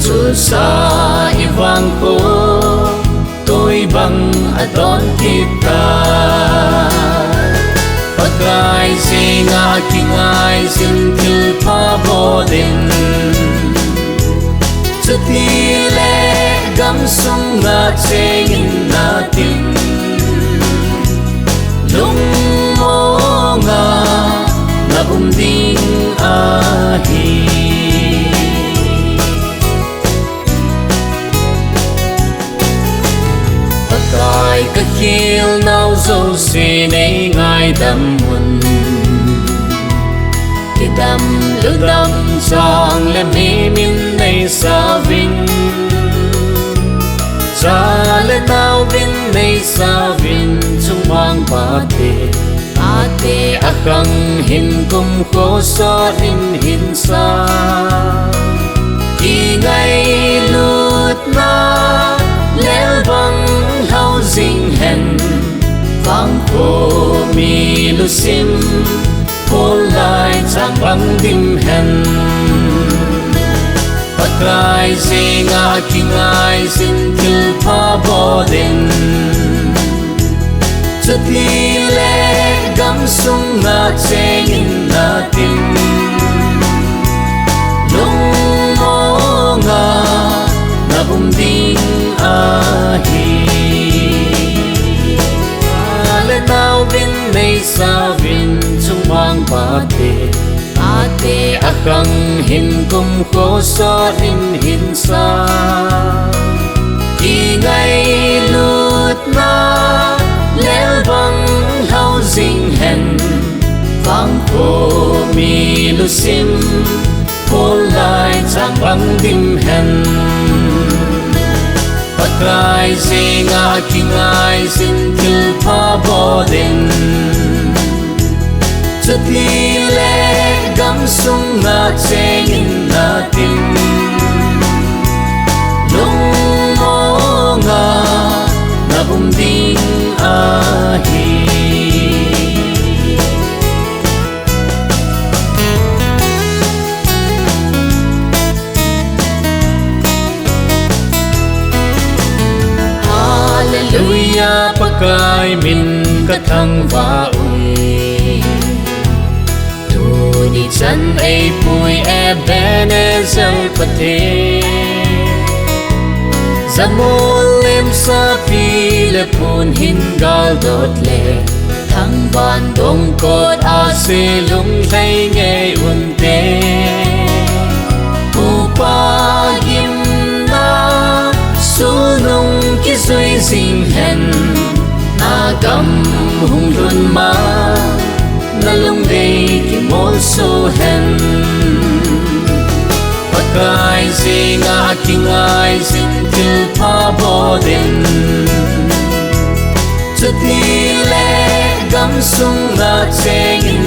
chulsa i vang ko toi bang adon kita. Pakai jeng a kingai jin thil pha bol in, chuti le gamsung a cheng in natin, lungmong a na um ding ahi. Pakai ka khel nau jouse nei ngaidam un. Kidam ludam chang le mimin nei sauvin. Cha le nau vin nei sauvin chungmang pate. Ate akhang hin kum khosot in hin sa. Kingailutna lel bang lhau jing hen. Vangkho mi lusim, kholai chang bang dim hen. Pakai jeng a kingai jin thil pha bol in. Chuti le gamsung a cheng in natin, lungmong a na um ding ahi. Cha le nau vin nei sauvin chungmang pate. Ate akhang hin kum khosot in hin sa. Kingailutna lel bang lhau jing hen. Vangkho mi lusim, kholai chang bang dim hen. Pakai jeng a kingai jin thil pha bol in. Chuti le gamsung a cheng in natin, lungmong a na um ding ahi. Hallelujah, Pakai min ka thangvah uve. Tuni chan eipui Ebenezer Pathen. Jamul lim sapi le pun hin galdot le, thangvah dongkot a se lunglhai ngei unte. Upa gimna sulnung kijui jing hen, na gam hung lhun ma, na lungdei kimolso hen. Pakai jeng a kingai jin thil pha bol in. Chuti le gamsung a cheng in